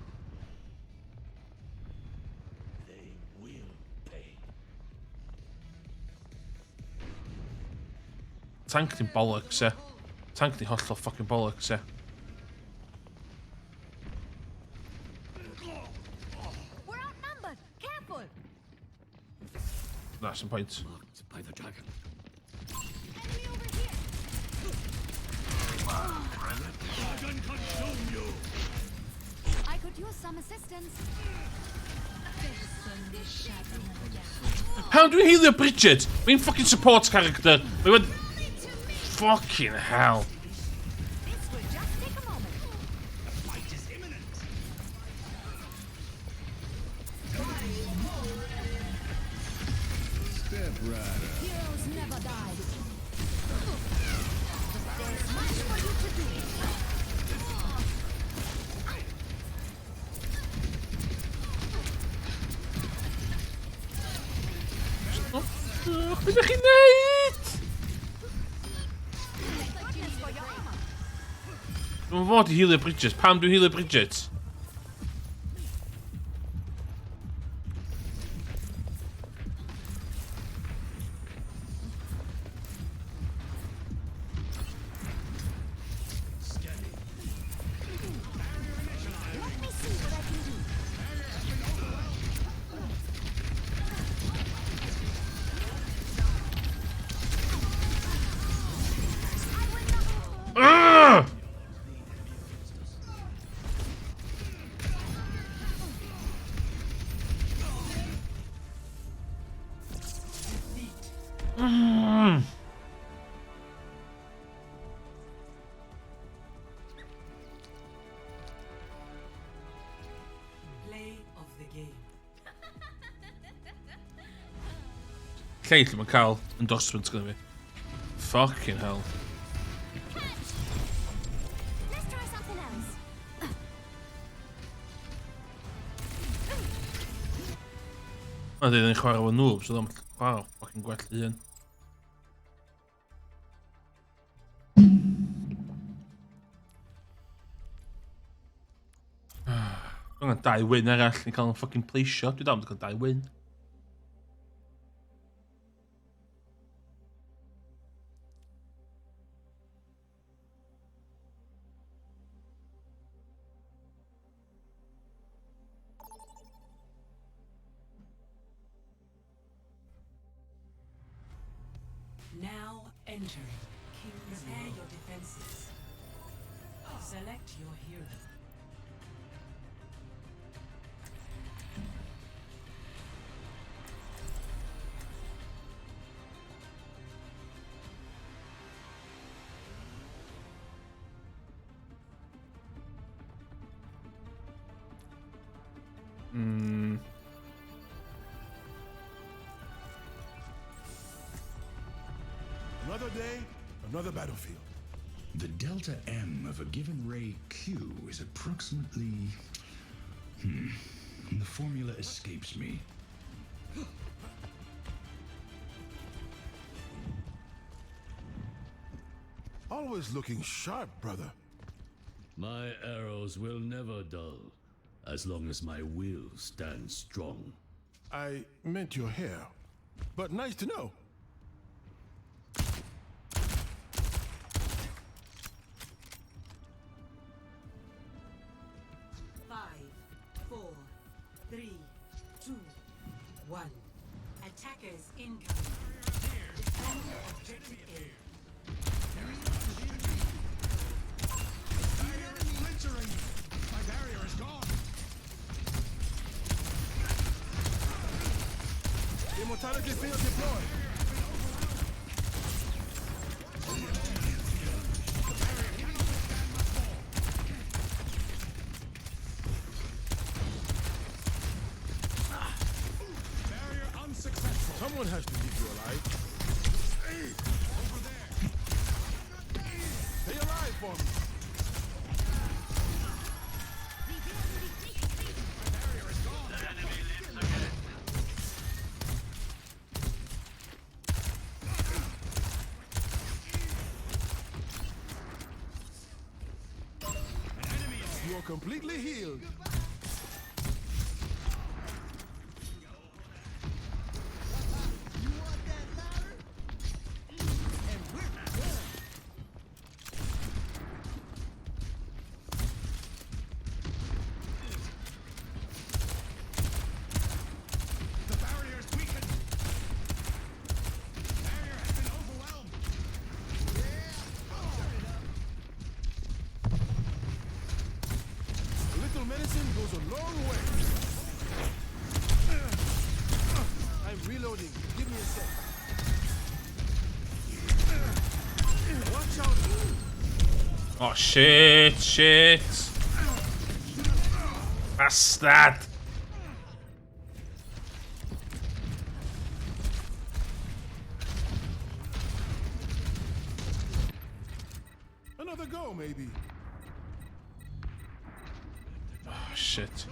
They will pay. Tank ni'n bollocks, e. Tank ni hollol fucking bollocks, e. We're outnumbered. Careful. Na, some point. Marked by the dragon. Enemy over here. Dragon consume you! I could use some assistance. How do we healio Bridget? Mae'n fucking support character. Mae wedi... Fucking hell. This will just take a moment. The fight is imminent! Step right up. Heroes never die. There's much for you to do. Oh, beth ydych chi'n neud? Thank goodness for your armor. Dwi'n fod i healio Bridget. Pam dwi'n healio Bridget? Let me see what I can do. Ah! Mm. Play of the game. Lleill mae'n cael endorsement gyda fi. Fucking hell. Let's try something else. Mae'n dweud yn chwarae efo noobs, oedd o'n chwarae fucking gwell un. Dwi'n angen dau win arall i cael yn fucking pleisio. Dwi dal yn cael dau win. Now entering King's Prepare your defenses. Select your hero. Another day, another battlefield. The delta M of a given ray Q is approximately. The formula escapes me. Always looking sharp, brother. My arrows will never dull, as long as my will stands strong. I meant your hair, but nice to know. Five, four, three, two, one. Attackers incoming. Defend objective A. Splintering! My barrier is gone! Immortality field deployed! Barrier unsuccessful. Someone has to keep you alive. Over there. Stay alive for me. You're completely healed. The barrier's weakened. Barrier has been overwhelmed. A little medicine goes a long way. I'm reloading. Give me a sec. Watch out. Oh shit, shit. Bastard! Another go, maybe. Oh shit.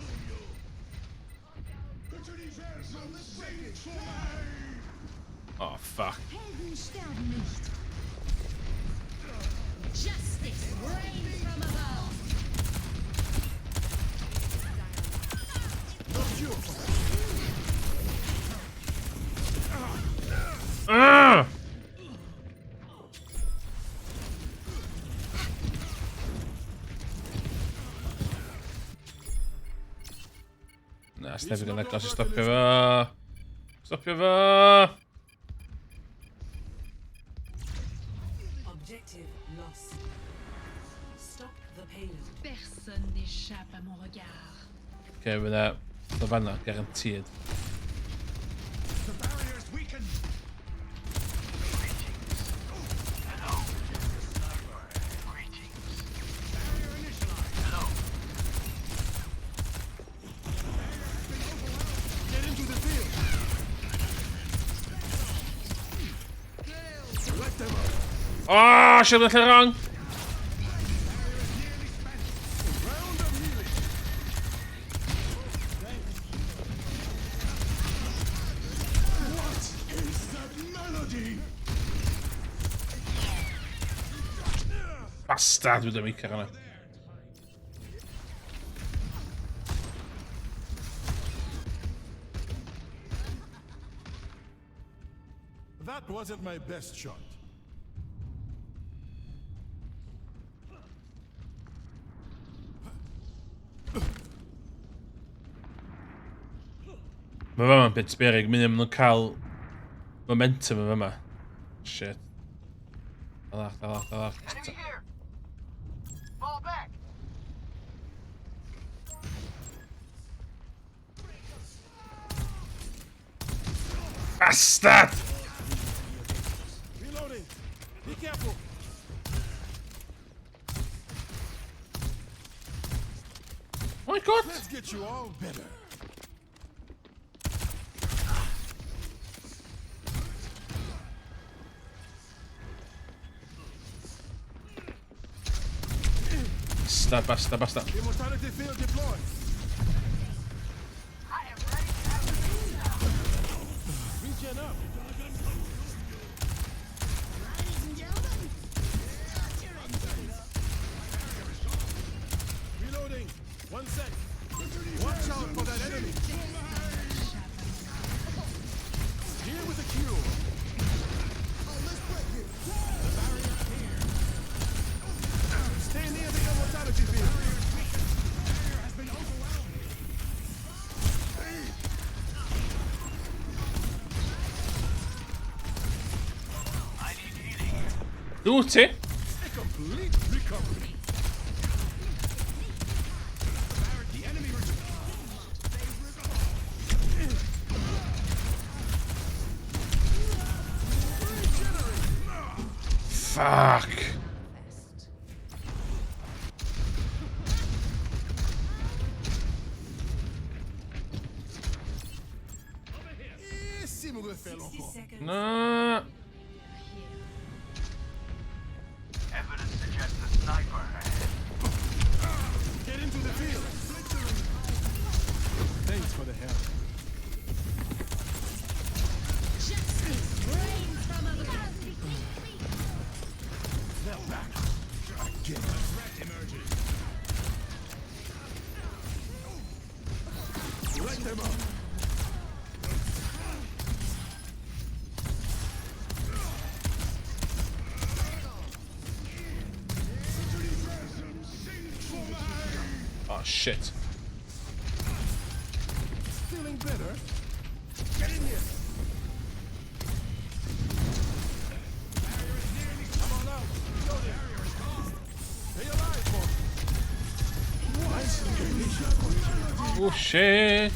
Oh fuck. Helden sterben nicht. Justice reigns from above. No cure for that. Ah! Na, sneb yn agos i stopio fo. Stopio fo! Objective lost. Stop the payload. Personne n'échappe à mon regard. Okay, with that, the fanna, guaranteed. The barrier's weakened. Barrier initialized. Get into the field. Let them up. Oh, shit, went wrong! Round of healing. What is that melody? Bastard with the mic yna. That wasn't my best shot. Mae fama'n bit beryg, mynd nhw'n cael momentum yn fama. Shit. Dalach, dalach, dalach. Enemy here. Fall back. Bastard! Reloading. Be careful. Oh my god! Let's get you all better. Bastard, bastard, bastard. Immortality field deployed. Regen up. Ladies and gentlemen, start your engines. Reloading. 1 sec. Watch out for that enemy. Here with a cure. The barrier here. Stay near the immortality field. Barrier has been overwhelmed. Dŵr ti? A complete recovery. The enemy Fuck. Eh, si m'aurait fait encore. Na. Evidence suggests a sniper ahead. Get into the field. Thanks for the help. Justice reigns from above. They're back. Again. A threat emerges. them up. Oh shit. Feeling better? Get in here. Come on out. Go there. Stay alive for me. Oh shit.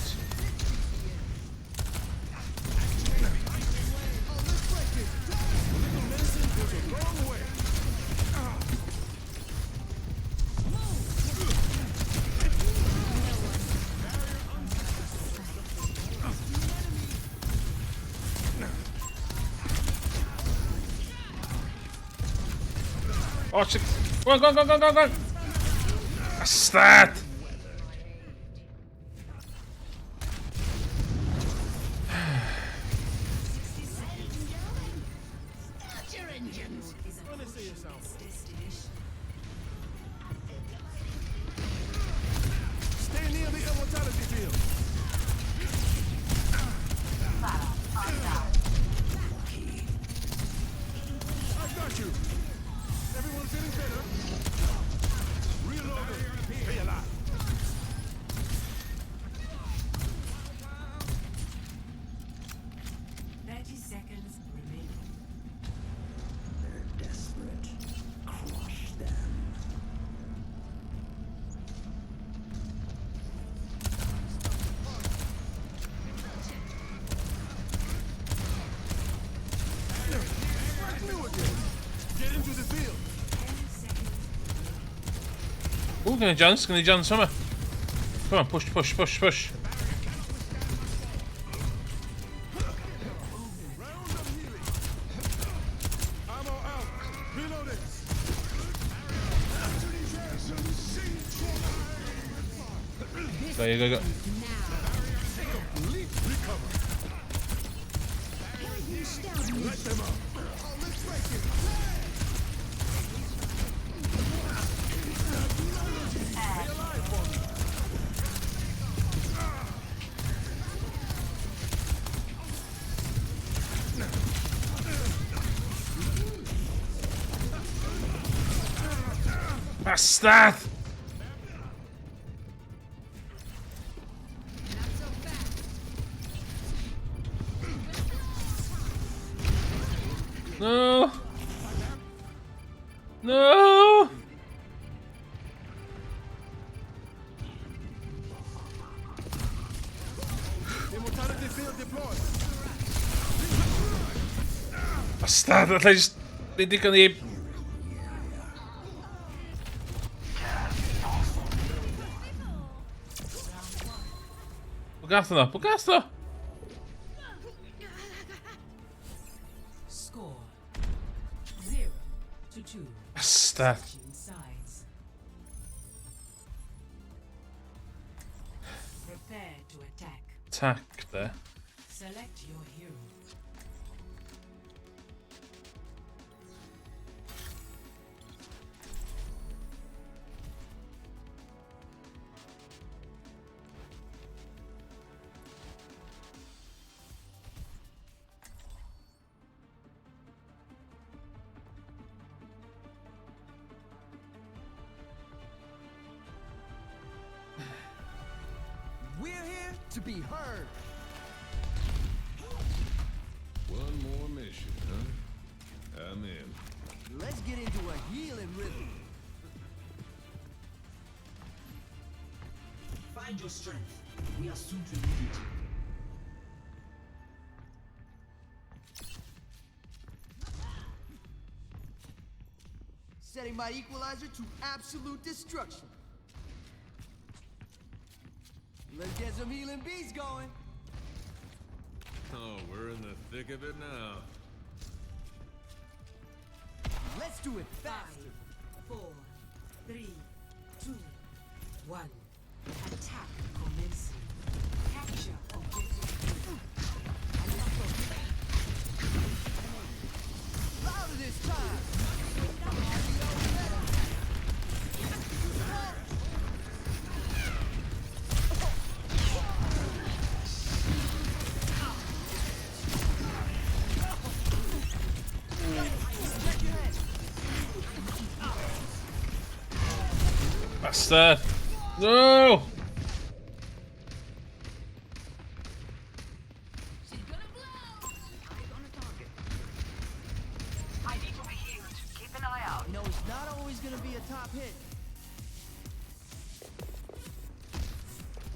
Oh shit. Go on, go on, go on, go on, go on. Bastard! Stay near the immortality field. I got you. Everyone feeling better? Reloading. Stay alive. 30 seconds remaining. They're desperate. Crush them. New again. Get into the field. Ooh, can I chance? Can I chance summer? Come on, push, push, push, push. Ammo out. Reloading. Go, go, go. Complete recover. Let them up. Oh, let's break it. Stay alive for me. Bastard! No! No! Immortality field deployed. Bastard, allai just... Ni digon i... Pwy gath yna? Pwy gath o? Score 0-2. Bastard. Switching sides. Prepare to attack. Attack there. Select your hero. We're here to be heard. One more mission, huh? I'm in. Let's get into a healing rhythm. Find your strength. We are soon to need it. Setting my equalizer to absolute destruction. Let's get some healing bees going. Oh, we're in the thick of it now. Let's do it faster. 5, 4, 3, 2, 1. Attack commencing. Capture objective. Louder this time. Bastard! No! I need to be healed. Keep an eye out. You know, it's not always gonna be a top hit.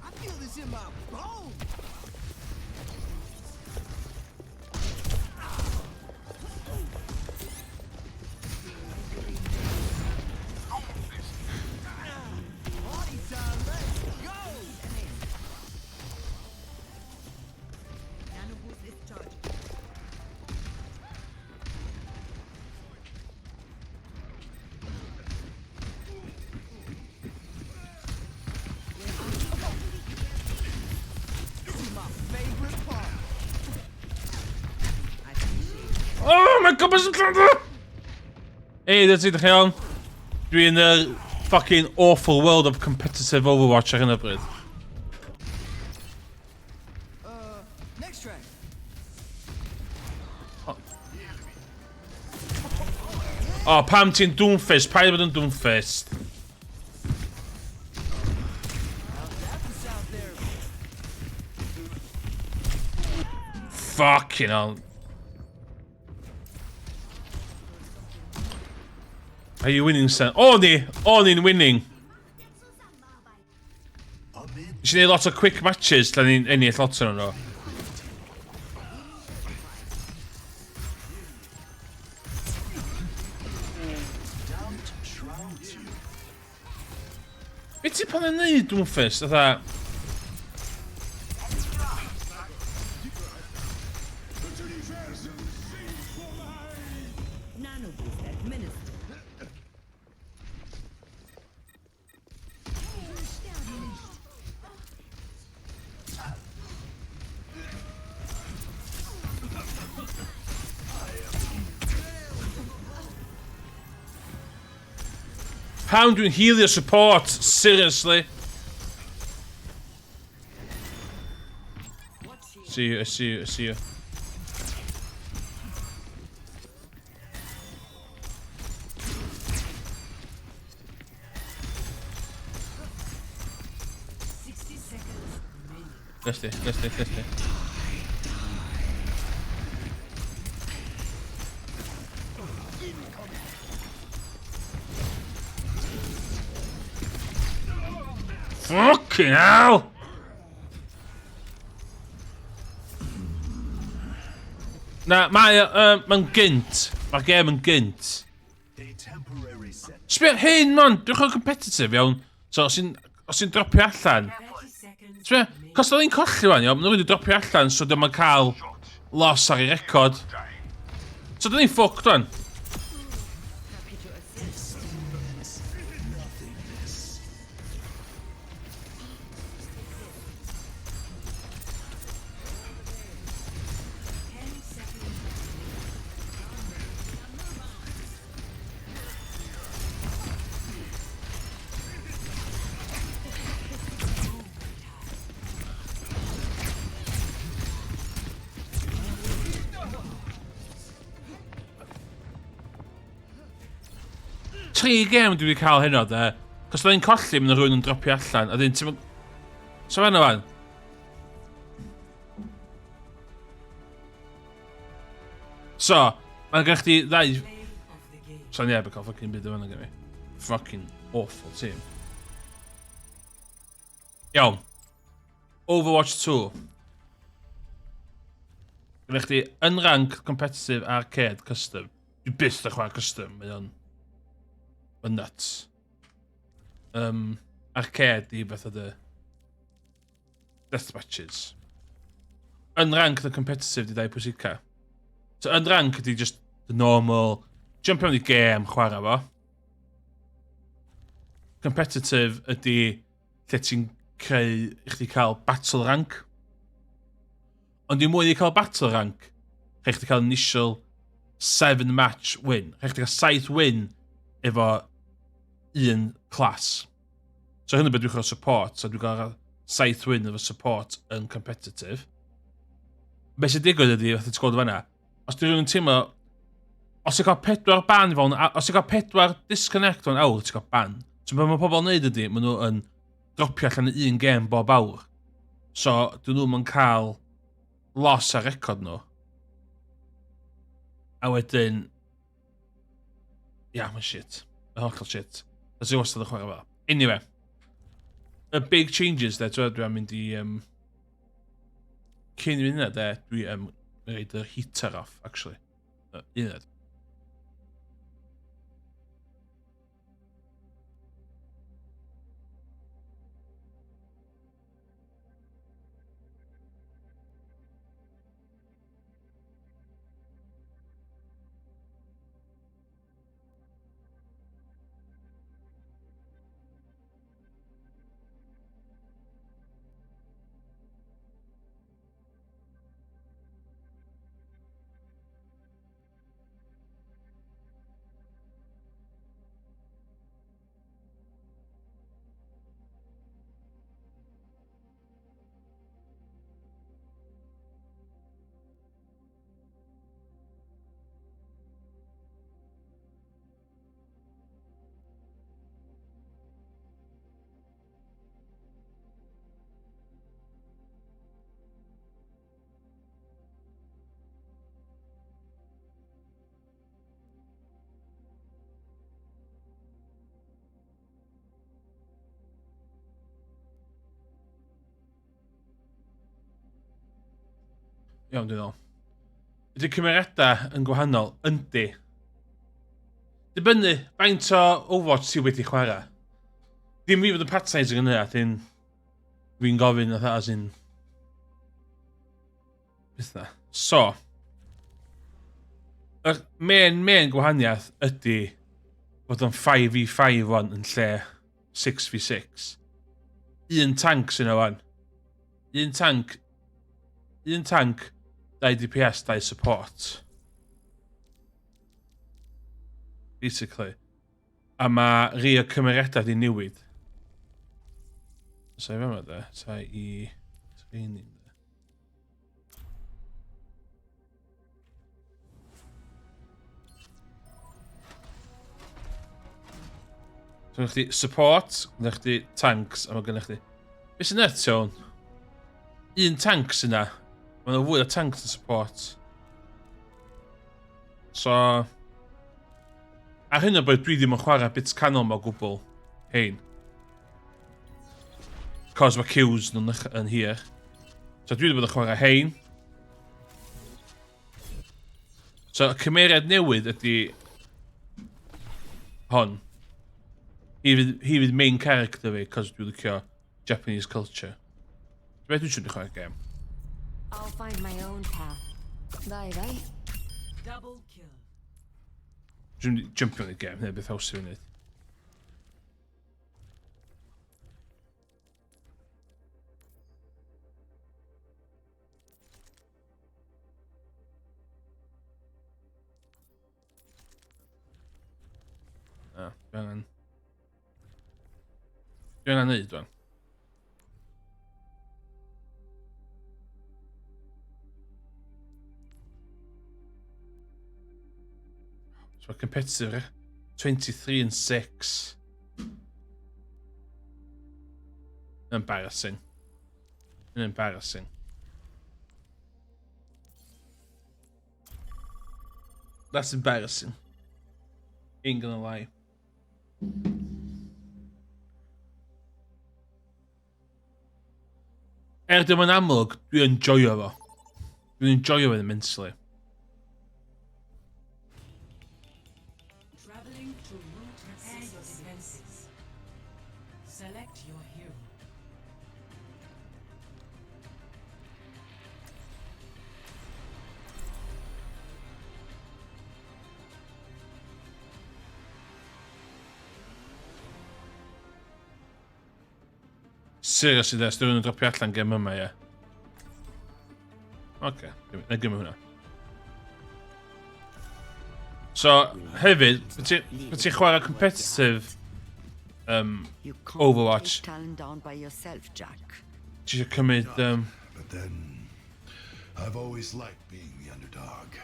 I feel this in my bones. Party time, let's go! Nano boost is charged. This is my favorite part. Oh my god, beth Hey, that's it, chi iawn? Dwi yn y fucking awful world of competitive Overwatch ar hyn o bryd. Next track. Oh, pam ti'n Doomfist? Paid bod yn Doomfist. Fucking hell. Are you winning, son? O, ni! O, ni'n winning! Nes i wneud lot o quick matches lle ni'n ennill lot o'n nhw. Be ti'n pan yn neud, Doomfist? Fatha... Nano boost administered. Pam dwi'n healio support? Seriously? See you, I see you, I see you. Lesti, lesti, lesti. Fucking hell! Na, mae, mae'n gynt. Mae'r gêm yn gynt. Sbio hyn, man! Dwi'n chwarae competitive, iawn. So, os ti'n os ti'n dropio allan... Sbio, cos oedd hi'n colli wan, iawn, maen nhw wedi dropio allan, so dyma'n cael loss ar ei record. So, dyn ni'n fucked, wan. Tri gêm dwi wedi cael heno, de. Cos oedd hi'n colli, mae'n rhywun yn dropio allan. A dyn, ti'n... So fan fan? So, mae'n gennych chdi ddau... So neb yn cael fucking byd o fan gen i. Fucking awful team. Iawn. Overwatch 2. Gennych chdi unrank, competitive, arcade, custom. Dwi byth yn chwarae custom, mae o'n... Mae'n nuts. Arcade i fatha dy... Deathmatches. Unrank na competitive di dau pwysica. So unrank ydi just the normal, jump mewn i gêm, chwarae fo. Competitive ydi lle ti'n creu i chdi cael battle rank. Ond i mwyn i cael battle rank, rhaid chdi cael initial 7 match win. Rhaid chdi cael 7 win efo un class. So hyn o beth dwi'n chwarae support, so dwi'n cael 7 win efo support yn competitive. Be sy'n digwydd ydi, fatha ti'n gweld fan'na, os di rhywun yn teimlo, os ti'n cael 4 ban fewn, os ti'n cael 4 disconnect fewn awr, ti'n cael ban. So be mae pobl yn neud ydy, maen nhw yn dropio allan un gêm bob awr. So, dyn nhw'n cael loss ar record nhw. A wedyn, ia, mae'n shit. Mae'n hollol shit. A sy'n wastad yn chwarae fel. Anyway, y big changes de, dwi'n dwi am mynd i... cyn i mi hynna de, dwi am reid yr heater off, actually. Un. Iawn, dwi'n ôl. Ydy cymeriadau yn gwahanol? Yndi. Dibynnu, faint o Overwatch ti wedi chwarae? Ddim fi fod yn patronising yn hynna, dyn fi'n gofyn fatha as in... Beth na. So, yr main gwahaniaeth ydy fod o'n 5v5 wan yn lle 6v6. Un tank sy'n yna wan. Un tank. Un tank, 2 DPS, 2 support. Basically. A mae rhai o cymeriadau di newid. Sa i fama de, sa i training de. So gennych chdi support, gennych chdi tanks, a mae gennych chdi... Be sy'n nuts iawn? Un tank sy'n na. Mae yna fwy o tanks yn support. So... Ar hyn o bryd dwi ddim yn chwarae bits canol ma o gwbl. Hein. Cos mae queues nhw'n yn hir. So dwi wedi bod yn chwarae hein. So y cymeriad newydd ydy hon. Hi fydd main character fi, cos dwi'n licio Japanese culture. Beth dwi'n siŵr chwarae gêm? I'll find my own path. Bye bye. Double kill. Dwi'n mynd i jumpio yn y gêm, neu beth haws i fi wneud. Ah, dwi angen... Dwi angen neud wan. So mae competitive 23 and 6. Embarrassing. Embarrassing. That's embarrassing. Ain't gonna lie. Er dim yn amlwg, dwi'n enjoyo fo. Dwi'n enjoyo fo immensely. Traveling to route. Prepare your defenses. Select your hero. Seriously, de, os dwi'n dropio allan gem yma, ie. Oce, okay, na gym hwnna. So, hefyd, pan ti'n chwarae competitive Overwatch, ti eisiau cymryd... But then, I've always liked being the underdog.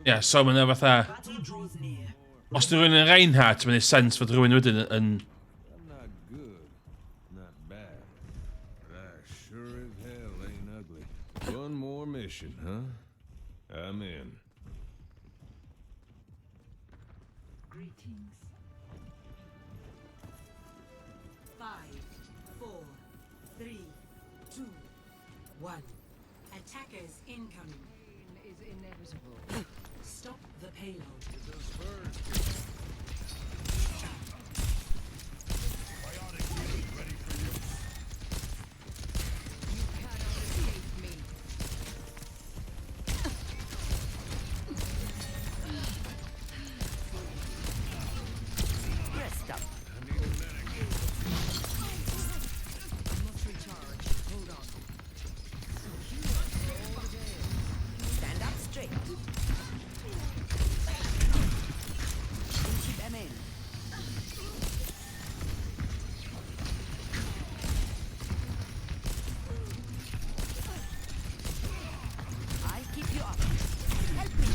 Ie, yeah, so mae'n fatha... Os di rhywun yn Reinhardt, mae'n neud sense fod rhywun wedyn yn... I'm not good, not bad, but I sure as hell ain't ugly. One more mission, huh? I'm in. Greetings. 5, 4, 3, 2, 1. Attackers incoming. Pain is inevitable. Stop the payload. You cannot escape me. Rest up. I must recharge. Hold on. Stand up straight. كنتي بأمان. I'll keep you up. Help me.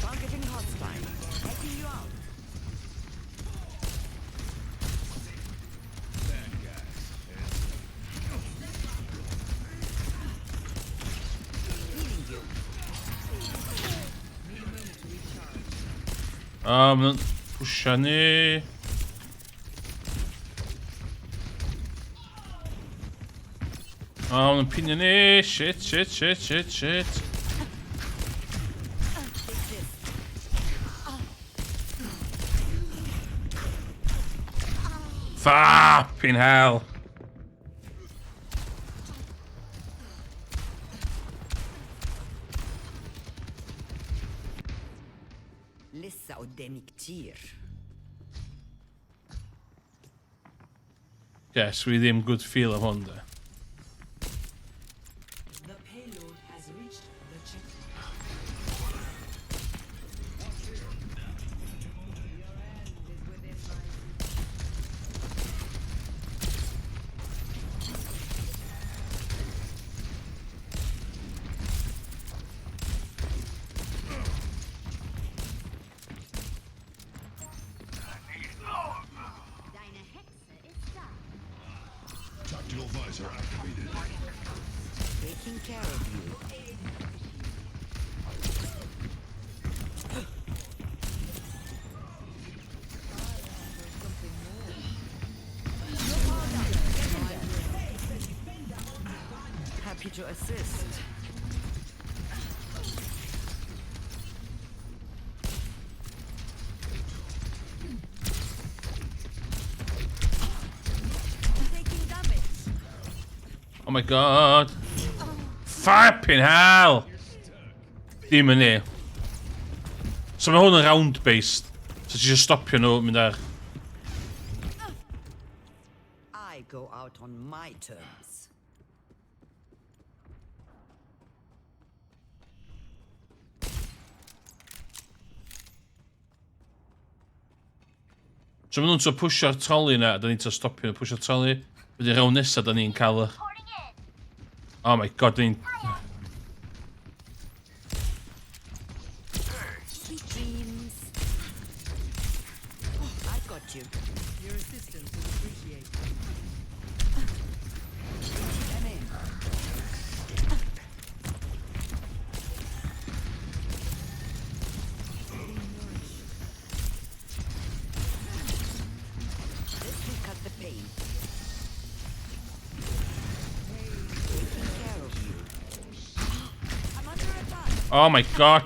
Targeting hostile. Helping you out. Bad guys. Healing you. Need a moment to recharge. A, maen nhw'n pwsio ni. O, maen nhw'n pinio ni. Shit, shit, shit, shit, shit. Take this. Fucking hell. لسه قدامي كتير. Yes, we ddim good feel am hwn, de. The payload has reached the checkpoint. Is within my Deine Hexe ist da. Tactical visor activated. Taking care of you. something more. Happy to assist. Taking damage. Oh my God. Fucking hell! Dim yn ni. So mae hwn yn round based. So ti eisiau stopio nhw mynd ar... I go out on my terms. So maen nhw'n trio pwsio'r troli na, da ni'n trio stopio nhw pwsio'r troli. Wedyn round nesaf da ni'n cael y... Reporting in. Oh my God, da ni'n... Sweet dreams. I've got you. Your assistance is appreciated. بأمان. This will cut the pain. Taking care of you. I'm under attack. Oh my God.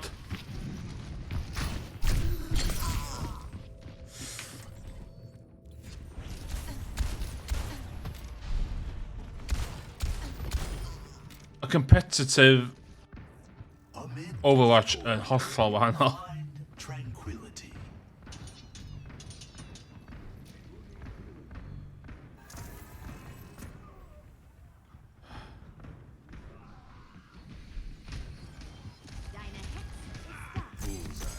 A competitive Overwatch yn hollol wahanol. Tranquility. Deine Hexe ist da.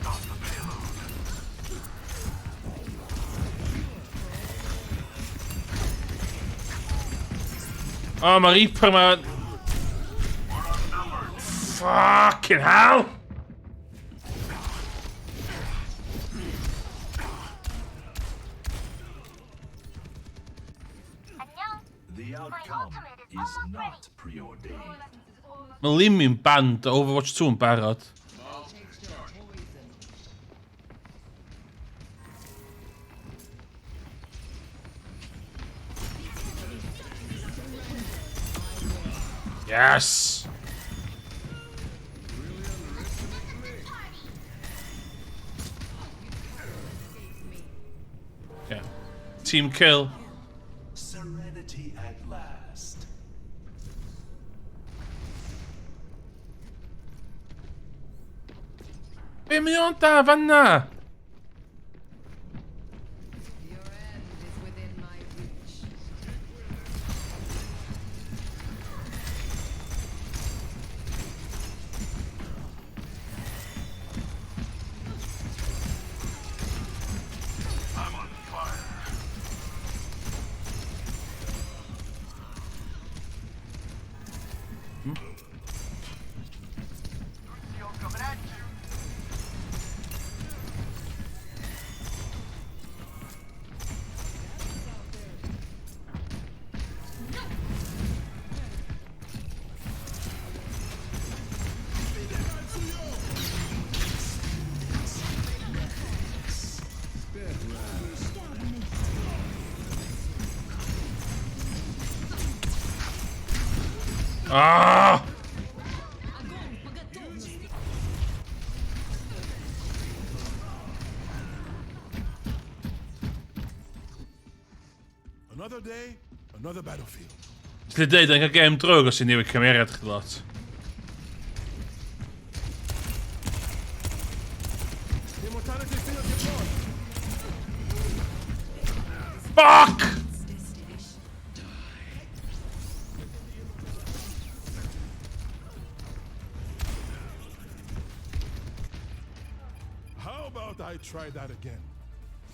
Stop the payload. O, oh, mae Reaper ma... Fucking hell! The outcome is not preordained. Mae Limi'n banned o Overwatch 2 yn barod. Yes! Yeah. Team kill. Serenity at last. Be mae o'n da fanna? I'm on fire. Ah! Another day, another battlefield. Ti'n dweud, yn cael gêm drwg os ti'n newid cymeriad chdi lot. Immortality field deployed. Fuck! How about I try that again?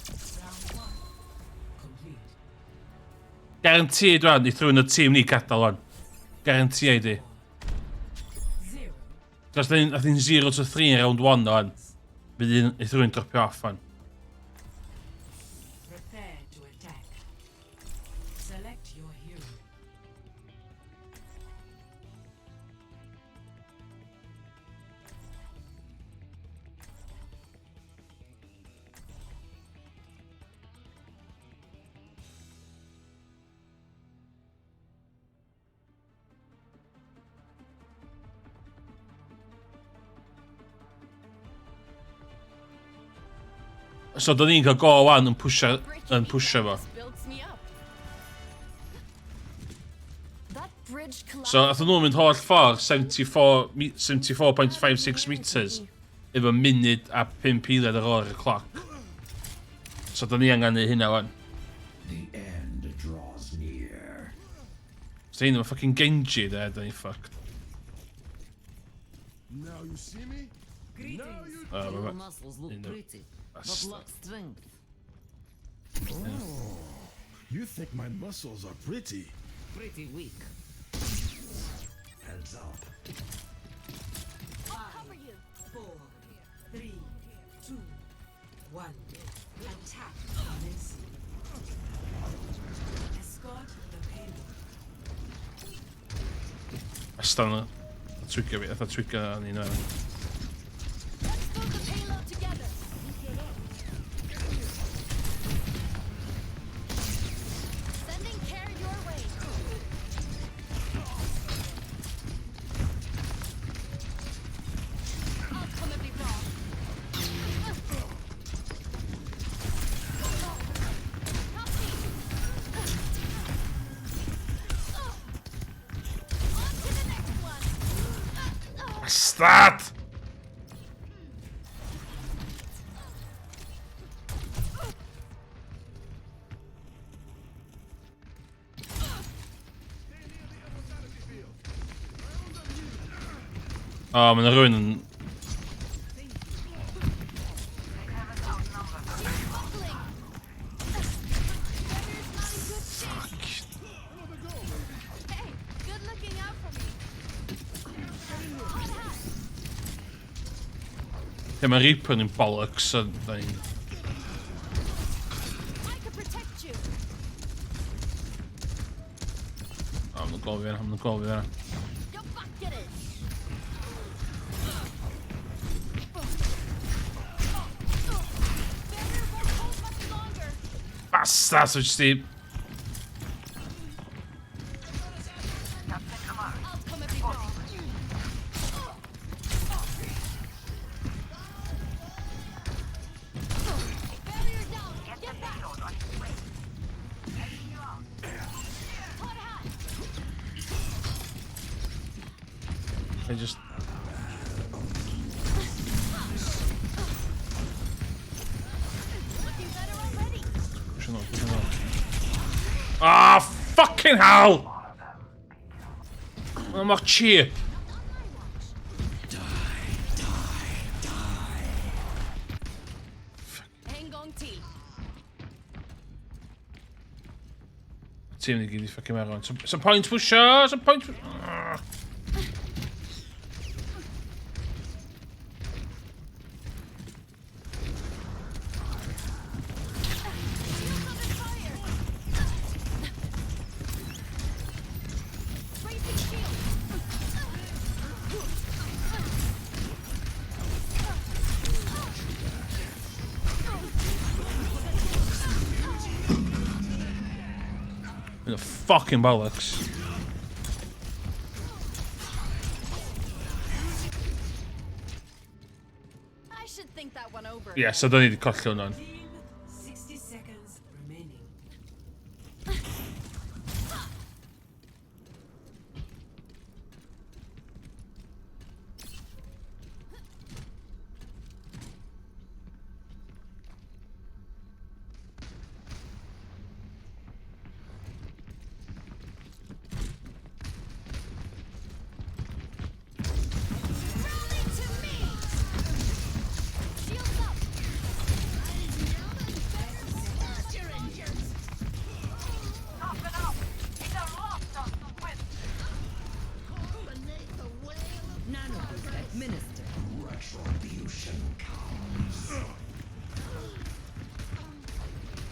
Round one. Complete. Guaranteed rwan, i rhywun y tîm ni gadael wan. Guaranteed i. Zero. Os nath ni'n 0 to 3 in round 1 o'n. Fydd un, i rhywun dropio off wan. Prepare to attack. Select your hero. So, da ni'n cael go wan yn pwysio, yn pwysio fo. Builds me up. That bridge collapsed. So, athyn nhw'n mynd holl ffordd 74, 74.56 metres efo munud a 5 eiliad ar ôl y cloc. So, da ni angen neud hynna wan. The end draws near. So, hyn efo fucking Genji, de, da ni fucked. Now you see me? Now you Oh, Your right. muscles look You know, pretty, but that's- lack strength. Oh, you think my muscles are pretty? Pretty weak. Heads up. I'll cover you. 4, 3, 2, 1. Attack commencing. Escort the payload. Astan o. Twigio fi, atha twigio ni nawr. Let's build the payload together. Sending care your way. I'll come every wrong. Help me. On to the next one. Bastard! O, oh, mae yna rhywun yn... Fuck. Hey, good looking out for me. Hot hat. Ie, mae Reaper yn bollocks, so da ni'n... I can protect you. O, ma'n gofio yna, ma'n gofio yna. Jag backar dig. Barrier won't hold much longer. Bastard, so jyst i... Allt kommer bli bra. Barrier down. Get back. Ta det här. I just... Looking better already. Push on, push on. Ah, fucking hell! Mae'n mor cheap. En gång till. Tîm ni gyd i fucking marw. Some point pusher, some point... Ah. Shields under fire. Raising shield. The fucking bollocks. I should think that one over. Yeah, so da ni wedi colli hwnna'n. 60 seconds remaining. Rally to me. Shields up. You're injured. Nanoboost administered. Retribution comes.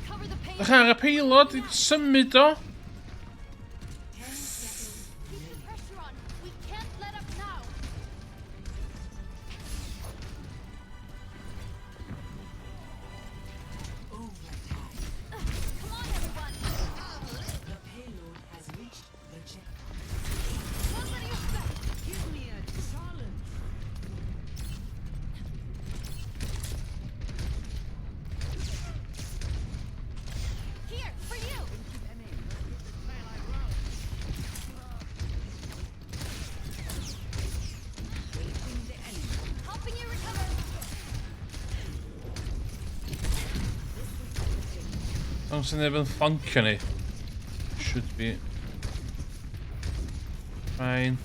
Cover the pain. Ych ar y payload i symud o. Keep the pressure on. We can't let up now. Come on, everyone. The payload has reached the checkpoint. Don't let you back. Give me a challenge. Here, for you. Helping you recover. Ond sy'n neb yn flancio ni. Should be fine.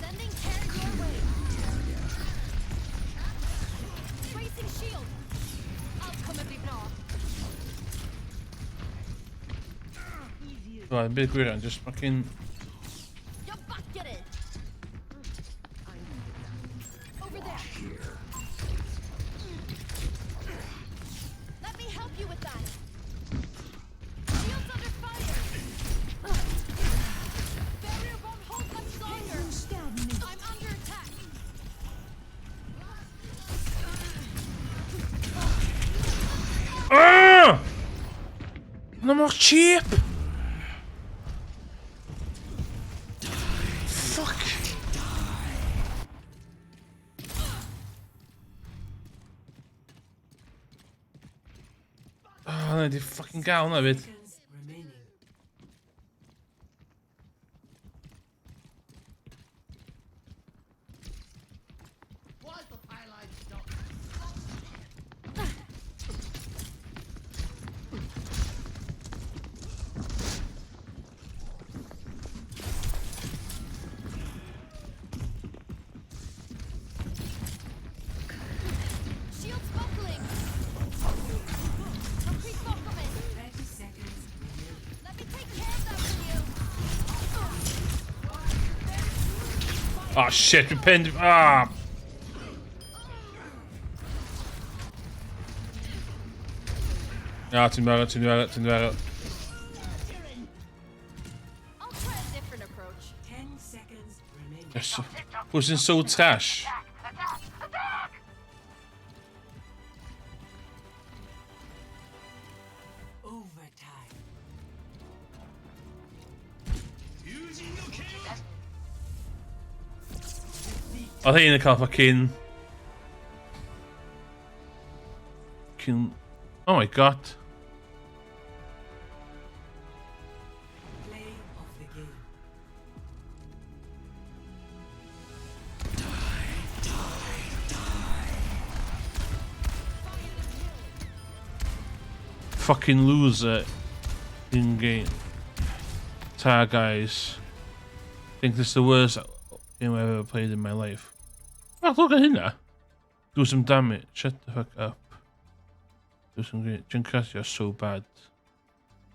Sending care your way. Bracing shield. Allt kommer bli bra. Right, bit gwirion, just fucking... Jag backar dig. Over there. Let me help you with that. Shields under fire. Barrier won't hold much longer. I'm under attack. Ah! No mor cheap! Fuck! Oh, na di fucking gael hwnna fyd. Seconds remaining. Shields buckling. Increase bakom mig. 30 seconds Oh shit, we pinned. Ah! Ah, ti'n barod, ti'n barod, ti'n barod. I'll try a different approach. 10 seconds remaining. Yes. Pwy sy'n so trash? Overtime. Oedd hyn yn cael fucking... Fucking... Oh my god. Play of the game. Fucking loser in game. Ta guys. Think this is the worst game I've ever played in my life. Oh, look at hynna. Do some damage. Shut the fuck up. Do some great. Junkrat, you're so bad.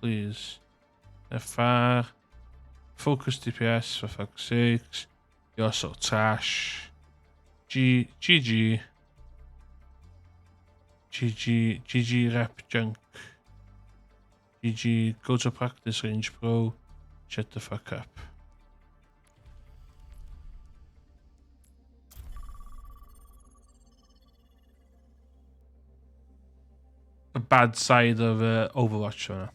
Please. FR. Focus DPS, for fuck's sakes. You're so trash. G G G. GG GG rep junk. GG go to practice range bro. Shut the fuck up. The bad side of Overwatch yna.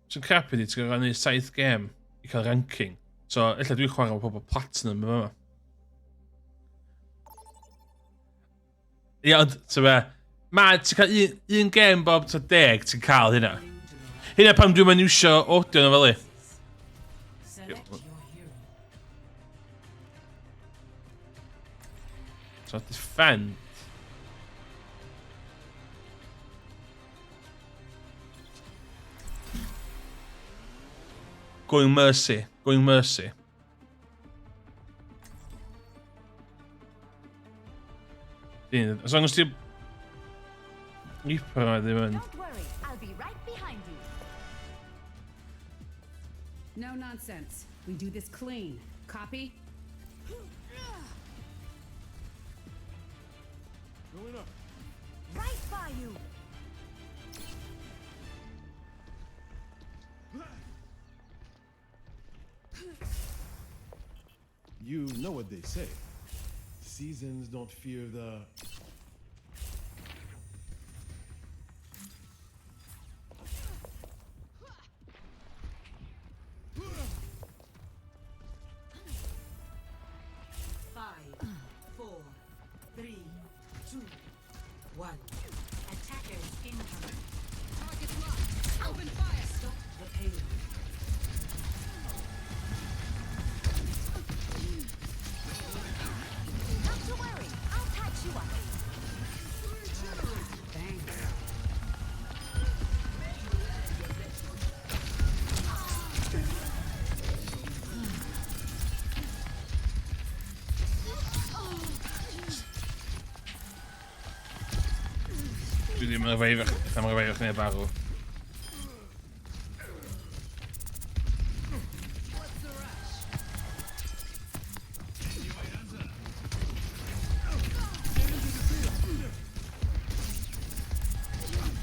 Sy'n crap ydi, ti'n gorfod neud 7 gêm i cael ranking. So, ella dwi'n chwarae efo pobl platinum efo yma. Ie, ond, ti'n be, ma, ti'n cael un, un gêm bob ta 10, ti'n cael hynna. Hynna pam dwi'n mynd iwsio audio na fel i. Select your hero. So, defend. Going Mercy. Going Mercy. Dyn, as long as ti'n... Reaper yma ddim yn... Don't worry, I'll be right behind you. No nonsense. We do this clean. Copy? Going up. Right by you. You know what they say. Seasons don't fear the. Five, four, three, two, one. Attackers incoming. Target locked. Open fire. Stop the payload. Not to worry, I'll patch you up. Thanks. Dwi ddim yn refaifach, am refaifach neu farw.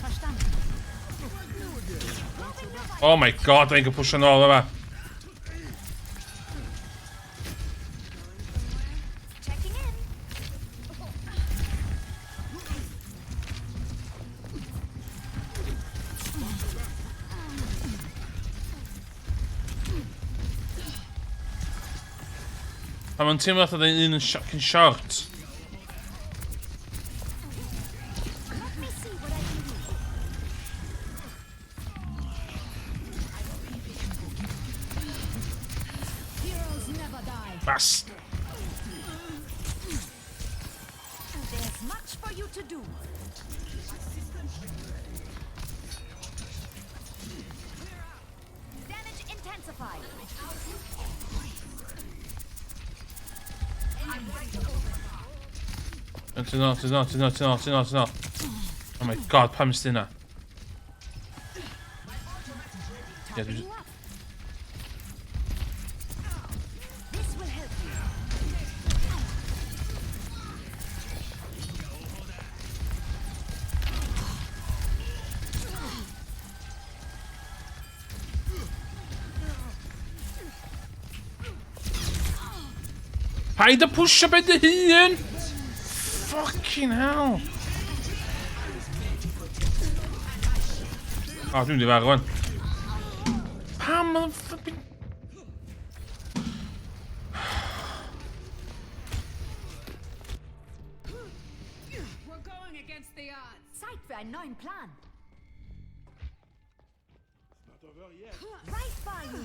Verstanden. Oh my god, dwi'n cael pwysio nôl yma. Checking in. A mae'n teimlo fatha dda un yn shocking short. Let me see what I can do. Heroes never die. Bas. There's much for you to do. Damage intensified. Ti'n ôl, ti'n ôl, ti'n ôl, ti'n ôl, ti'n ôl, ti'n ôl. Oh my god, pam ysdi hynna? Ie, dwi... This will help you. Paid â pwsio ben dy hun! Fucking hell! O, dwi'n mynd i farw wan. Pam oedd fucking... We're going against the odds. Zeit für einen neuen Plan. Right by you.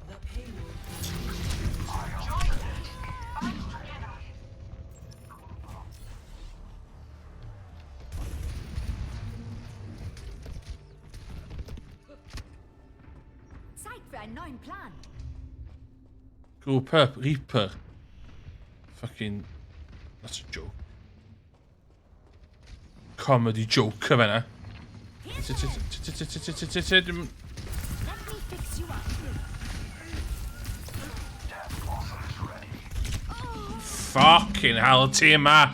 The payload Zeit für einen neuen Plan. Group up, Reaper. Fucking... That's a joke. Comedy joke fan'na. Let me fix you up. Fucking hell, tîm ma!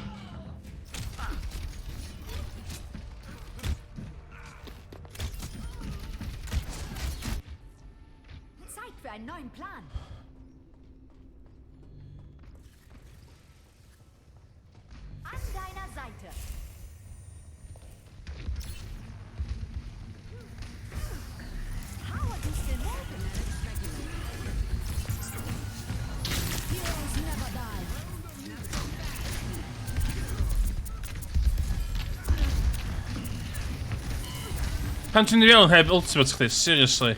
Zeit für einen neuen Plan. An deiner Seite. How are you still moving? Heroes never die. Pan ti'n mynd i fewn heb ultimate chdi, seriously.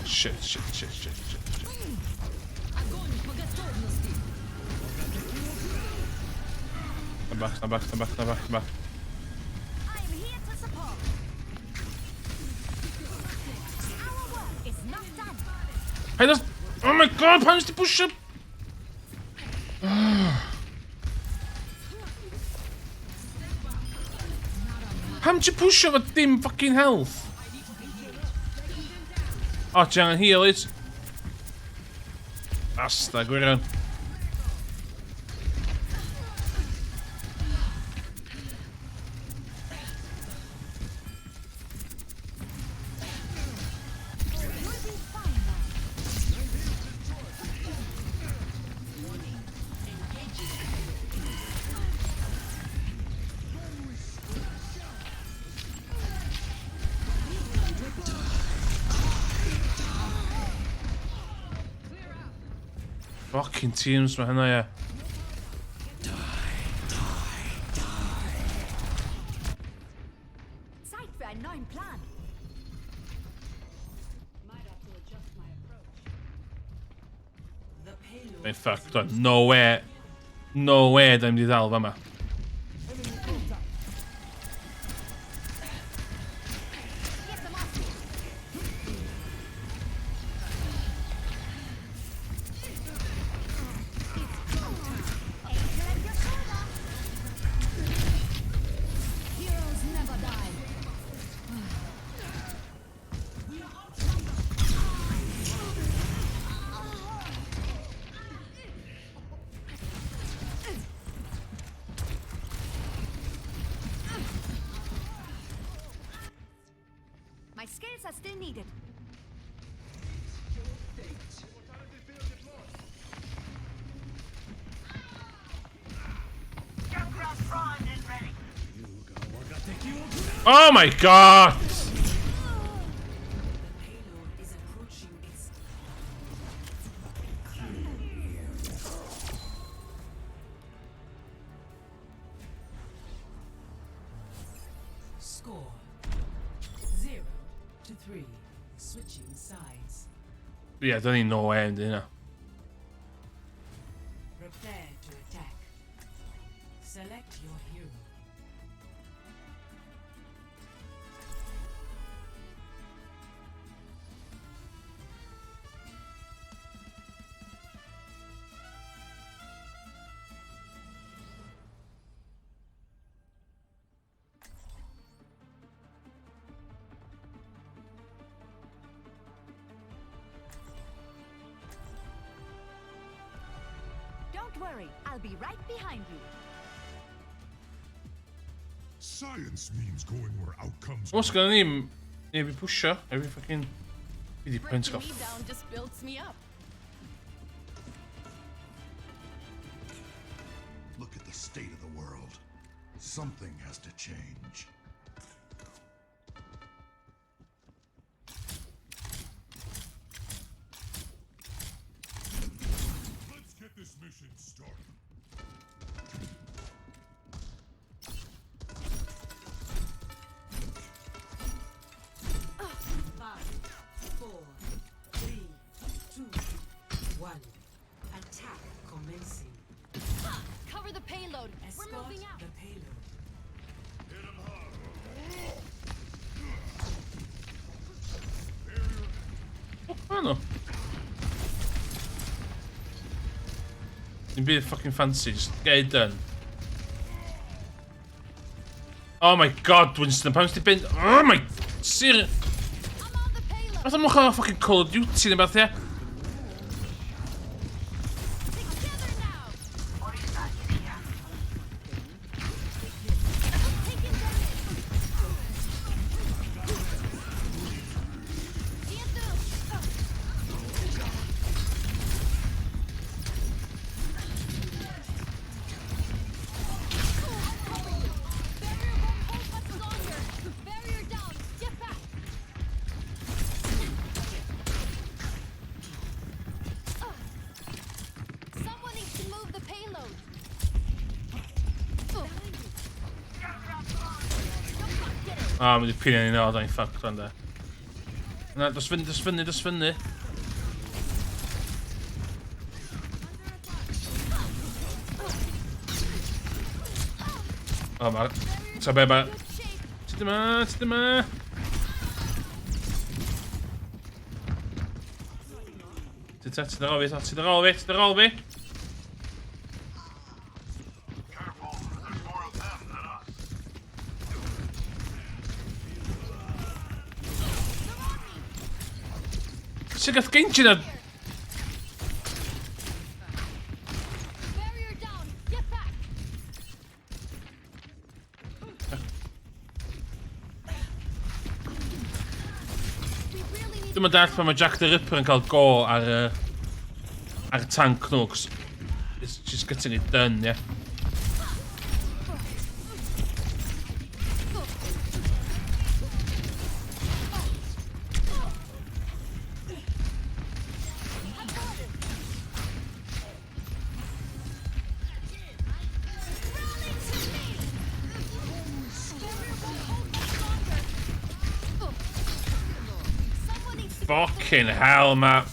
Shit, shit, shit, shit, shit, shit. Stand back, stand back, stand back, stand back, stand back. I'm here to support. Our work is not done. Paid â... Oh my god, pam nes ti pwsio... Pam ti pwsio fo dim fucking health? O, ti angen heal it. Basta, gwirion. You'll be fine now. Fucking teams mae hynna, ie. Zeit für einen neuen Plan. Might have to adjust my approach. The payload Mae'n fucked on. No way. No way da ni'n mynd i ddal fama. Get them off me. Angel at your shoulder. Heroes never die. My skills are still needed. Oh my god! payload is approaching its score 0-3. Switching sides. Ie, yeah, dyn ni no way yn hynna. Prepare to attack. Select your hero. Don't worry, I'll be right behind you. Science means going where outcomes Os gynna ni, neb i pwysio, every fucking... Fi di pwynt Breaking gael me down just builds me up. Look at the state of the world. Something has to change. Let's get this mission started. Five, four, three, two, one. Attack commencing. Cover the payload. We're Escort moving out. the payload. Ffwc ma nhw. Dim byd fucking fancy, just get it done. Oh my god, Winston, pam ti byn... Oh my... Sir... Fath o'n mwch fucking Call of Duty neu beth, ie? Barrier down. Get back. Someone needs to move the payload. Ah, mae wedi pinio ni nôl, da ni'n fucked fan da. Na, dos fyny, dos fyny, dos fyny. O, mae'r... Ta be, mae... Ti dyma, ti dyma. Ti ta, ti dy fi, ti dy fi, ti dy fi. Sut gath Genji na... Barrier down. Get back. Dwi'm yn dallt pan mae Jack the Ripper yn cael go ar y ar y tank nhw, 'cos it's just getting it done, yeah. Fucking hell, Matt.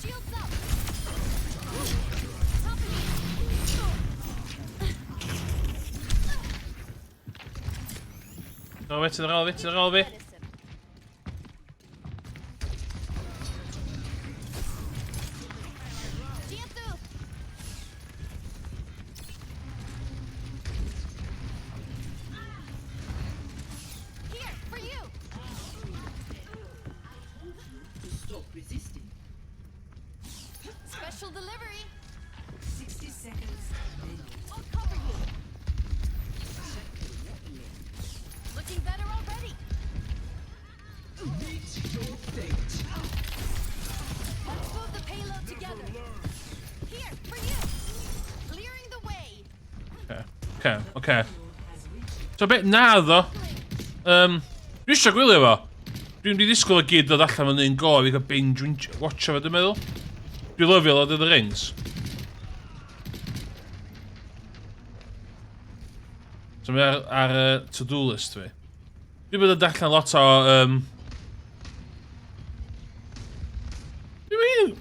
No, wait, ti'n ôl fi, ti'n ôl fi. Here, for you. Stop resisting. Special delivery. 60 seconds remaining. I'll cover you. Looking better already. Meet your fate. Let's move the payload together. Here, for you. Clearing the way. Okay. So bit na ddo. Dwi eisiau gwylio fo. Dwi'n di ddisgwyl o gyd ddod allan fan un go a fi gael binge watch o fo, dwi'n meddwl. Dwi'n lyfio Lord of the Rings. So mae ar to-do list fi. Dwi'n bod yn darllen lot o... Dwi'n mynd...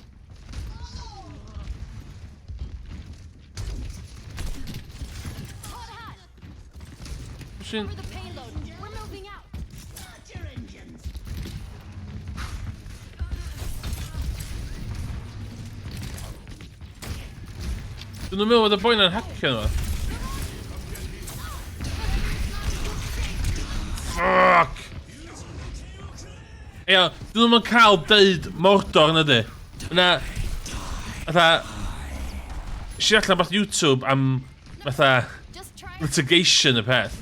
Sy'n... Cover the payload. We're moving out. Start your engines. Dwi'n meddwl bod y boi na'n hacio nhw. Fuck! Ia, dyn nhw'n cael deud Mordor na di. Na... Fatha... Si allan beth YouTube am fatha litigation y peth.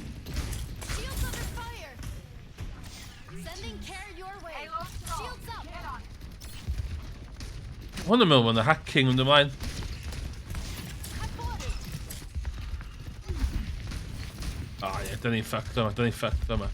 Hwn yn meddwl bod yna hacking yn ymlaen. O oh, ie, yeah, da ni'n fucked yma, da ni'n fucked yma.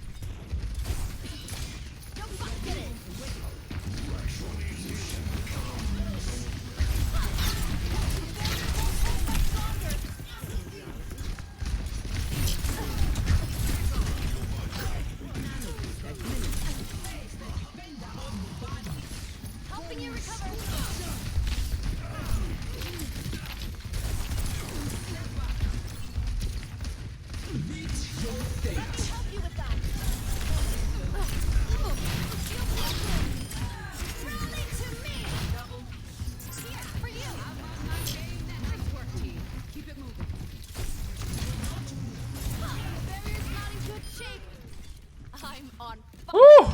Woo!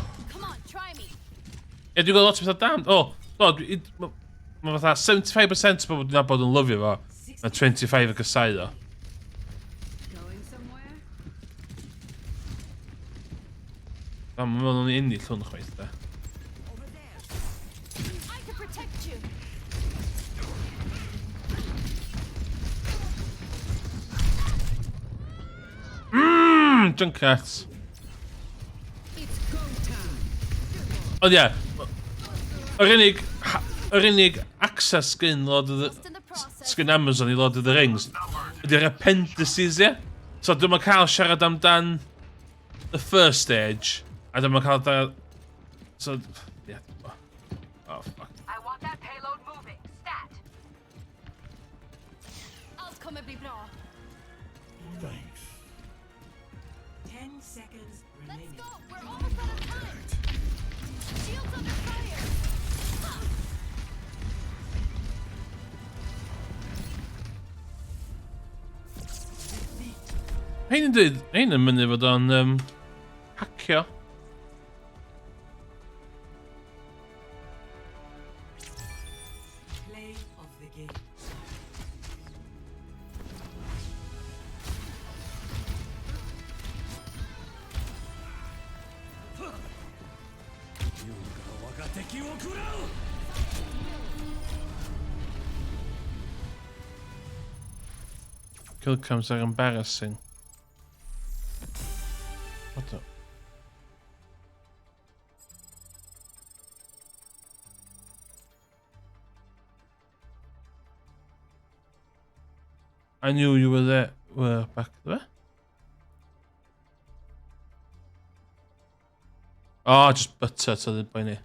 Ie, dwi'n gweld lot o bethau damn. O, do, mae fatha 75% o bobl dwi'n nabod yn lyfio fo. Mae 25 yn gysau o. Na, mae'n meddwl nhw'n ennill hwn chwaith, da. Mmm, Junkrat. Ond ie, yr unig, yr unig access sgyn Lord of the... Sgyn Amazon i Lord of the Rings ydy'r appendices, ie? So dwi'm yn cael siarad amdan the first stage, a dwi'm yn cael da... So, yeah. Oh, fuck. I want that payload moving. Stat. Allt kommer bli bra. Thanks. 10 seconds remaining. Let's go. We're almost out of time. Shields under fire. Hein yn dweud, hein yn mynnu fod o'n hacio. Play of the game. Kill cams are embarrassing. What the? I knew you were there. Were back there. Oh, just butter to the bunny.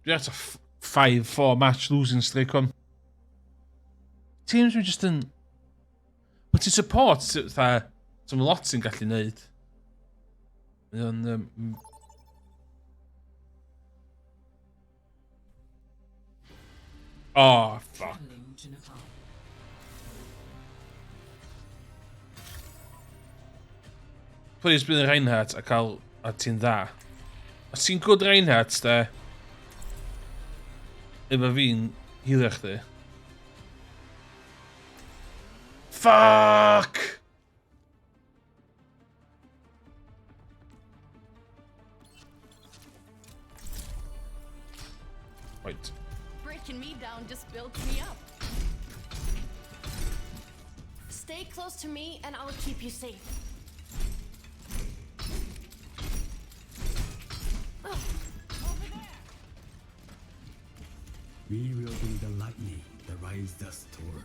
That's a 5-4 match losing streak on. Teams were just yn... But ti'n support, fatha, some lot sy'n gallu neud. Mae o'n... Oh, fuck. Please bydd yn Reinhardt a cael... A ti'n dda. Os ti'n good Reinhardt, de... Efo fi'n healio chdi. Fuck! Right. Breaking me down just builds me up. Stay close to me and I'll keep you safe. Over there. We will be the lightning that rides the storm.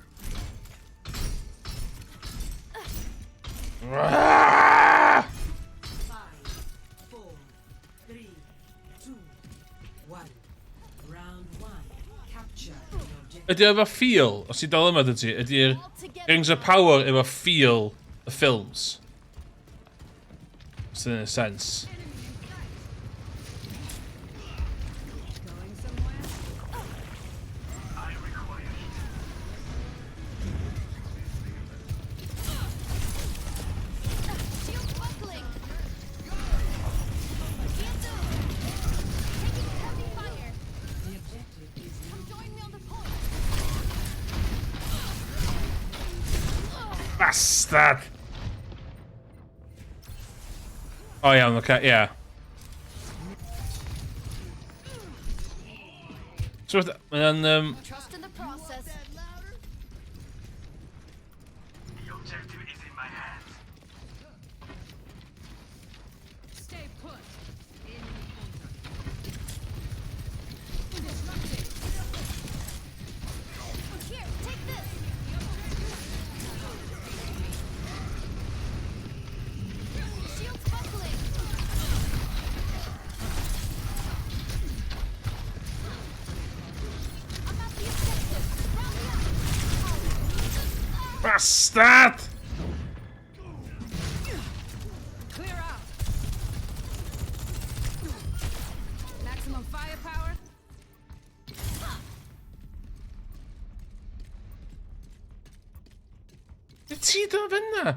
5, 4, 3, 2, 1. Round 1. Capture the objective. Ydy o efo feel, os ti dal yma dy ti, ydy'r Rings of Power efo feel y ffilms? Sydd yn a sense. Bastard! O iawn, oce, okay, ie. Yeah. So, mae'n... Trust in the process. The objective is in my hands. Stay put. In contact. Here, take this. Shields buckling. I'm at the objective. Rally up. Bastard! Clear out. Maximum firepower. Be ti dod fyna?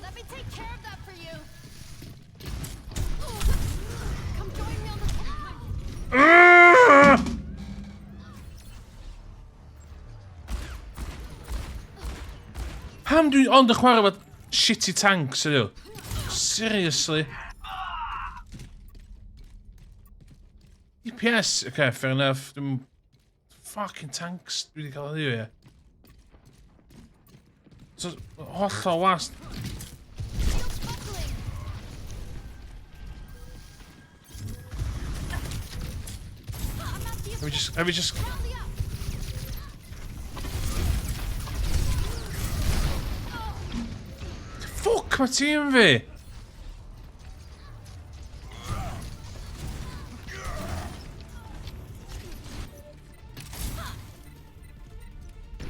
Let me take care of that for you. Come join me on the. Ah! Pam dwi ond yn chwarae efo shitty tanks ydw? Seriously? DPS, okay, fair enough. Dwi'n fucking tanks dwi wedi cael heddiw, ie. So, hollol wast. Shields buckling. I'm at the Let me just... Rally up. Fuck, mae tîm fi!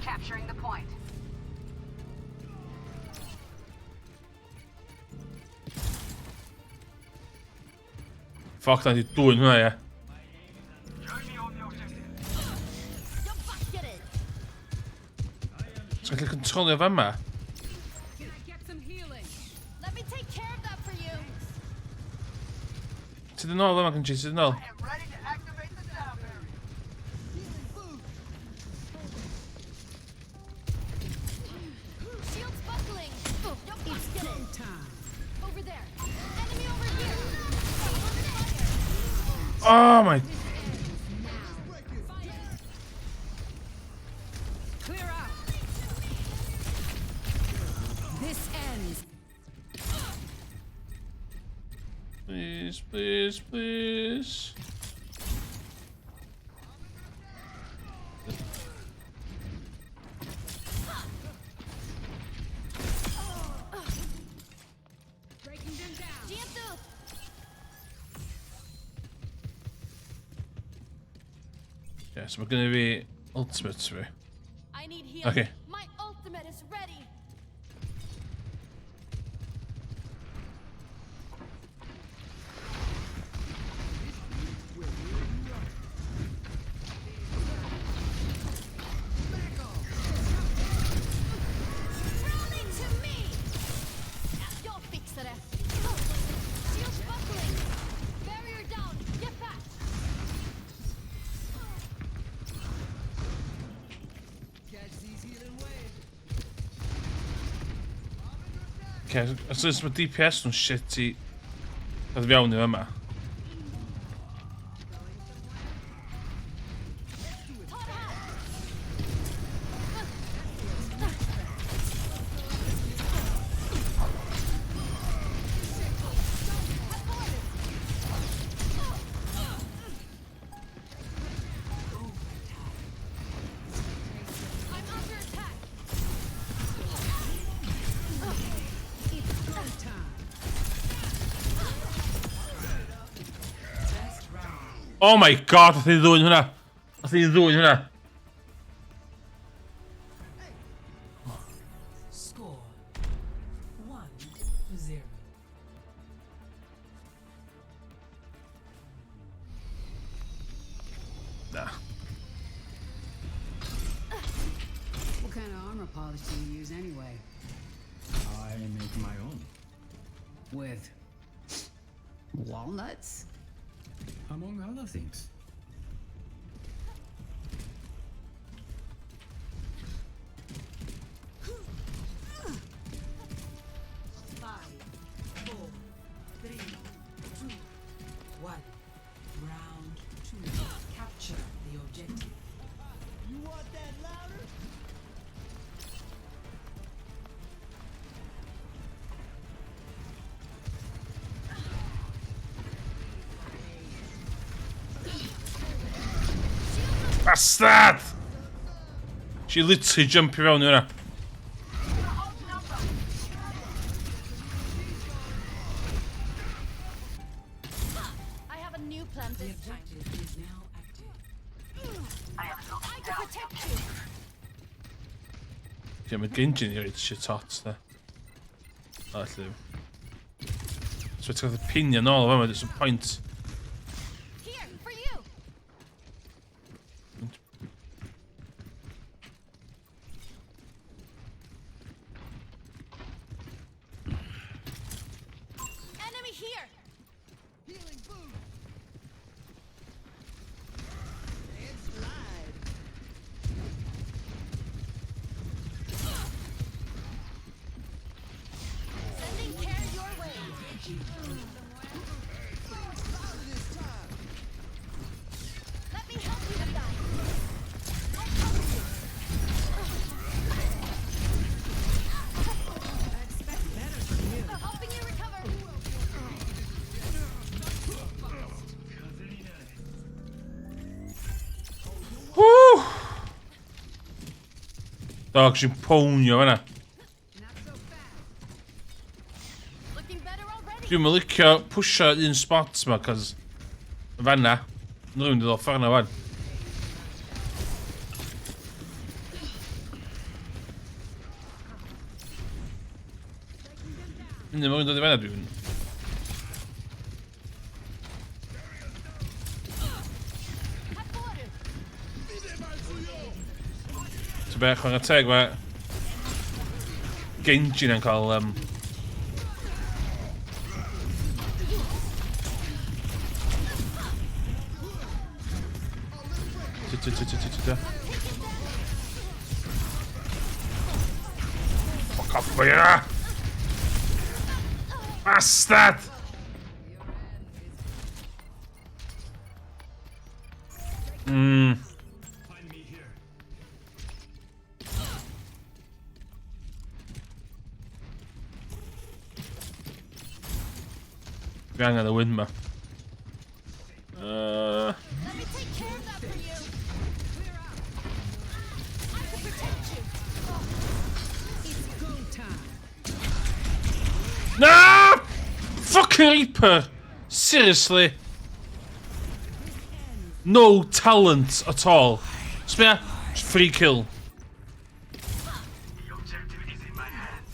Capturing the point. Fuck, na di dwyn hwnna, ie. Jag backar dig. Ti'n gallu controlio fama? Can I get some healing? Let me take care of that for you. Ti dyn ôl yma, Genji, ti dyn ôl. Ready to activate the sound barrier. Shields buckling. Jag backar dig. Over there. Enemy over here. Oh my... Clear out. This ends. Please, please, please. Breaking them down. Giantu. Yeah, so mae gynnu fi ultimate fi. I need healing. Okay. My ultimate is ready. Rally to me! Jag fixar det. Shields buckling. Barrier down. Get back. Catch these healing waves. Okay, so os mae DPS nhw'n shit i... Dod fewn i yma. Ta det här. I'm under attack. It's go time. Best round. Oh my god, nath ni ddwyn hwnna. Nath ni ddwyn hwnna. Score 1-0. Na. What kind of armor polish do you use anyway? I'm With walnuts? Among other things. Five, four, three, two, one. Round two. Capture the objective. You want that louder? Bastard! She literally jumped around yna. I have a new plan The this time. objective is now active. I can protect you. Ie, mae Genji ni reit shit hot, da. O, allu. So ti'n cael pinio nôl o fama, there's a point. Here, for you. Enemy here. Healing boom. And slide. Sending care your way. This time. Let me help you with that. I'll cover you. I expect better from you. Helping you recover. Woo! Dog, sy'n pwnio fan'na. Looking better already. Dwi'n mynd licio pwsio un spot ma, cos fan'na. Rwy'n dod o ffordd na wan. Ynddi, mae'n dod i fan'na dwi'n... So be, chwarae teg, mae Genji na'n cael... Tu, tu, tu, tu, tu, tu, tu. Fuck off, Moira! Bastard! Find me here. Fi angen y win ma. Let me take care of that for you. I can protect you. It's go time. Na! Fucking Reaper! Seriously? No talent at all. Sbia, free kill.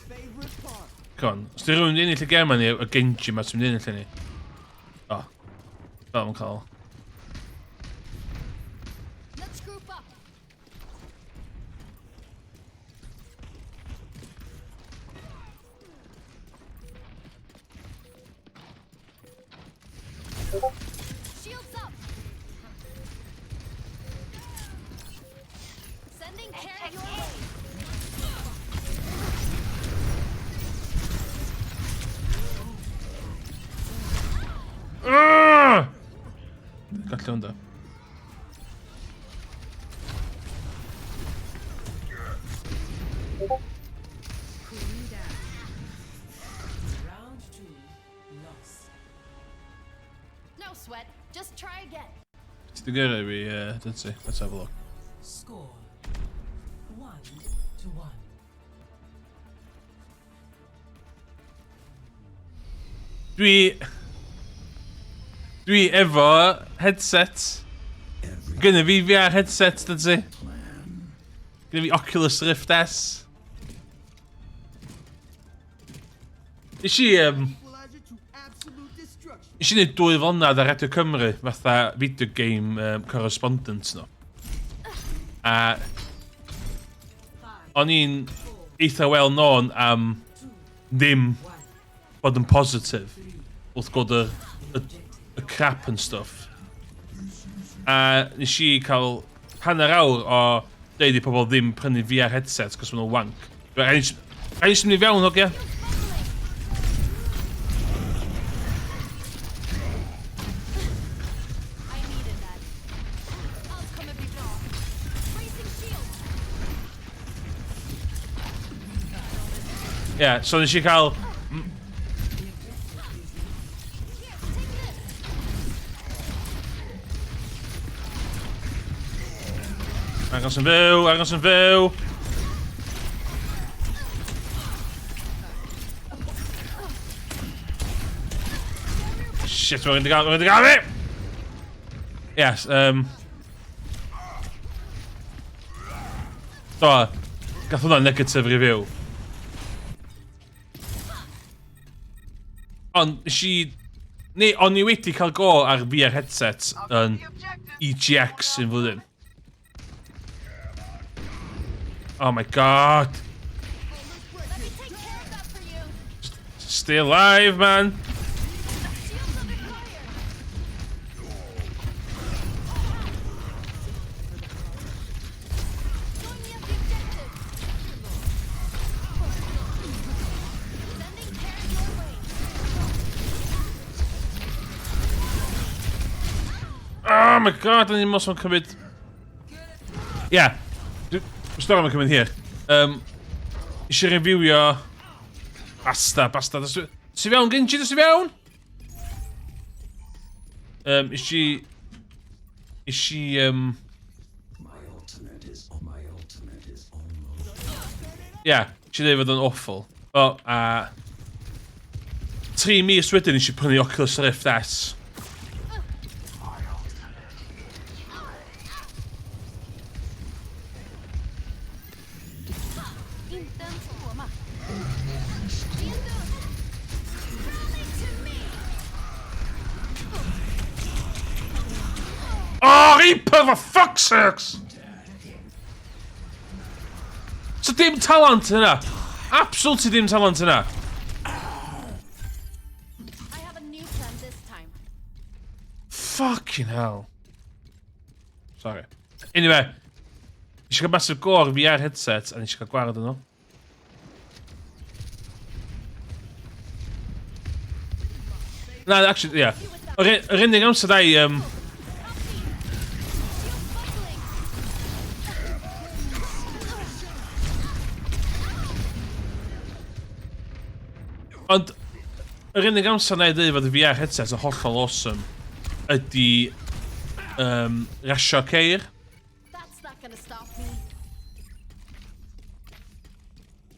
Favorite part. Come on, os di rhywun ennill y gem ni, y Genji ma sy'n mynd ennill ni. O. Fel mae'n cael. Let's group up. Shields up. Sending care your way. Ah! Gallu hwn da. Cooling down. Round two. Lost. No sweat. Just try again. Ti di gyrru fi, dyn ti? Let's have a look. Score. 1-1. Dwi efo headset. Gynna fi VR headset, dyn ti? Gynna fi Oculus Rift S. Nes i, Equalizer to absolute destruction. Nes i wneud 2 flynedd ar Radio Cymru, fatha video game correspondent no. A o'n i'n eitha well known am ddim bod yn positif wrth gweld y, y, y crap and stuff. A nes i cael hanner awr o deud i pobl ddim prynu VR headsets cos maen nhw'n wank. Rhaid i mynd i fewn, hogia. Ie, yeah, so nes i cael... Agos yn fyw, agos yn fyw! Shit, mae'n mynd i gael, mae'n mynd i gael fi! Yes, Do, gath hwnna negative review. Ond nes i... Neu, o'n i wedi cael go ar VR headset yn EGX yn flwyddyn. Oh my god. Stay alive, man. Oh my god, o'n i'n mos o'n cymryd... Ie. Yeah. Stori mae'n cymryd hir. Eisiau reviewio... Basta, basta. Dos i fewn, Genji, dos i fewn! Eisiau... Ie, yeah, eisiau dweud fod yn awful. O, a... 3 mis wedyn eisiau prynu Oculus Rift S. Oh, Reaper, for fuck's sakes! So dim talent yna. Absolutely dim talent yna. I have a new plan this time. Fucking hell. Sorry. Anyway, eisiau cael massive go ar VR headset a eisiau cael gwared yn nhw. Na, actually, yeah. Yr unig amser da i... Ond, yr unig amser na i dweud fod y VR headset yn hollol awesome ydy rasio ceir. That's not gonna stop me.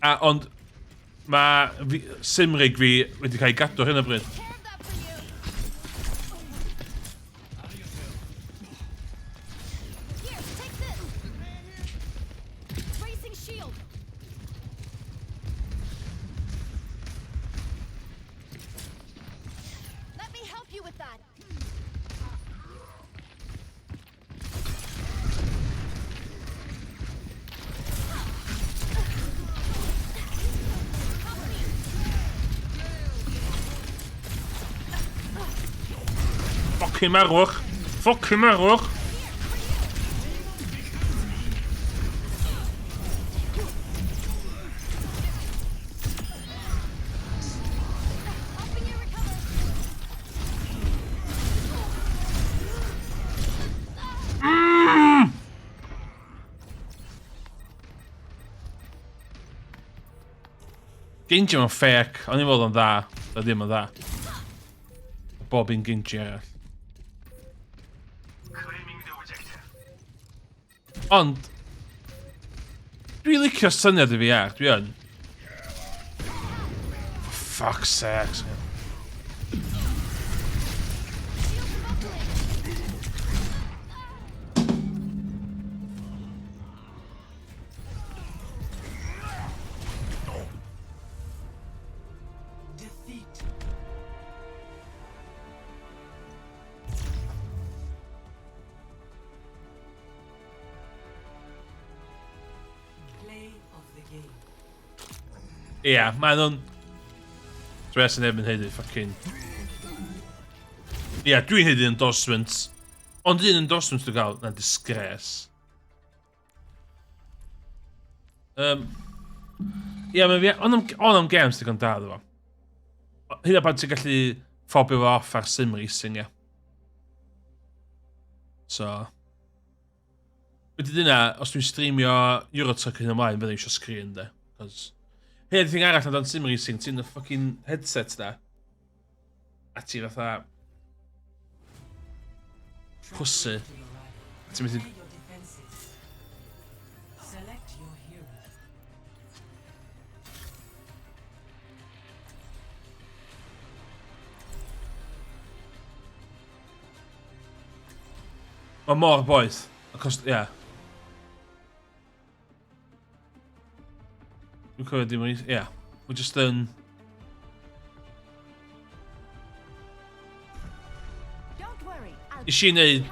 A, ond mae sim rig fi wedi cael ei gadw ar hyn o bryd. Here, take this. Bracing shield. Let me help you with that. Fucking marwch! Fucking marwch! Genji mae'n fake, o'n i'n fod yn dda, da ddim yn dda. Bob un Genji arall. Ond, dwi'n licio'r syniad i VR, dwi yn. For fuck's sake. Defeat. Play of the game. Ie, yeah, maen nhw'n... So es neb yn haeddu fucking... Ie, yeah, dwi'n haeddu endorsement. Ond un endorsement dwi'n gael, na'n disgrace. Ie, yeah, mae fi... Ond am, on am games digon da, ddo fo. Hyd yn pan ti'n gallu ffobio fo off ar sim racing, ie. So... Wedyn dyna, os dwi'n streamio Euro Truck yn ymlaen, fydda i eisiau screen, de. Cos... Hyn thing arall amdan sim racing, ti'n y fucking headset da. A ti fatha... Chwysu. A ti'n methu... Mae mor boeth. Achos, ie. Yeah. Dwi'n cofio dim ond, ie. Yeah. Mae just yn... Nes i wneud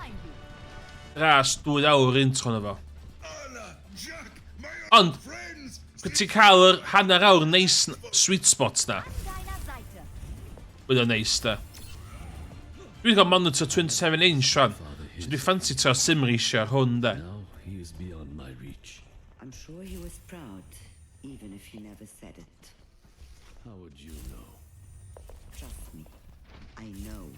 ras 2 awr intro na fo. Ond, ti'n cael yr hanner awr neis sweet spot na. Bydd o'n neis da. Dwi'n cael monitor 27 inch rwan. So dwi'n ffansi tra sim race ar hwn da. He is beyond my reach. I'm sure he was proud, even if he never said it. How would you know? Trust me, I know.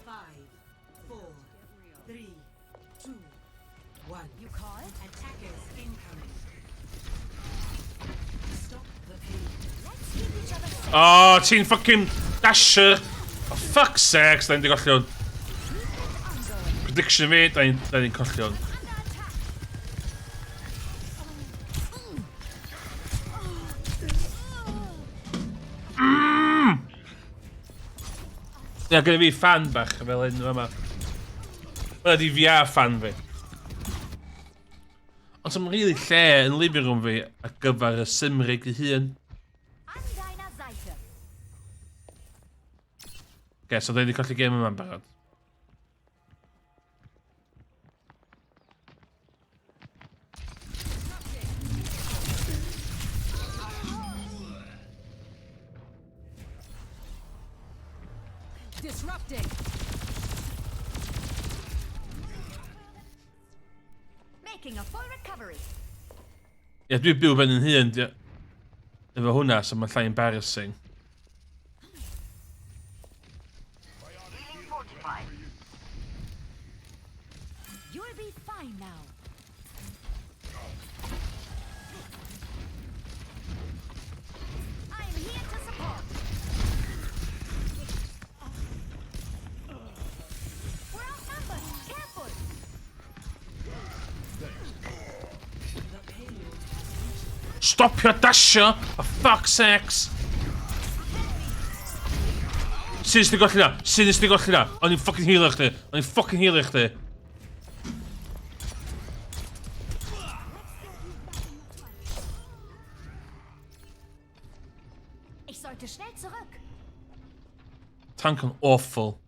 Five, four, three, two, one. You call? Attackers incoming. Stop the pain. Let's keep each other safe. Oh, ti'n fucking dasher. Oh, fuck's sakes, da ni'n di golli hwn. Prediction fi, da ni'n colli hwn. Ia, gyda fi fan bach fel hyn yma. Hwna di VR fan fi. Ond so'm rili lle yn living room fi ar gyfer y sim rig ei hun. Oce, so da ni wedi colli gêm yma'n barod. Disrupting. Making a full recovery. Ie, dwi'n byw ben yn hun, efo hwnna, so mae'n llai embarrassing. You'll be fine now. I'm here to support. We're outnumbered. Careful. Stopio dasio! For fuck's sakes! Sut nes di golli na? Sut nes di golli na? O'n i'n fucking healio chdi. O'n i'n fucking healio chdi. Ich sollte schnell zurück. Tank yn awful.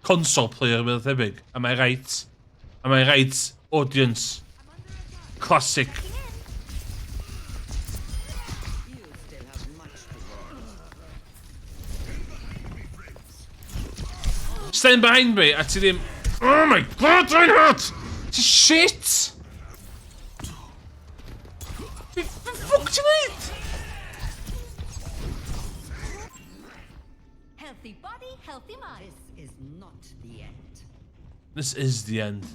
Console player bydd thebyg. Am I right? Am I right, audience? Classic. You still have much to learn. Stand behind me, a ti ddim... Oh my god, Reinhardt! Ti shit! Be ffwc ti'n neud? Healthy body, healthy mind. This is not the end. This is the end.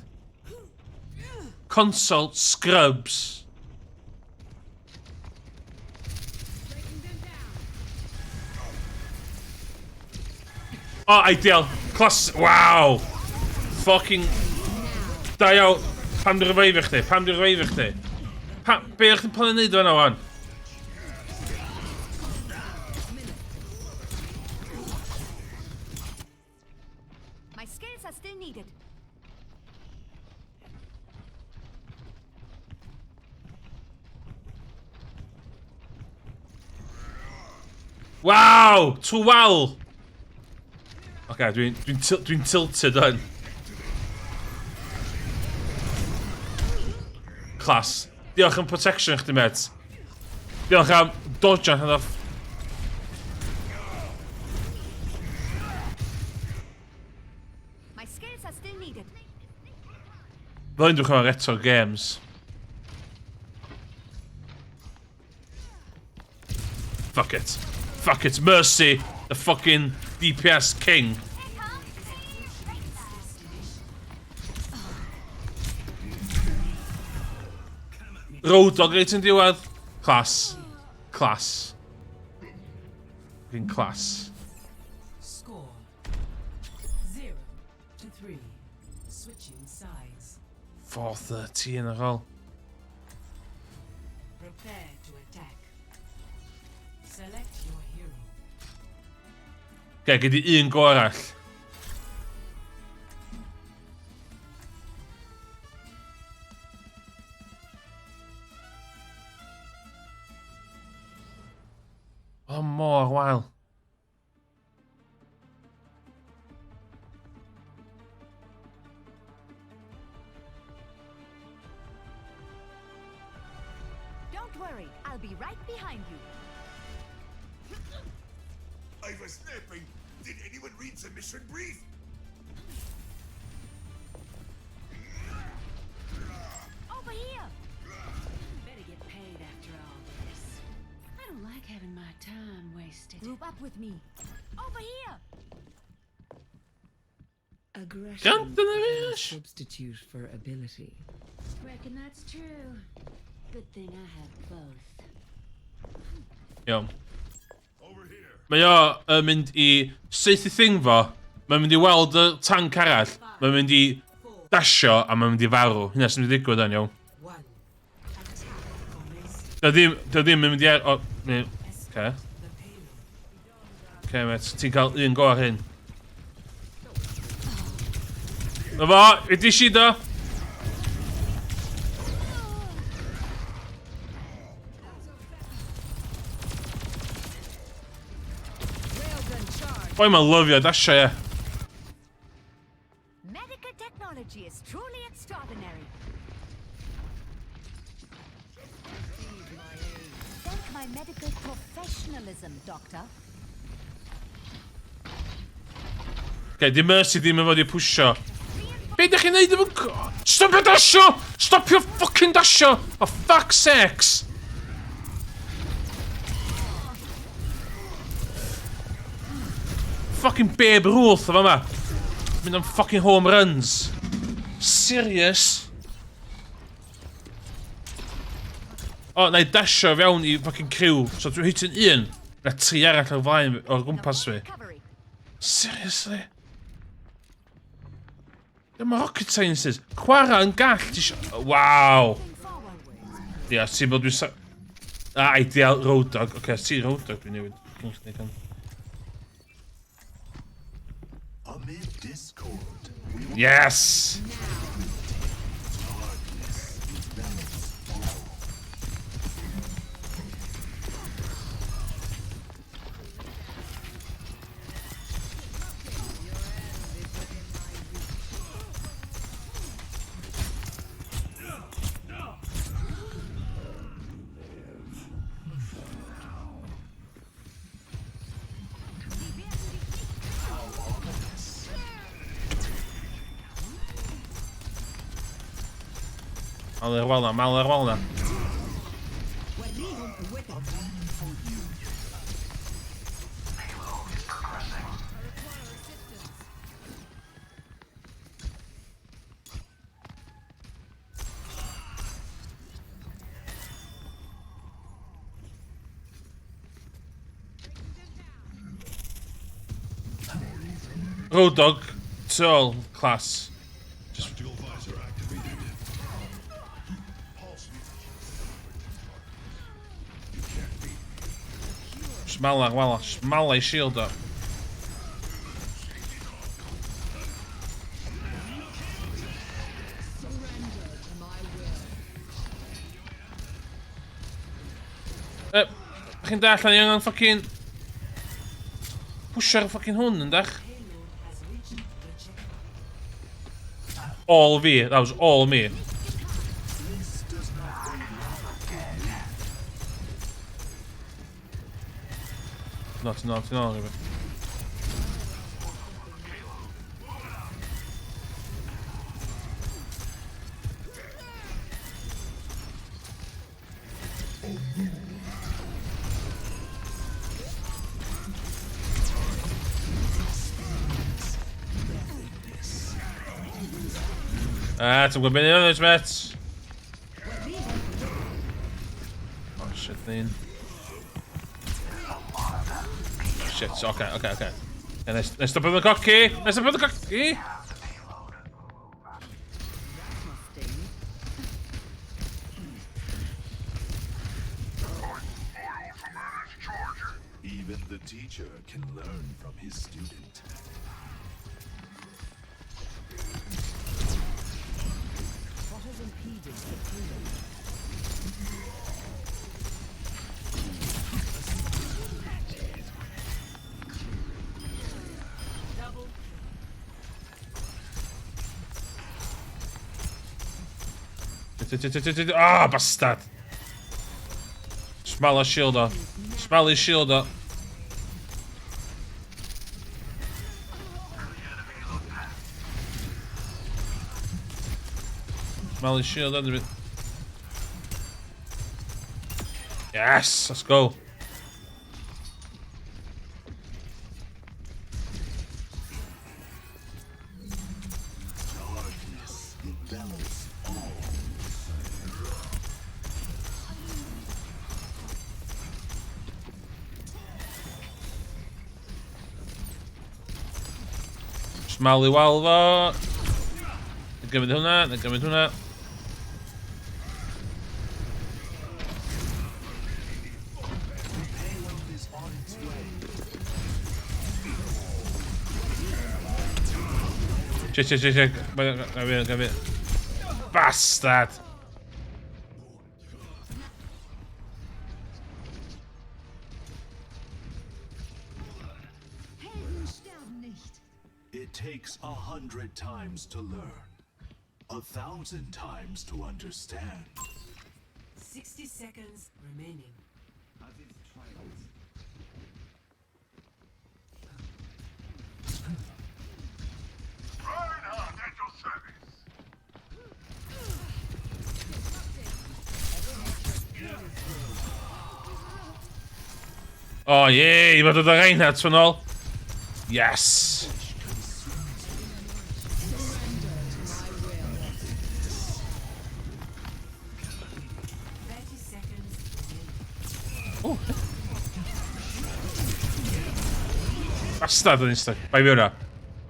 Console scrubs. Oh, ideal. Class. Wow. Fucking. Da iawn. Pam di revive chdi? Pam di revive chdi? Pam... Be o'ch chi'n plannu neud fan'na wan? My skills are still needed. Wow! Too well! Oce, okay, dwi'n dwi, dwi tilted o'n. Class. Diolch am protection chdi, met. Diolch am dodge allan off. My skills are still needed. Fel un dwi'n chwarae retro games. Fuck it. Fuck it. Mercy, the fucking DPS king. Roadhog reit yn diwedd. Class. Class. Fucking class. Score 0-3. Switching sides. 4.30 yn yr ôl. Prepare to attack. Select your hero. Oce, gei di un go arall. O, mor wael. Don't worry, I'll be right behind you. I was napping. Did anyone read the mission brief? Over here. Better get paid after all this. I don't like having my time wasted. Group up with me. Over here. Aggression Gant yn y is a fish. substitute for ability. Reckon that's true. Good thing I have both. Iawn. Mae o yn mynd i saethu thing fo, mae'n mynd i weld y tank arall, mae'n mynd i dasio a mae'n mynd i farw. Hynna sy'n mynd i ddigwydd yn iawn. Dio ddim, dio ddim yn mynd i ar... O, neu... Oce. Oce, mate, ti'n cael un go ar hyn. Na fo, ydy si do. Boi ma'n lyfio dasio, ie. Medical technology is truly extraordinary. Thank my medical professionalism, Doctor. Okay, di Mercy ddim yn fod i pwysio. Be ydych chi'n neud efo... Stopio dasio! Stopio fucking dasio! For fuck's sakes! Fucking Babe Ruth o fama. Mynd am fucking home runs. Serious? O, na i dasio fewn i fucking crew. So dwi'n hitio'n un, na tri arall o'r flaen o'r gwmpas fi. Seriously? Dyma rocket sciences. Chwarae yn gall. Ti isio... Waw. Ia, ti'n bod dwi'n sa... Ah, ideal road dog. Oce, okay, ti road dog dwi'n newid. Cyn chdi gan. Amid discord, we will Yes! darkness envelops all. Malu ar wal na, malu ar wal na. Road dog, tu ôl, class. Just... Tactical visor activated. Pulse. You can't beat me. Just mala, wala, just mala i shield o. Surrender to my will. E, chi'n dall, ni angen fucking... Pwsio'r fucking hwn, yndach? All fi, that was all me. This does not No, ti'n ôl, ti'n ôl. Ah, ti'n gwybod beth i ddweud, met. Oh, shit, ddyn. Shit, okay, okay, okay. Yeah, let's stop with the cocky! Let's stop with the cocky! Even the teacher can learn from his student. What has impeded the payload? Double Ah, bastard! Smell a shield o. Smell his shield o. Smell his shield under it. Yes, let's go. Darkness envelops all. Smalu wal fo. Na gymryd hwnna, na gymryd hwnna. Payload is on its way. Shit, shit, shit, shit. Gaf fi, gaf fi. Bastard! Helden sterben nicht. It takes 100 times to learn, 1,000 times to understand. 60 seconds remaining. Reinhardt at your service. Oh, yay, mae dod o Reinhardt fan ôl. Yes! 30 seconds remaining. Oh. Bastard yn eistedd. Bai fi hwnna.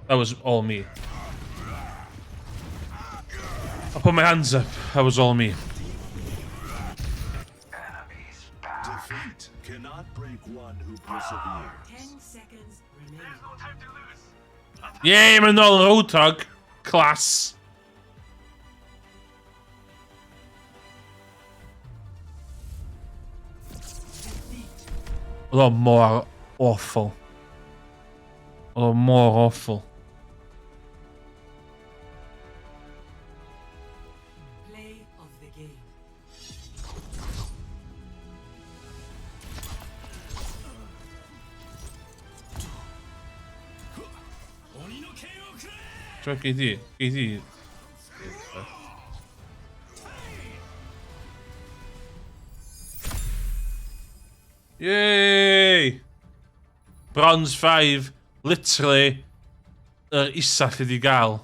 That was all me. I put my hands up. That was all me. Defeat cannot break one who perseveres. 10 seconds remaining. Yay, mae'n ôl Roadhog. Class. Oedd o mor awful. Oedd o mor awful. Play of the game. Ti'n gei di? Gei di? Yay! Bronze 5, literally, yr isa lle di gael.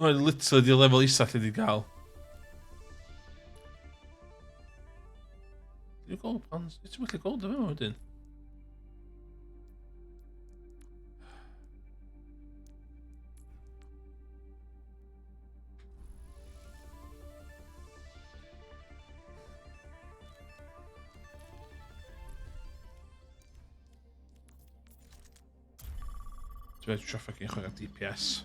Mae'n literally di lefel isa lle di gael. Dwi'n gold bronze? Ti'n mynd gold efo wedyn? Dwi'n meddwl trio fucking chwarae DPS.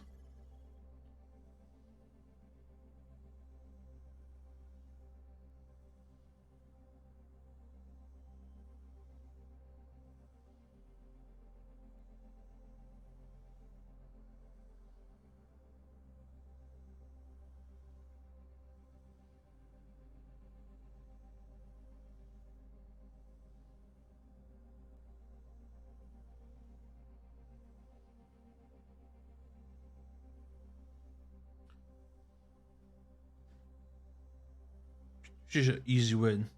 Just easy win.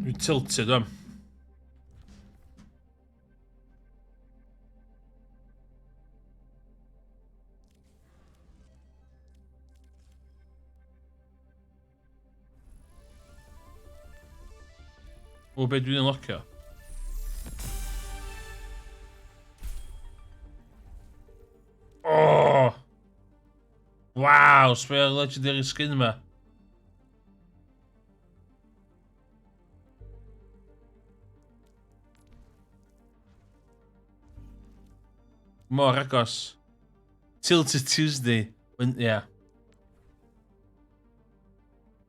Dwi'n tilted am. O, be dwi'n unlockio? Oh! Wow, sbio legendary skin yma. Mor agos. Tilted Tuesday. When, yeah.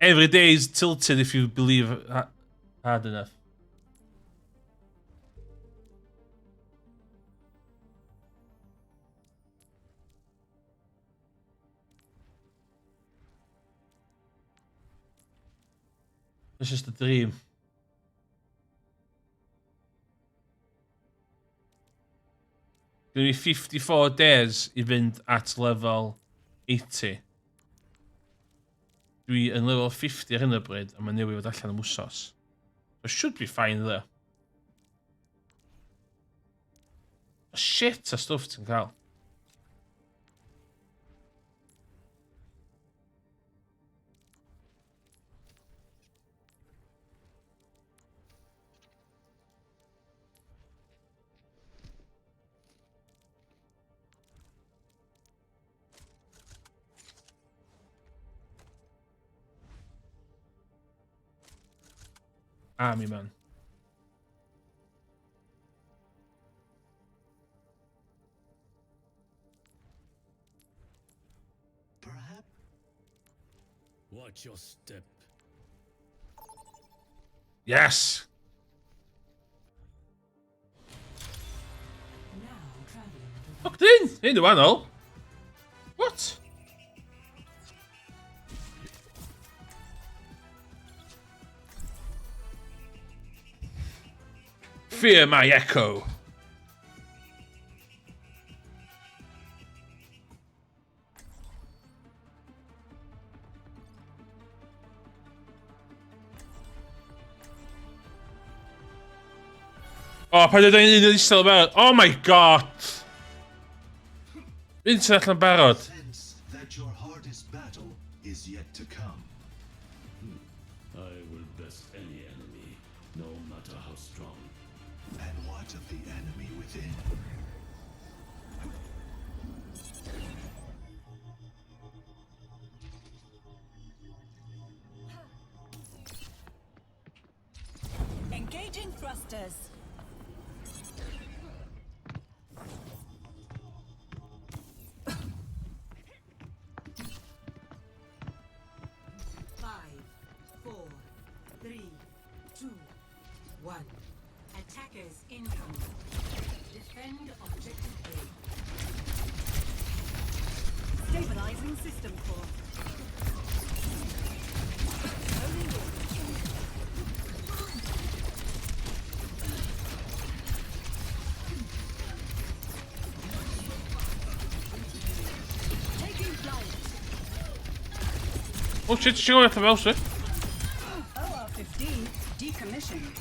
Every day is tilted if you believe hard enough. It's just a dream. Gonna be 54 days i fynd at level 80. Dwi yn level 50 ar hyn o bryd, a mae newydd fod allan am wsos. So should be fine there. Shit a stwff ti'n cael. Army man. Perhaps. Watch your step. Yes. Fucked in! Hyn yw wahanol. What? Fear my echo. O, oh, paid â dweud un isel yn barod. Oh my god! Un sy'n allan barod. That your hardest battle is yet to come. I will best any enemy, no matter how strong. And what of the enemy within? Engaging thrusters. Five, four, three, two, one. Attackers incoming. Defend objective A. Stabilizing system core. Loading in. Taking flight. Oh shit, ti'n gwybod allan fel swi? OR-15 decommissioned.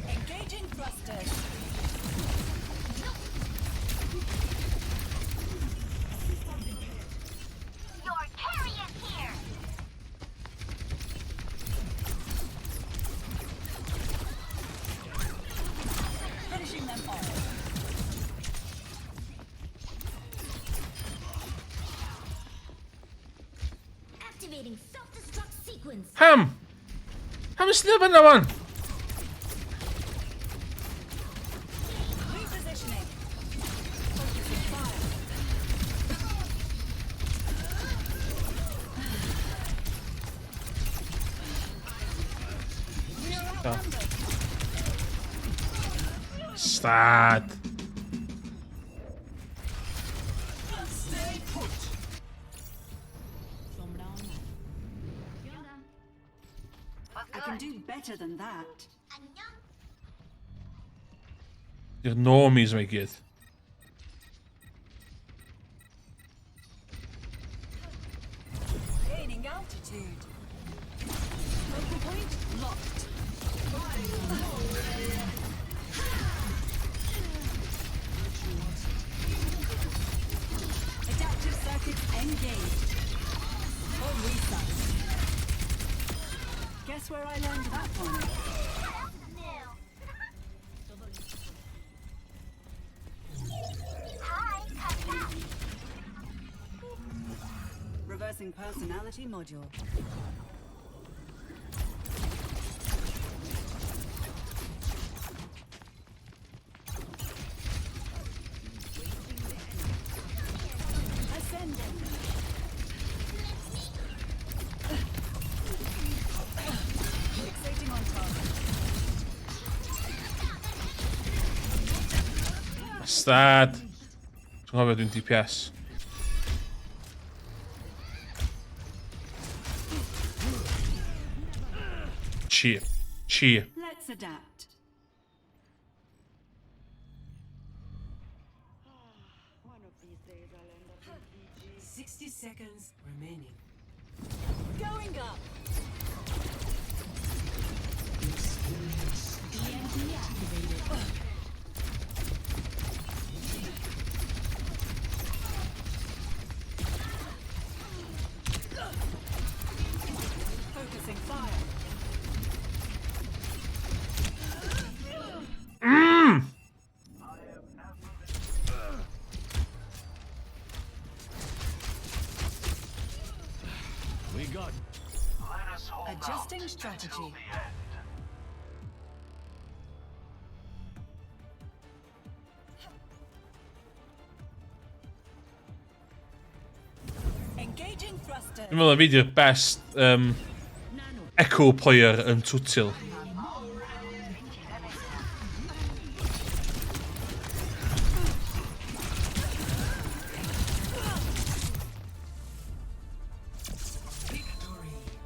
Engaging thrusters. Your carry is here! Ham! Ham ys neb yna, man? Repositioning. Focusing fire. Oh. Stad. Stay put. I can do better than that. Di'r normies mae gyd. Gaining altitude. Focal point locked. Adaptive circuits engaged. For reset. Guess where I learned that one? Hi, come back. Reversing personality module. Ascending. Fixating on target. Stad. Dwi'n cofio dwi'n DPS. Cheer. Cheer. Let's adapt. One of these days I'll end up in 60 seconds remaining. Going up. EMP activated. Focusing fire. We got Adjusting strategy. Engaging thrusters. Dwi'n meddwl fi di'r best Echo player yn Twtil.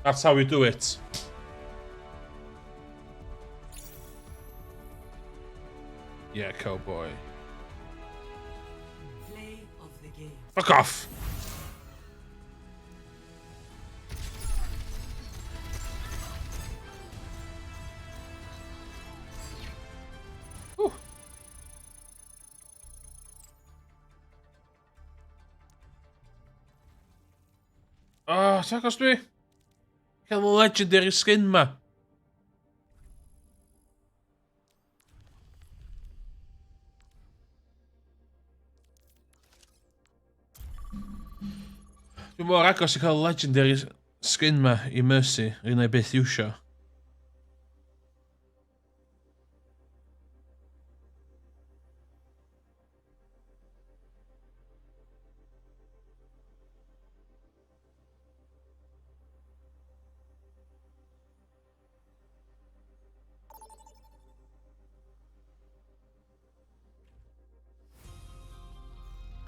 That's how we do it. Yeah, cowboy. Play of the game. Fuck off! Whew. Oh, sa agos dwi? Cael legendary skin ma. Dwi'n mor agos i cael legendary skin ma i Mercy, yr un o'i byth iwsio.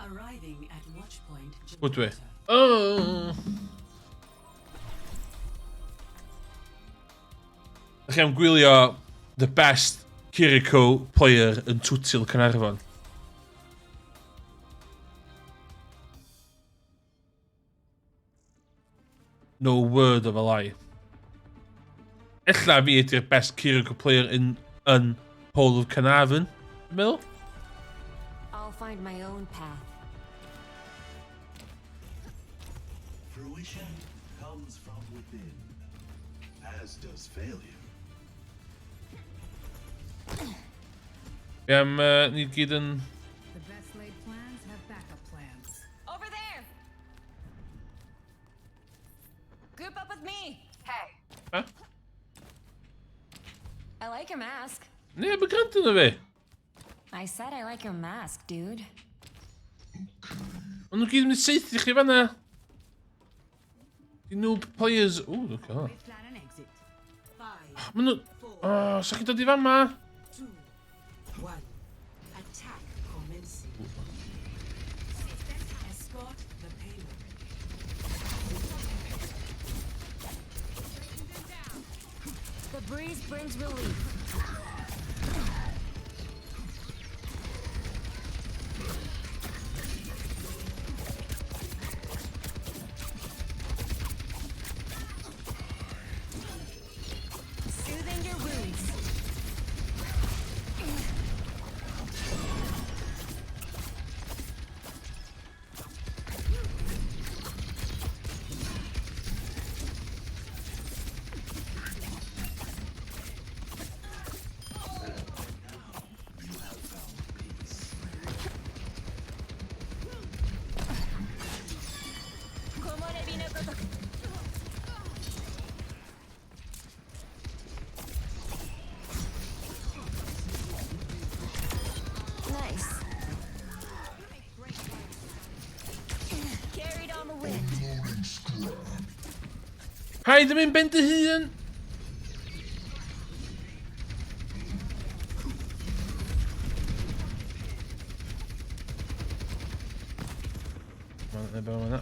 Arriving at watchpoint. Pwy dwi? Oh! Ydych chi am gwylio the best Kiriko player yn Twtil Caernarfon? No word of a lie. Ella fi ydy'r best Kiriko player in whole of Caernarfon, dwi'n meddwl? I'll find my own path. Fruition comes from within, as does failure. Be am ni gyd yn... The best laid plans have backup plans. Over there! Group up with me! Hey. like your mask. Neb yn gwrando na fi. I said I like your mask, dude. Ond nhw gyd yn mynd i saethu chi fanna. Di noob players... Ooh, look at that. Ma nhw... Oh, sa chi'n dod i fama? 2, 1. Attack commencing. Escort the payload. The breeze brings relief. Soothing your wounds. Nice. Carried on the wind. Paid yn mynd ben dy hun! Mae'n neb yma.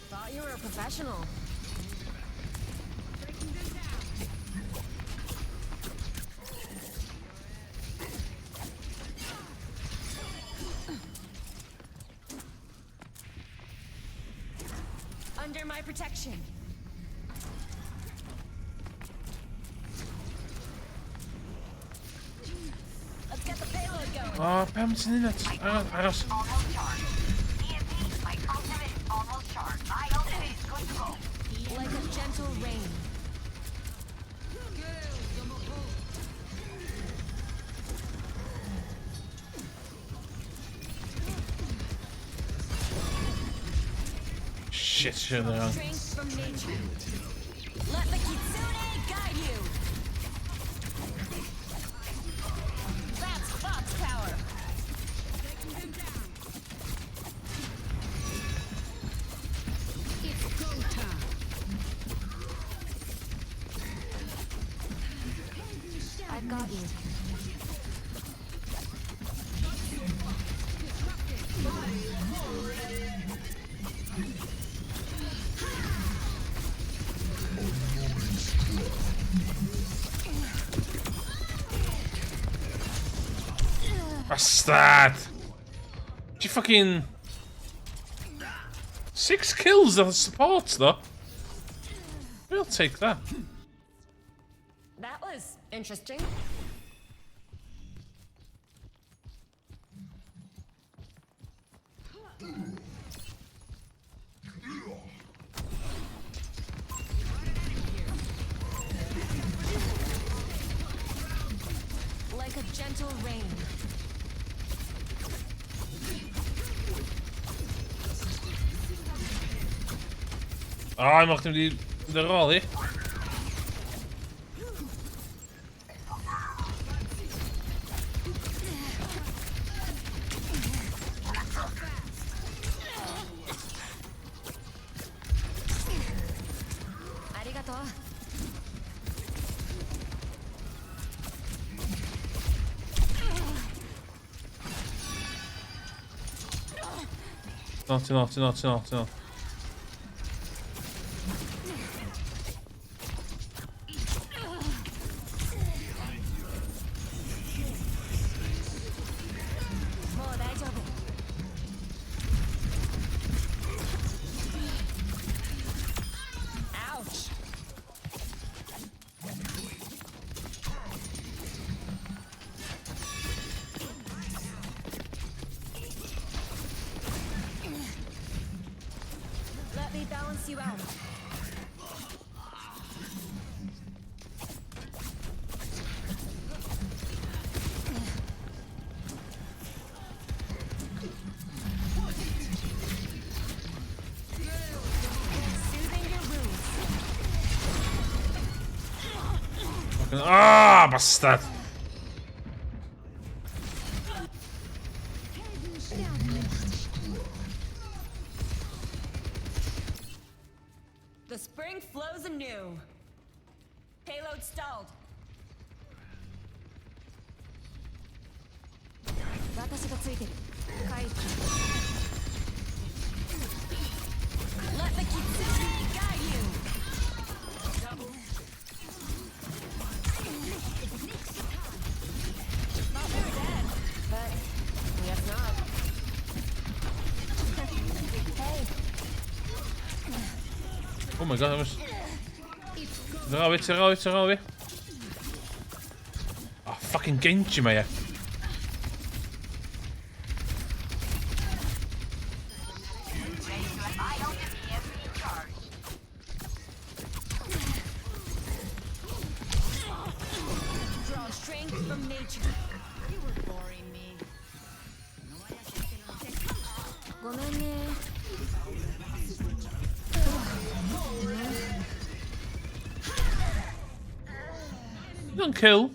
Thought you were a professional. Under my protection. Let's get the payload going. O, pam ti'n hynna? Aros, aros. Like a gentle rain. Shit, shit, there. Strength from nature. Let the kitsune guide you. That's fox power. It's go time. I've got you. Bastard! Did you fucking... 6 kills on support, though. We'll take that. That was interesting. Like a gentle rain. O, oh, i'm chdi mynd i mynd ar ôl i. Arigato. No, ti'n ôl, ti'n ôl, ti'n ôl, ti'n ôl. Ouch. Let me balance you out. Ah, bastard! The spring flows anew. Payload stalled. Let the Kitsune guide you. Thought we were dead, but I guess not. Hey. Oh my god, that was... Ti'n fi, ti'n fi, ti'n fi. Oh, fucking Genji mae e. Draw strength from nature. You were boring me. ごめんね。 Don't kill.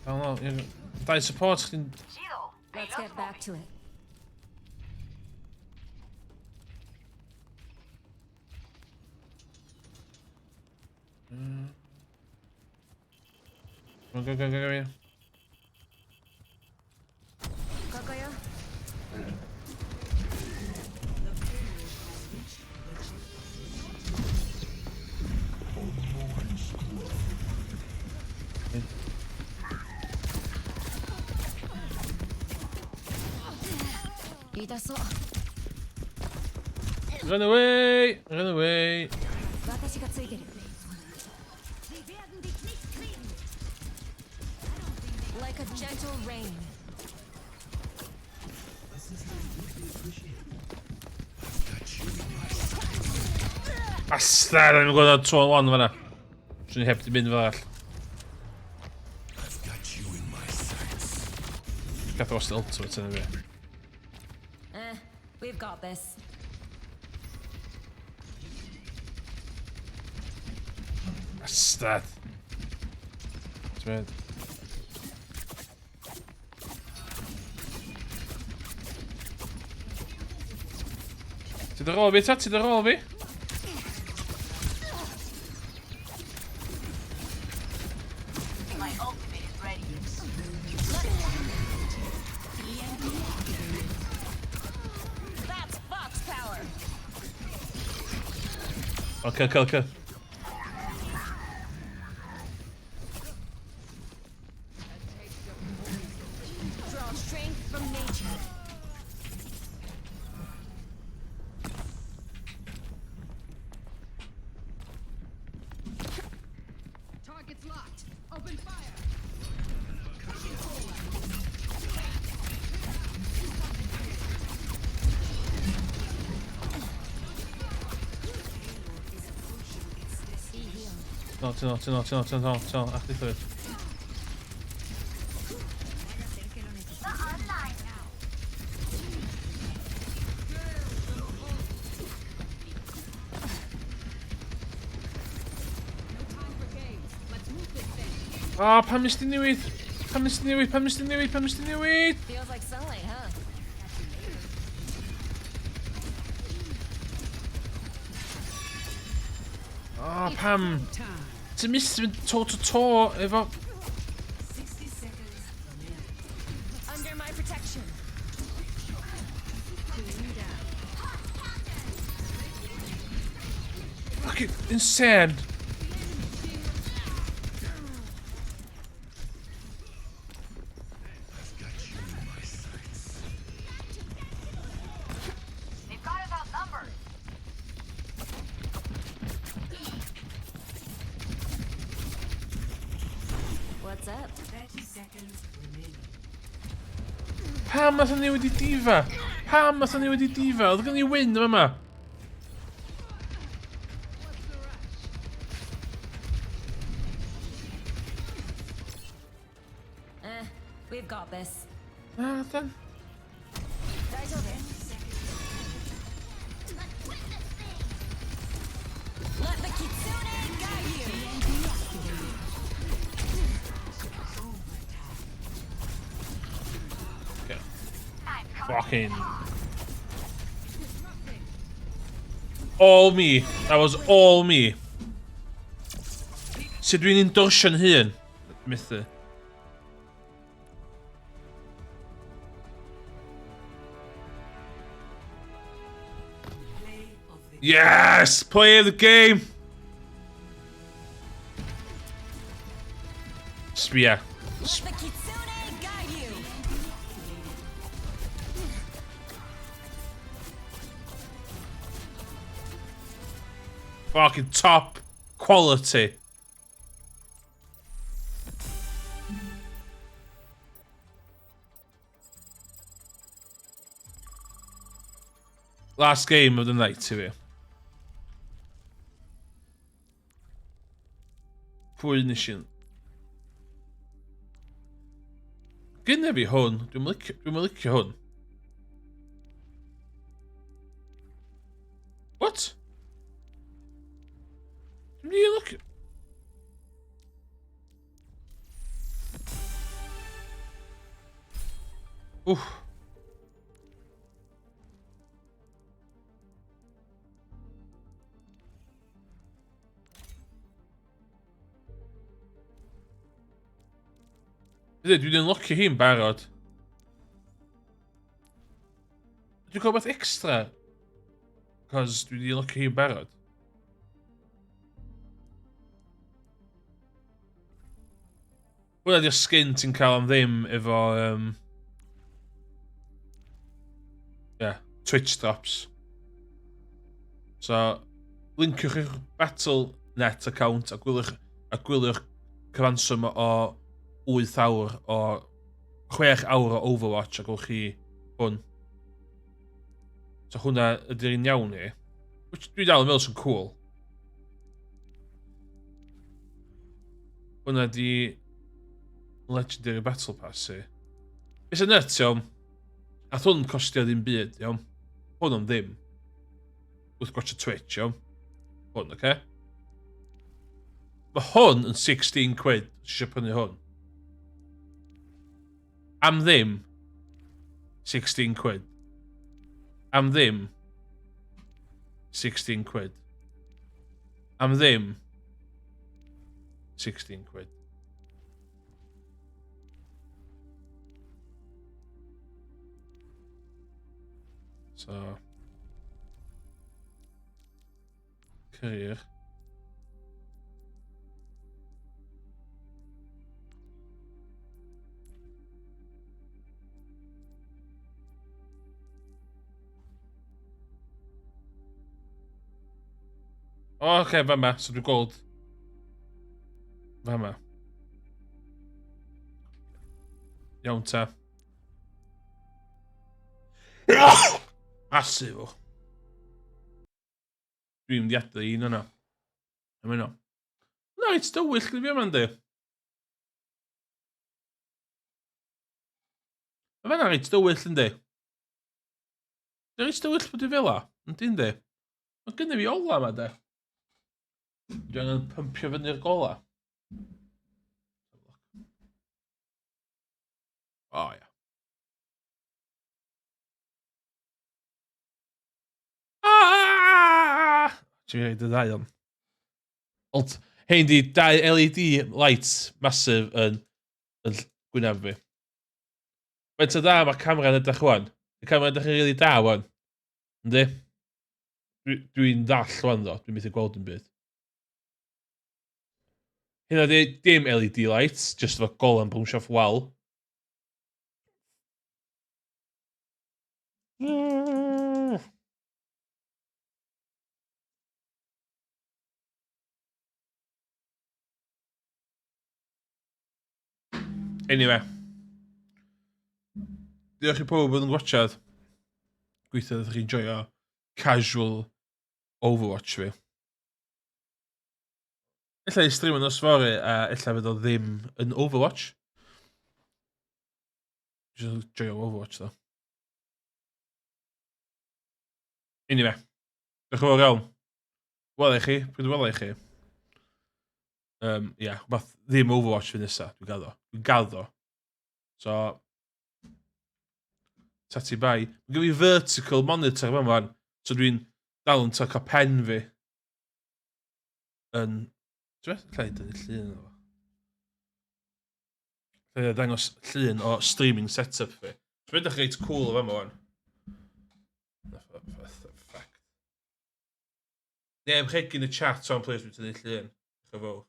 I don't know. Dau support chdi'n... Let's get back to it. Go, go, go, go, go, yeah. ここよ。痛そう。 Run away! Run away! 私がついてる。Like a gentle rain. Bastard, I'm going to 2 on 1 fan'na. Swn i heb di mynd fel arall. I've got you in my sights. Gath o wastad ultimate yn y fi. Eh, we've got this. Bastard. Ti'n mynd? Ti dy rôl fi ta? Ti dy rôl fi? My ultimate is ready. That's Fox power. Okay. Draw strength from nature. Target's locked. Open fire. No, ti'n ôl, ti'n ôl, ti'n ôl, ti'n ôl, ti'n ôl, ach di llwyd. Online now. No time for games. Let's move this thing. Ah, pam nes di newid? Pam nes di newid? Pam nes di newid? Pam nes di newid? Feels like sunlight, huh? Ah, pam? Ti'n mis mynd to to to efo... 60 seconds remaining. Under my protection. Fucking insane. I've got you in my sights. They've got us outnumbered. What's up? 30 seconds remaining. Pam nath o newid i D.Va? Pam nath o newid i D.Va? Oedd gen i win yma. Eh, we've got this. Na, dan. 大丈夫。 Let's win this thing. Fucking... All me. That was all me. Sut dwi'n endorsio'n hun? Methu. Yes! Play the game! Sbia. Fucking top quality. Last game of the night i fi. Pwy nes i... Gynna fi hwn. Dwi'n licio, dwi licio hwn. What? Dwi'n mynd i licio... Wff. Dwi wedi unlockio hi'n barod. Dwi'n cael beth extra. Cos dwi wedi unlockio hi'n barod. Hwna di'r skin ti'n cael am ddim efo... Um, yeah, Twitch drops. So, linkiwch eich Battle.net account a gwyliwch, a gwyliwch cyfanswm o 8 awr o 6 awr o Overwatch a gwelwch chi hwn. So hwnna ydy'r un iawn i. Which dwi dal yn meddwl sy'n cool. Hwna di Legendary Battle Pass i. It's a nut, iawn. Ath hwn costio ddim byd, iawn. Hwn am ddim. Wrth gwatcha Twitch, iawn. Hwn, oce? Okay? Mae hwn yn 16 quid, os eisiau prynu hwn. Am ddim, 16 quid. Am ddim, 16 quid. Am ddim, 16 quid. So... Career. O, oh, oce, okay, fama, so dwi'n gweld. Fama. Iawn ta. Massive o. Dwi'n mynd i adael un yna. Am yno. Na, it's dywyll gyda fi yma, yndi. Mae fe'n reit dywyll, yndi. Dwi'n reit dywyll bod i fel la. Yndi, yndi. Mae gynnu fi ola yma, de. Dwi angen pympio fyny'r gola. O, oh, ia. Ah! Ti'n rhaid y ddau o'n. Ond, hein di dau LED lights massive yn, yn gwynaf fi. Faint o dda mae camera'n edrych wan? Y camera'n edrych yn rili da wan. Yndi? Dwi'n dwi ddall wan ddo, dwi'n methu gweld yn byd. Hynna di dim LED lights, just efo golan bwnsio off wal. Anyway. Diolch i pob oedd yn gwachad. Gweithio ydych chi'n joio casual Overwatch fi. Ella i stream yn nos fory a ella fydd o ddim yn Overwatch. Dwi'n joio Overwatch ddo. Anyway. Diolch yn fawr iawn. Wela i chi, pryd wela i chi. Um, yeah, wbath ddim Overwatch fi nesa, dwi'n gaddo. Dwi'n gaddo. So, Tati bai. Mae gen i vertical monitor fan fan, so dwi'n dal yn cael pen fi. Yn... Ti'n beth? Lle i dynnu llun o. Lle i ddangos llun o streaming setup fi. Dwi'n edrych reit cool o fan fan. Fact. Neb rhegyn y chat o'n please dwi'n tynnu llun. Diolch yn fawr.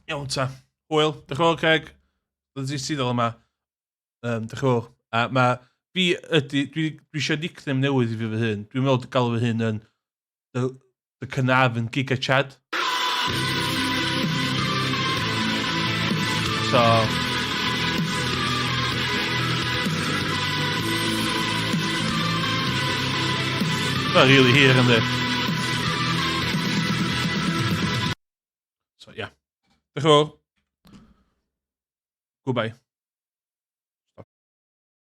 Iawn ta. Hwyl. Diolch yn fawr, Craig. Bydd ti sydd yma. Um, diolch yn fawr. A mae fi ydy, dwi, dwi eisiau nickname newydd i fi fy hun. Dwi'n meddwl gael fy hun yn the, the Carnarvon Giga Chad. So... Mae'n really hir ynddi. So, yeah. Diolch yn fawr. Goodbye.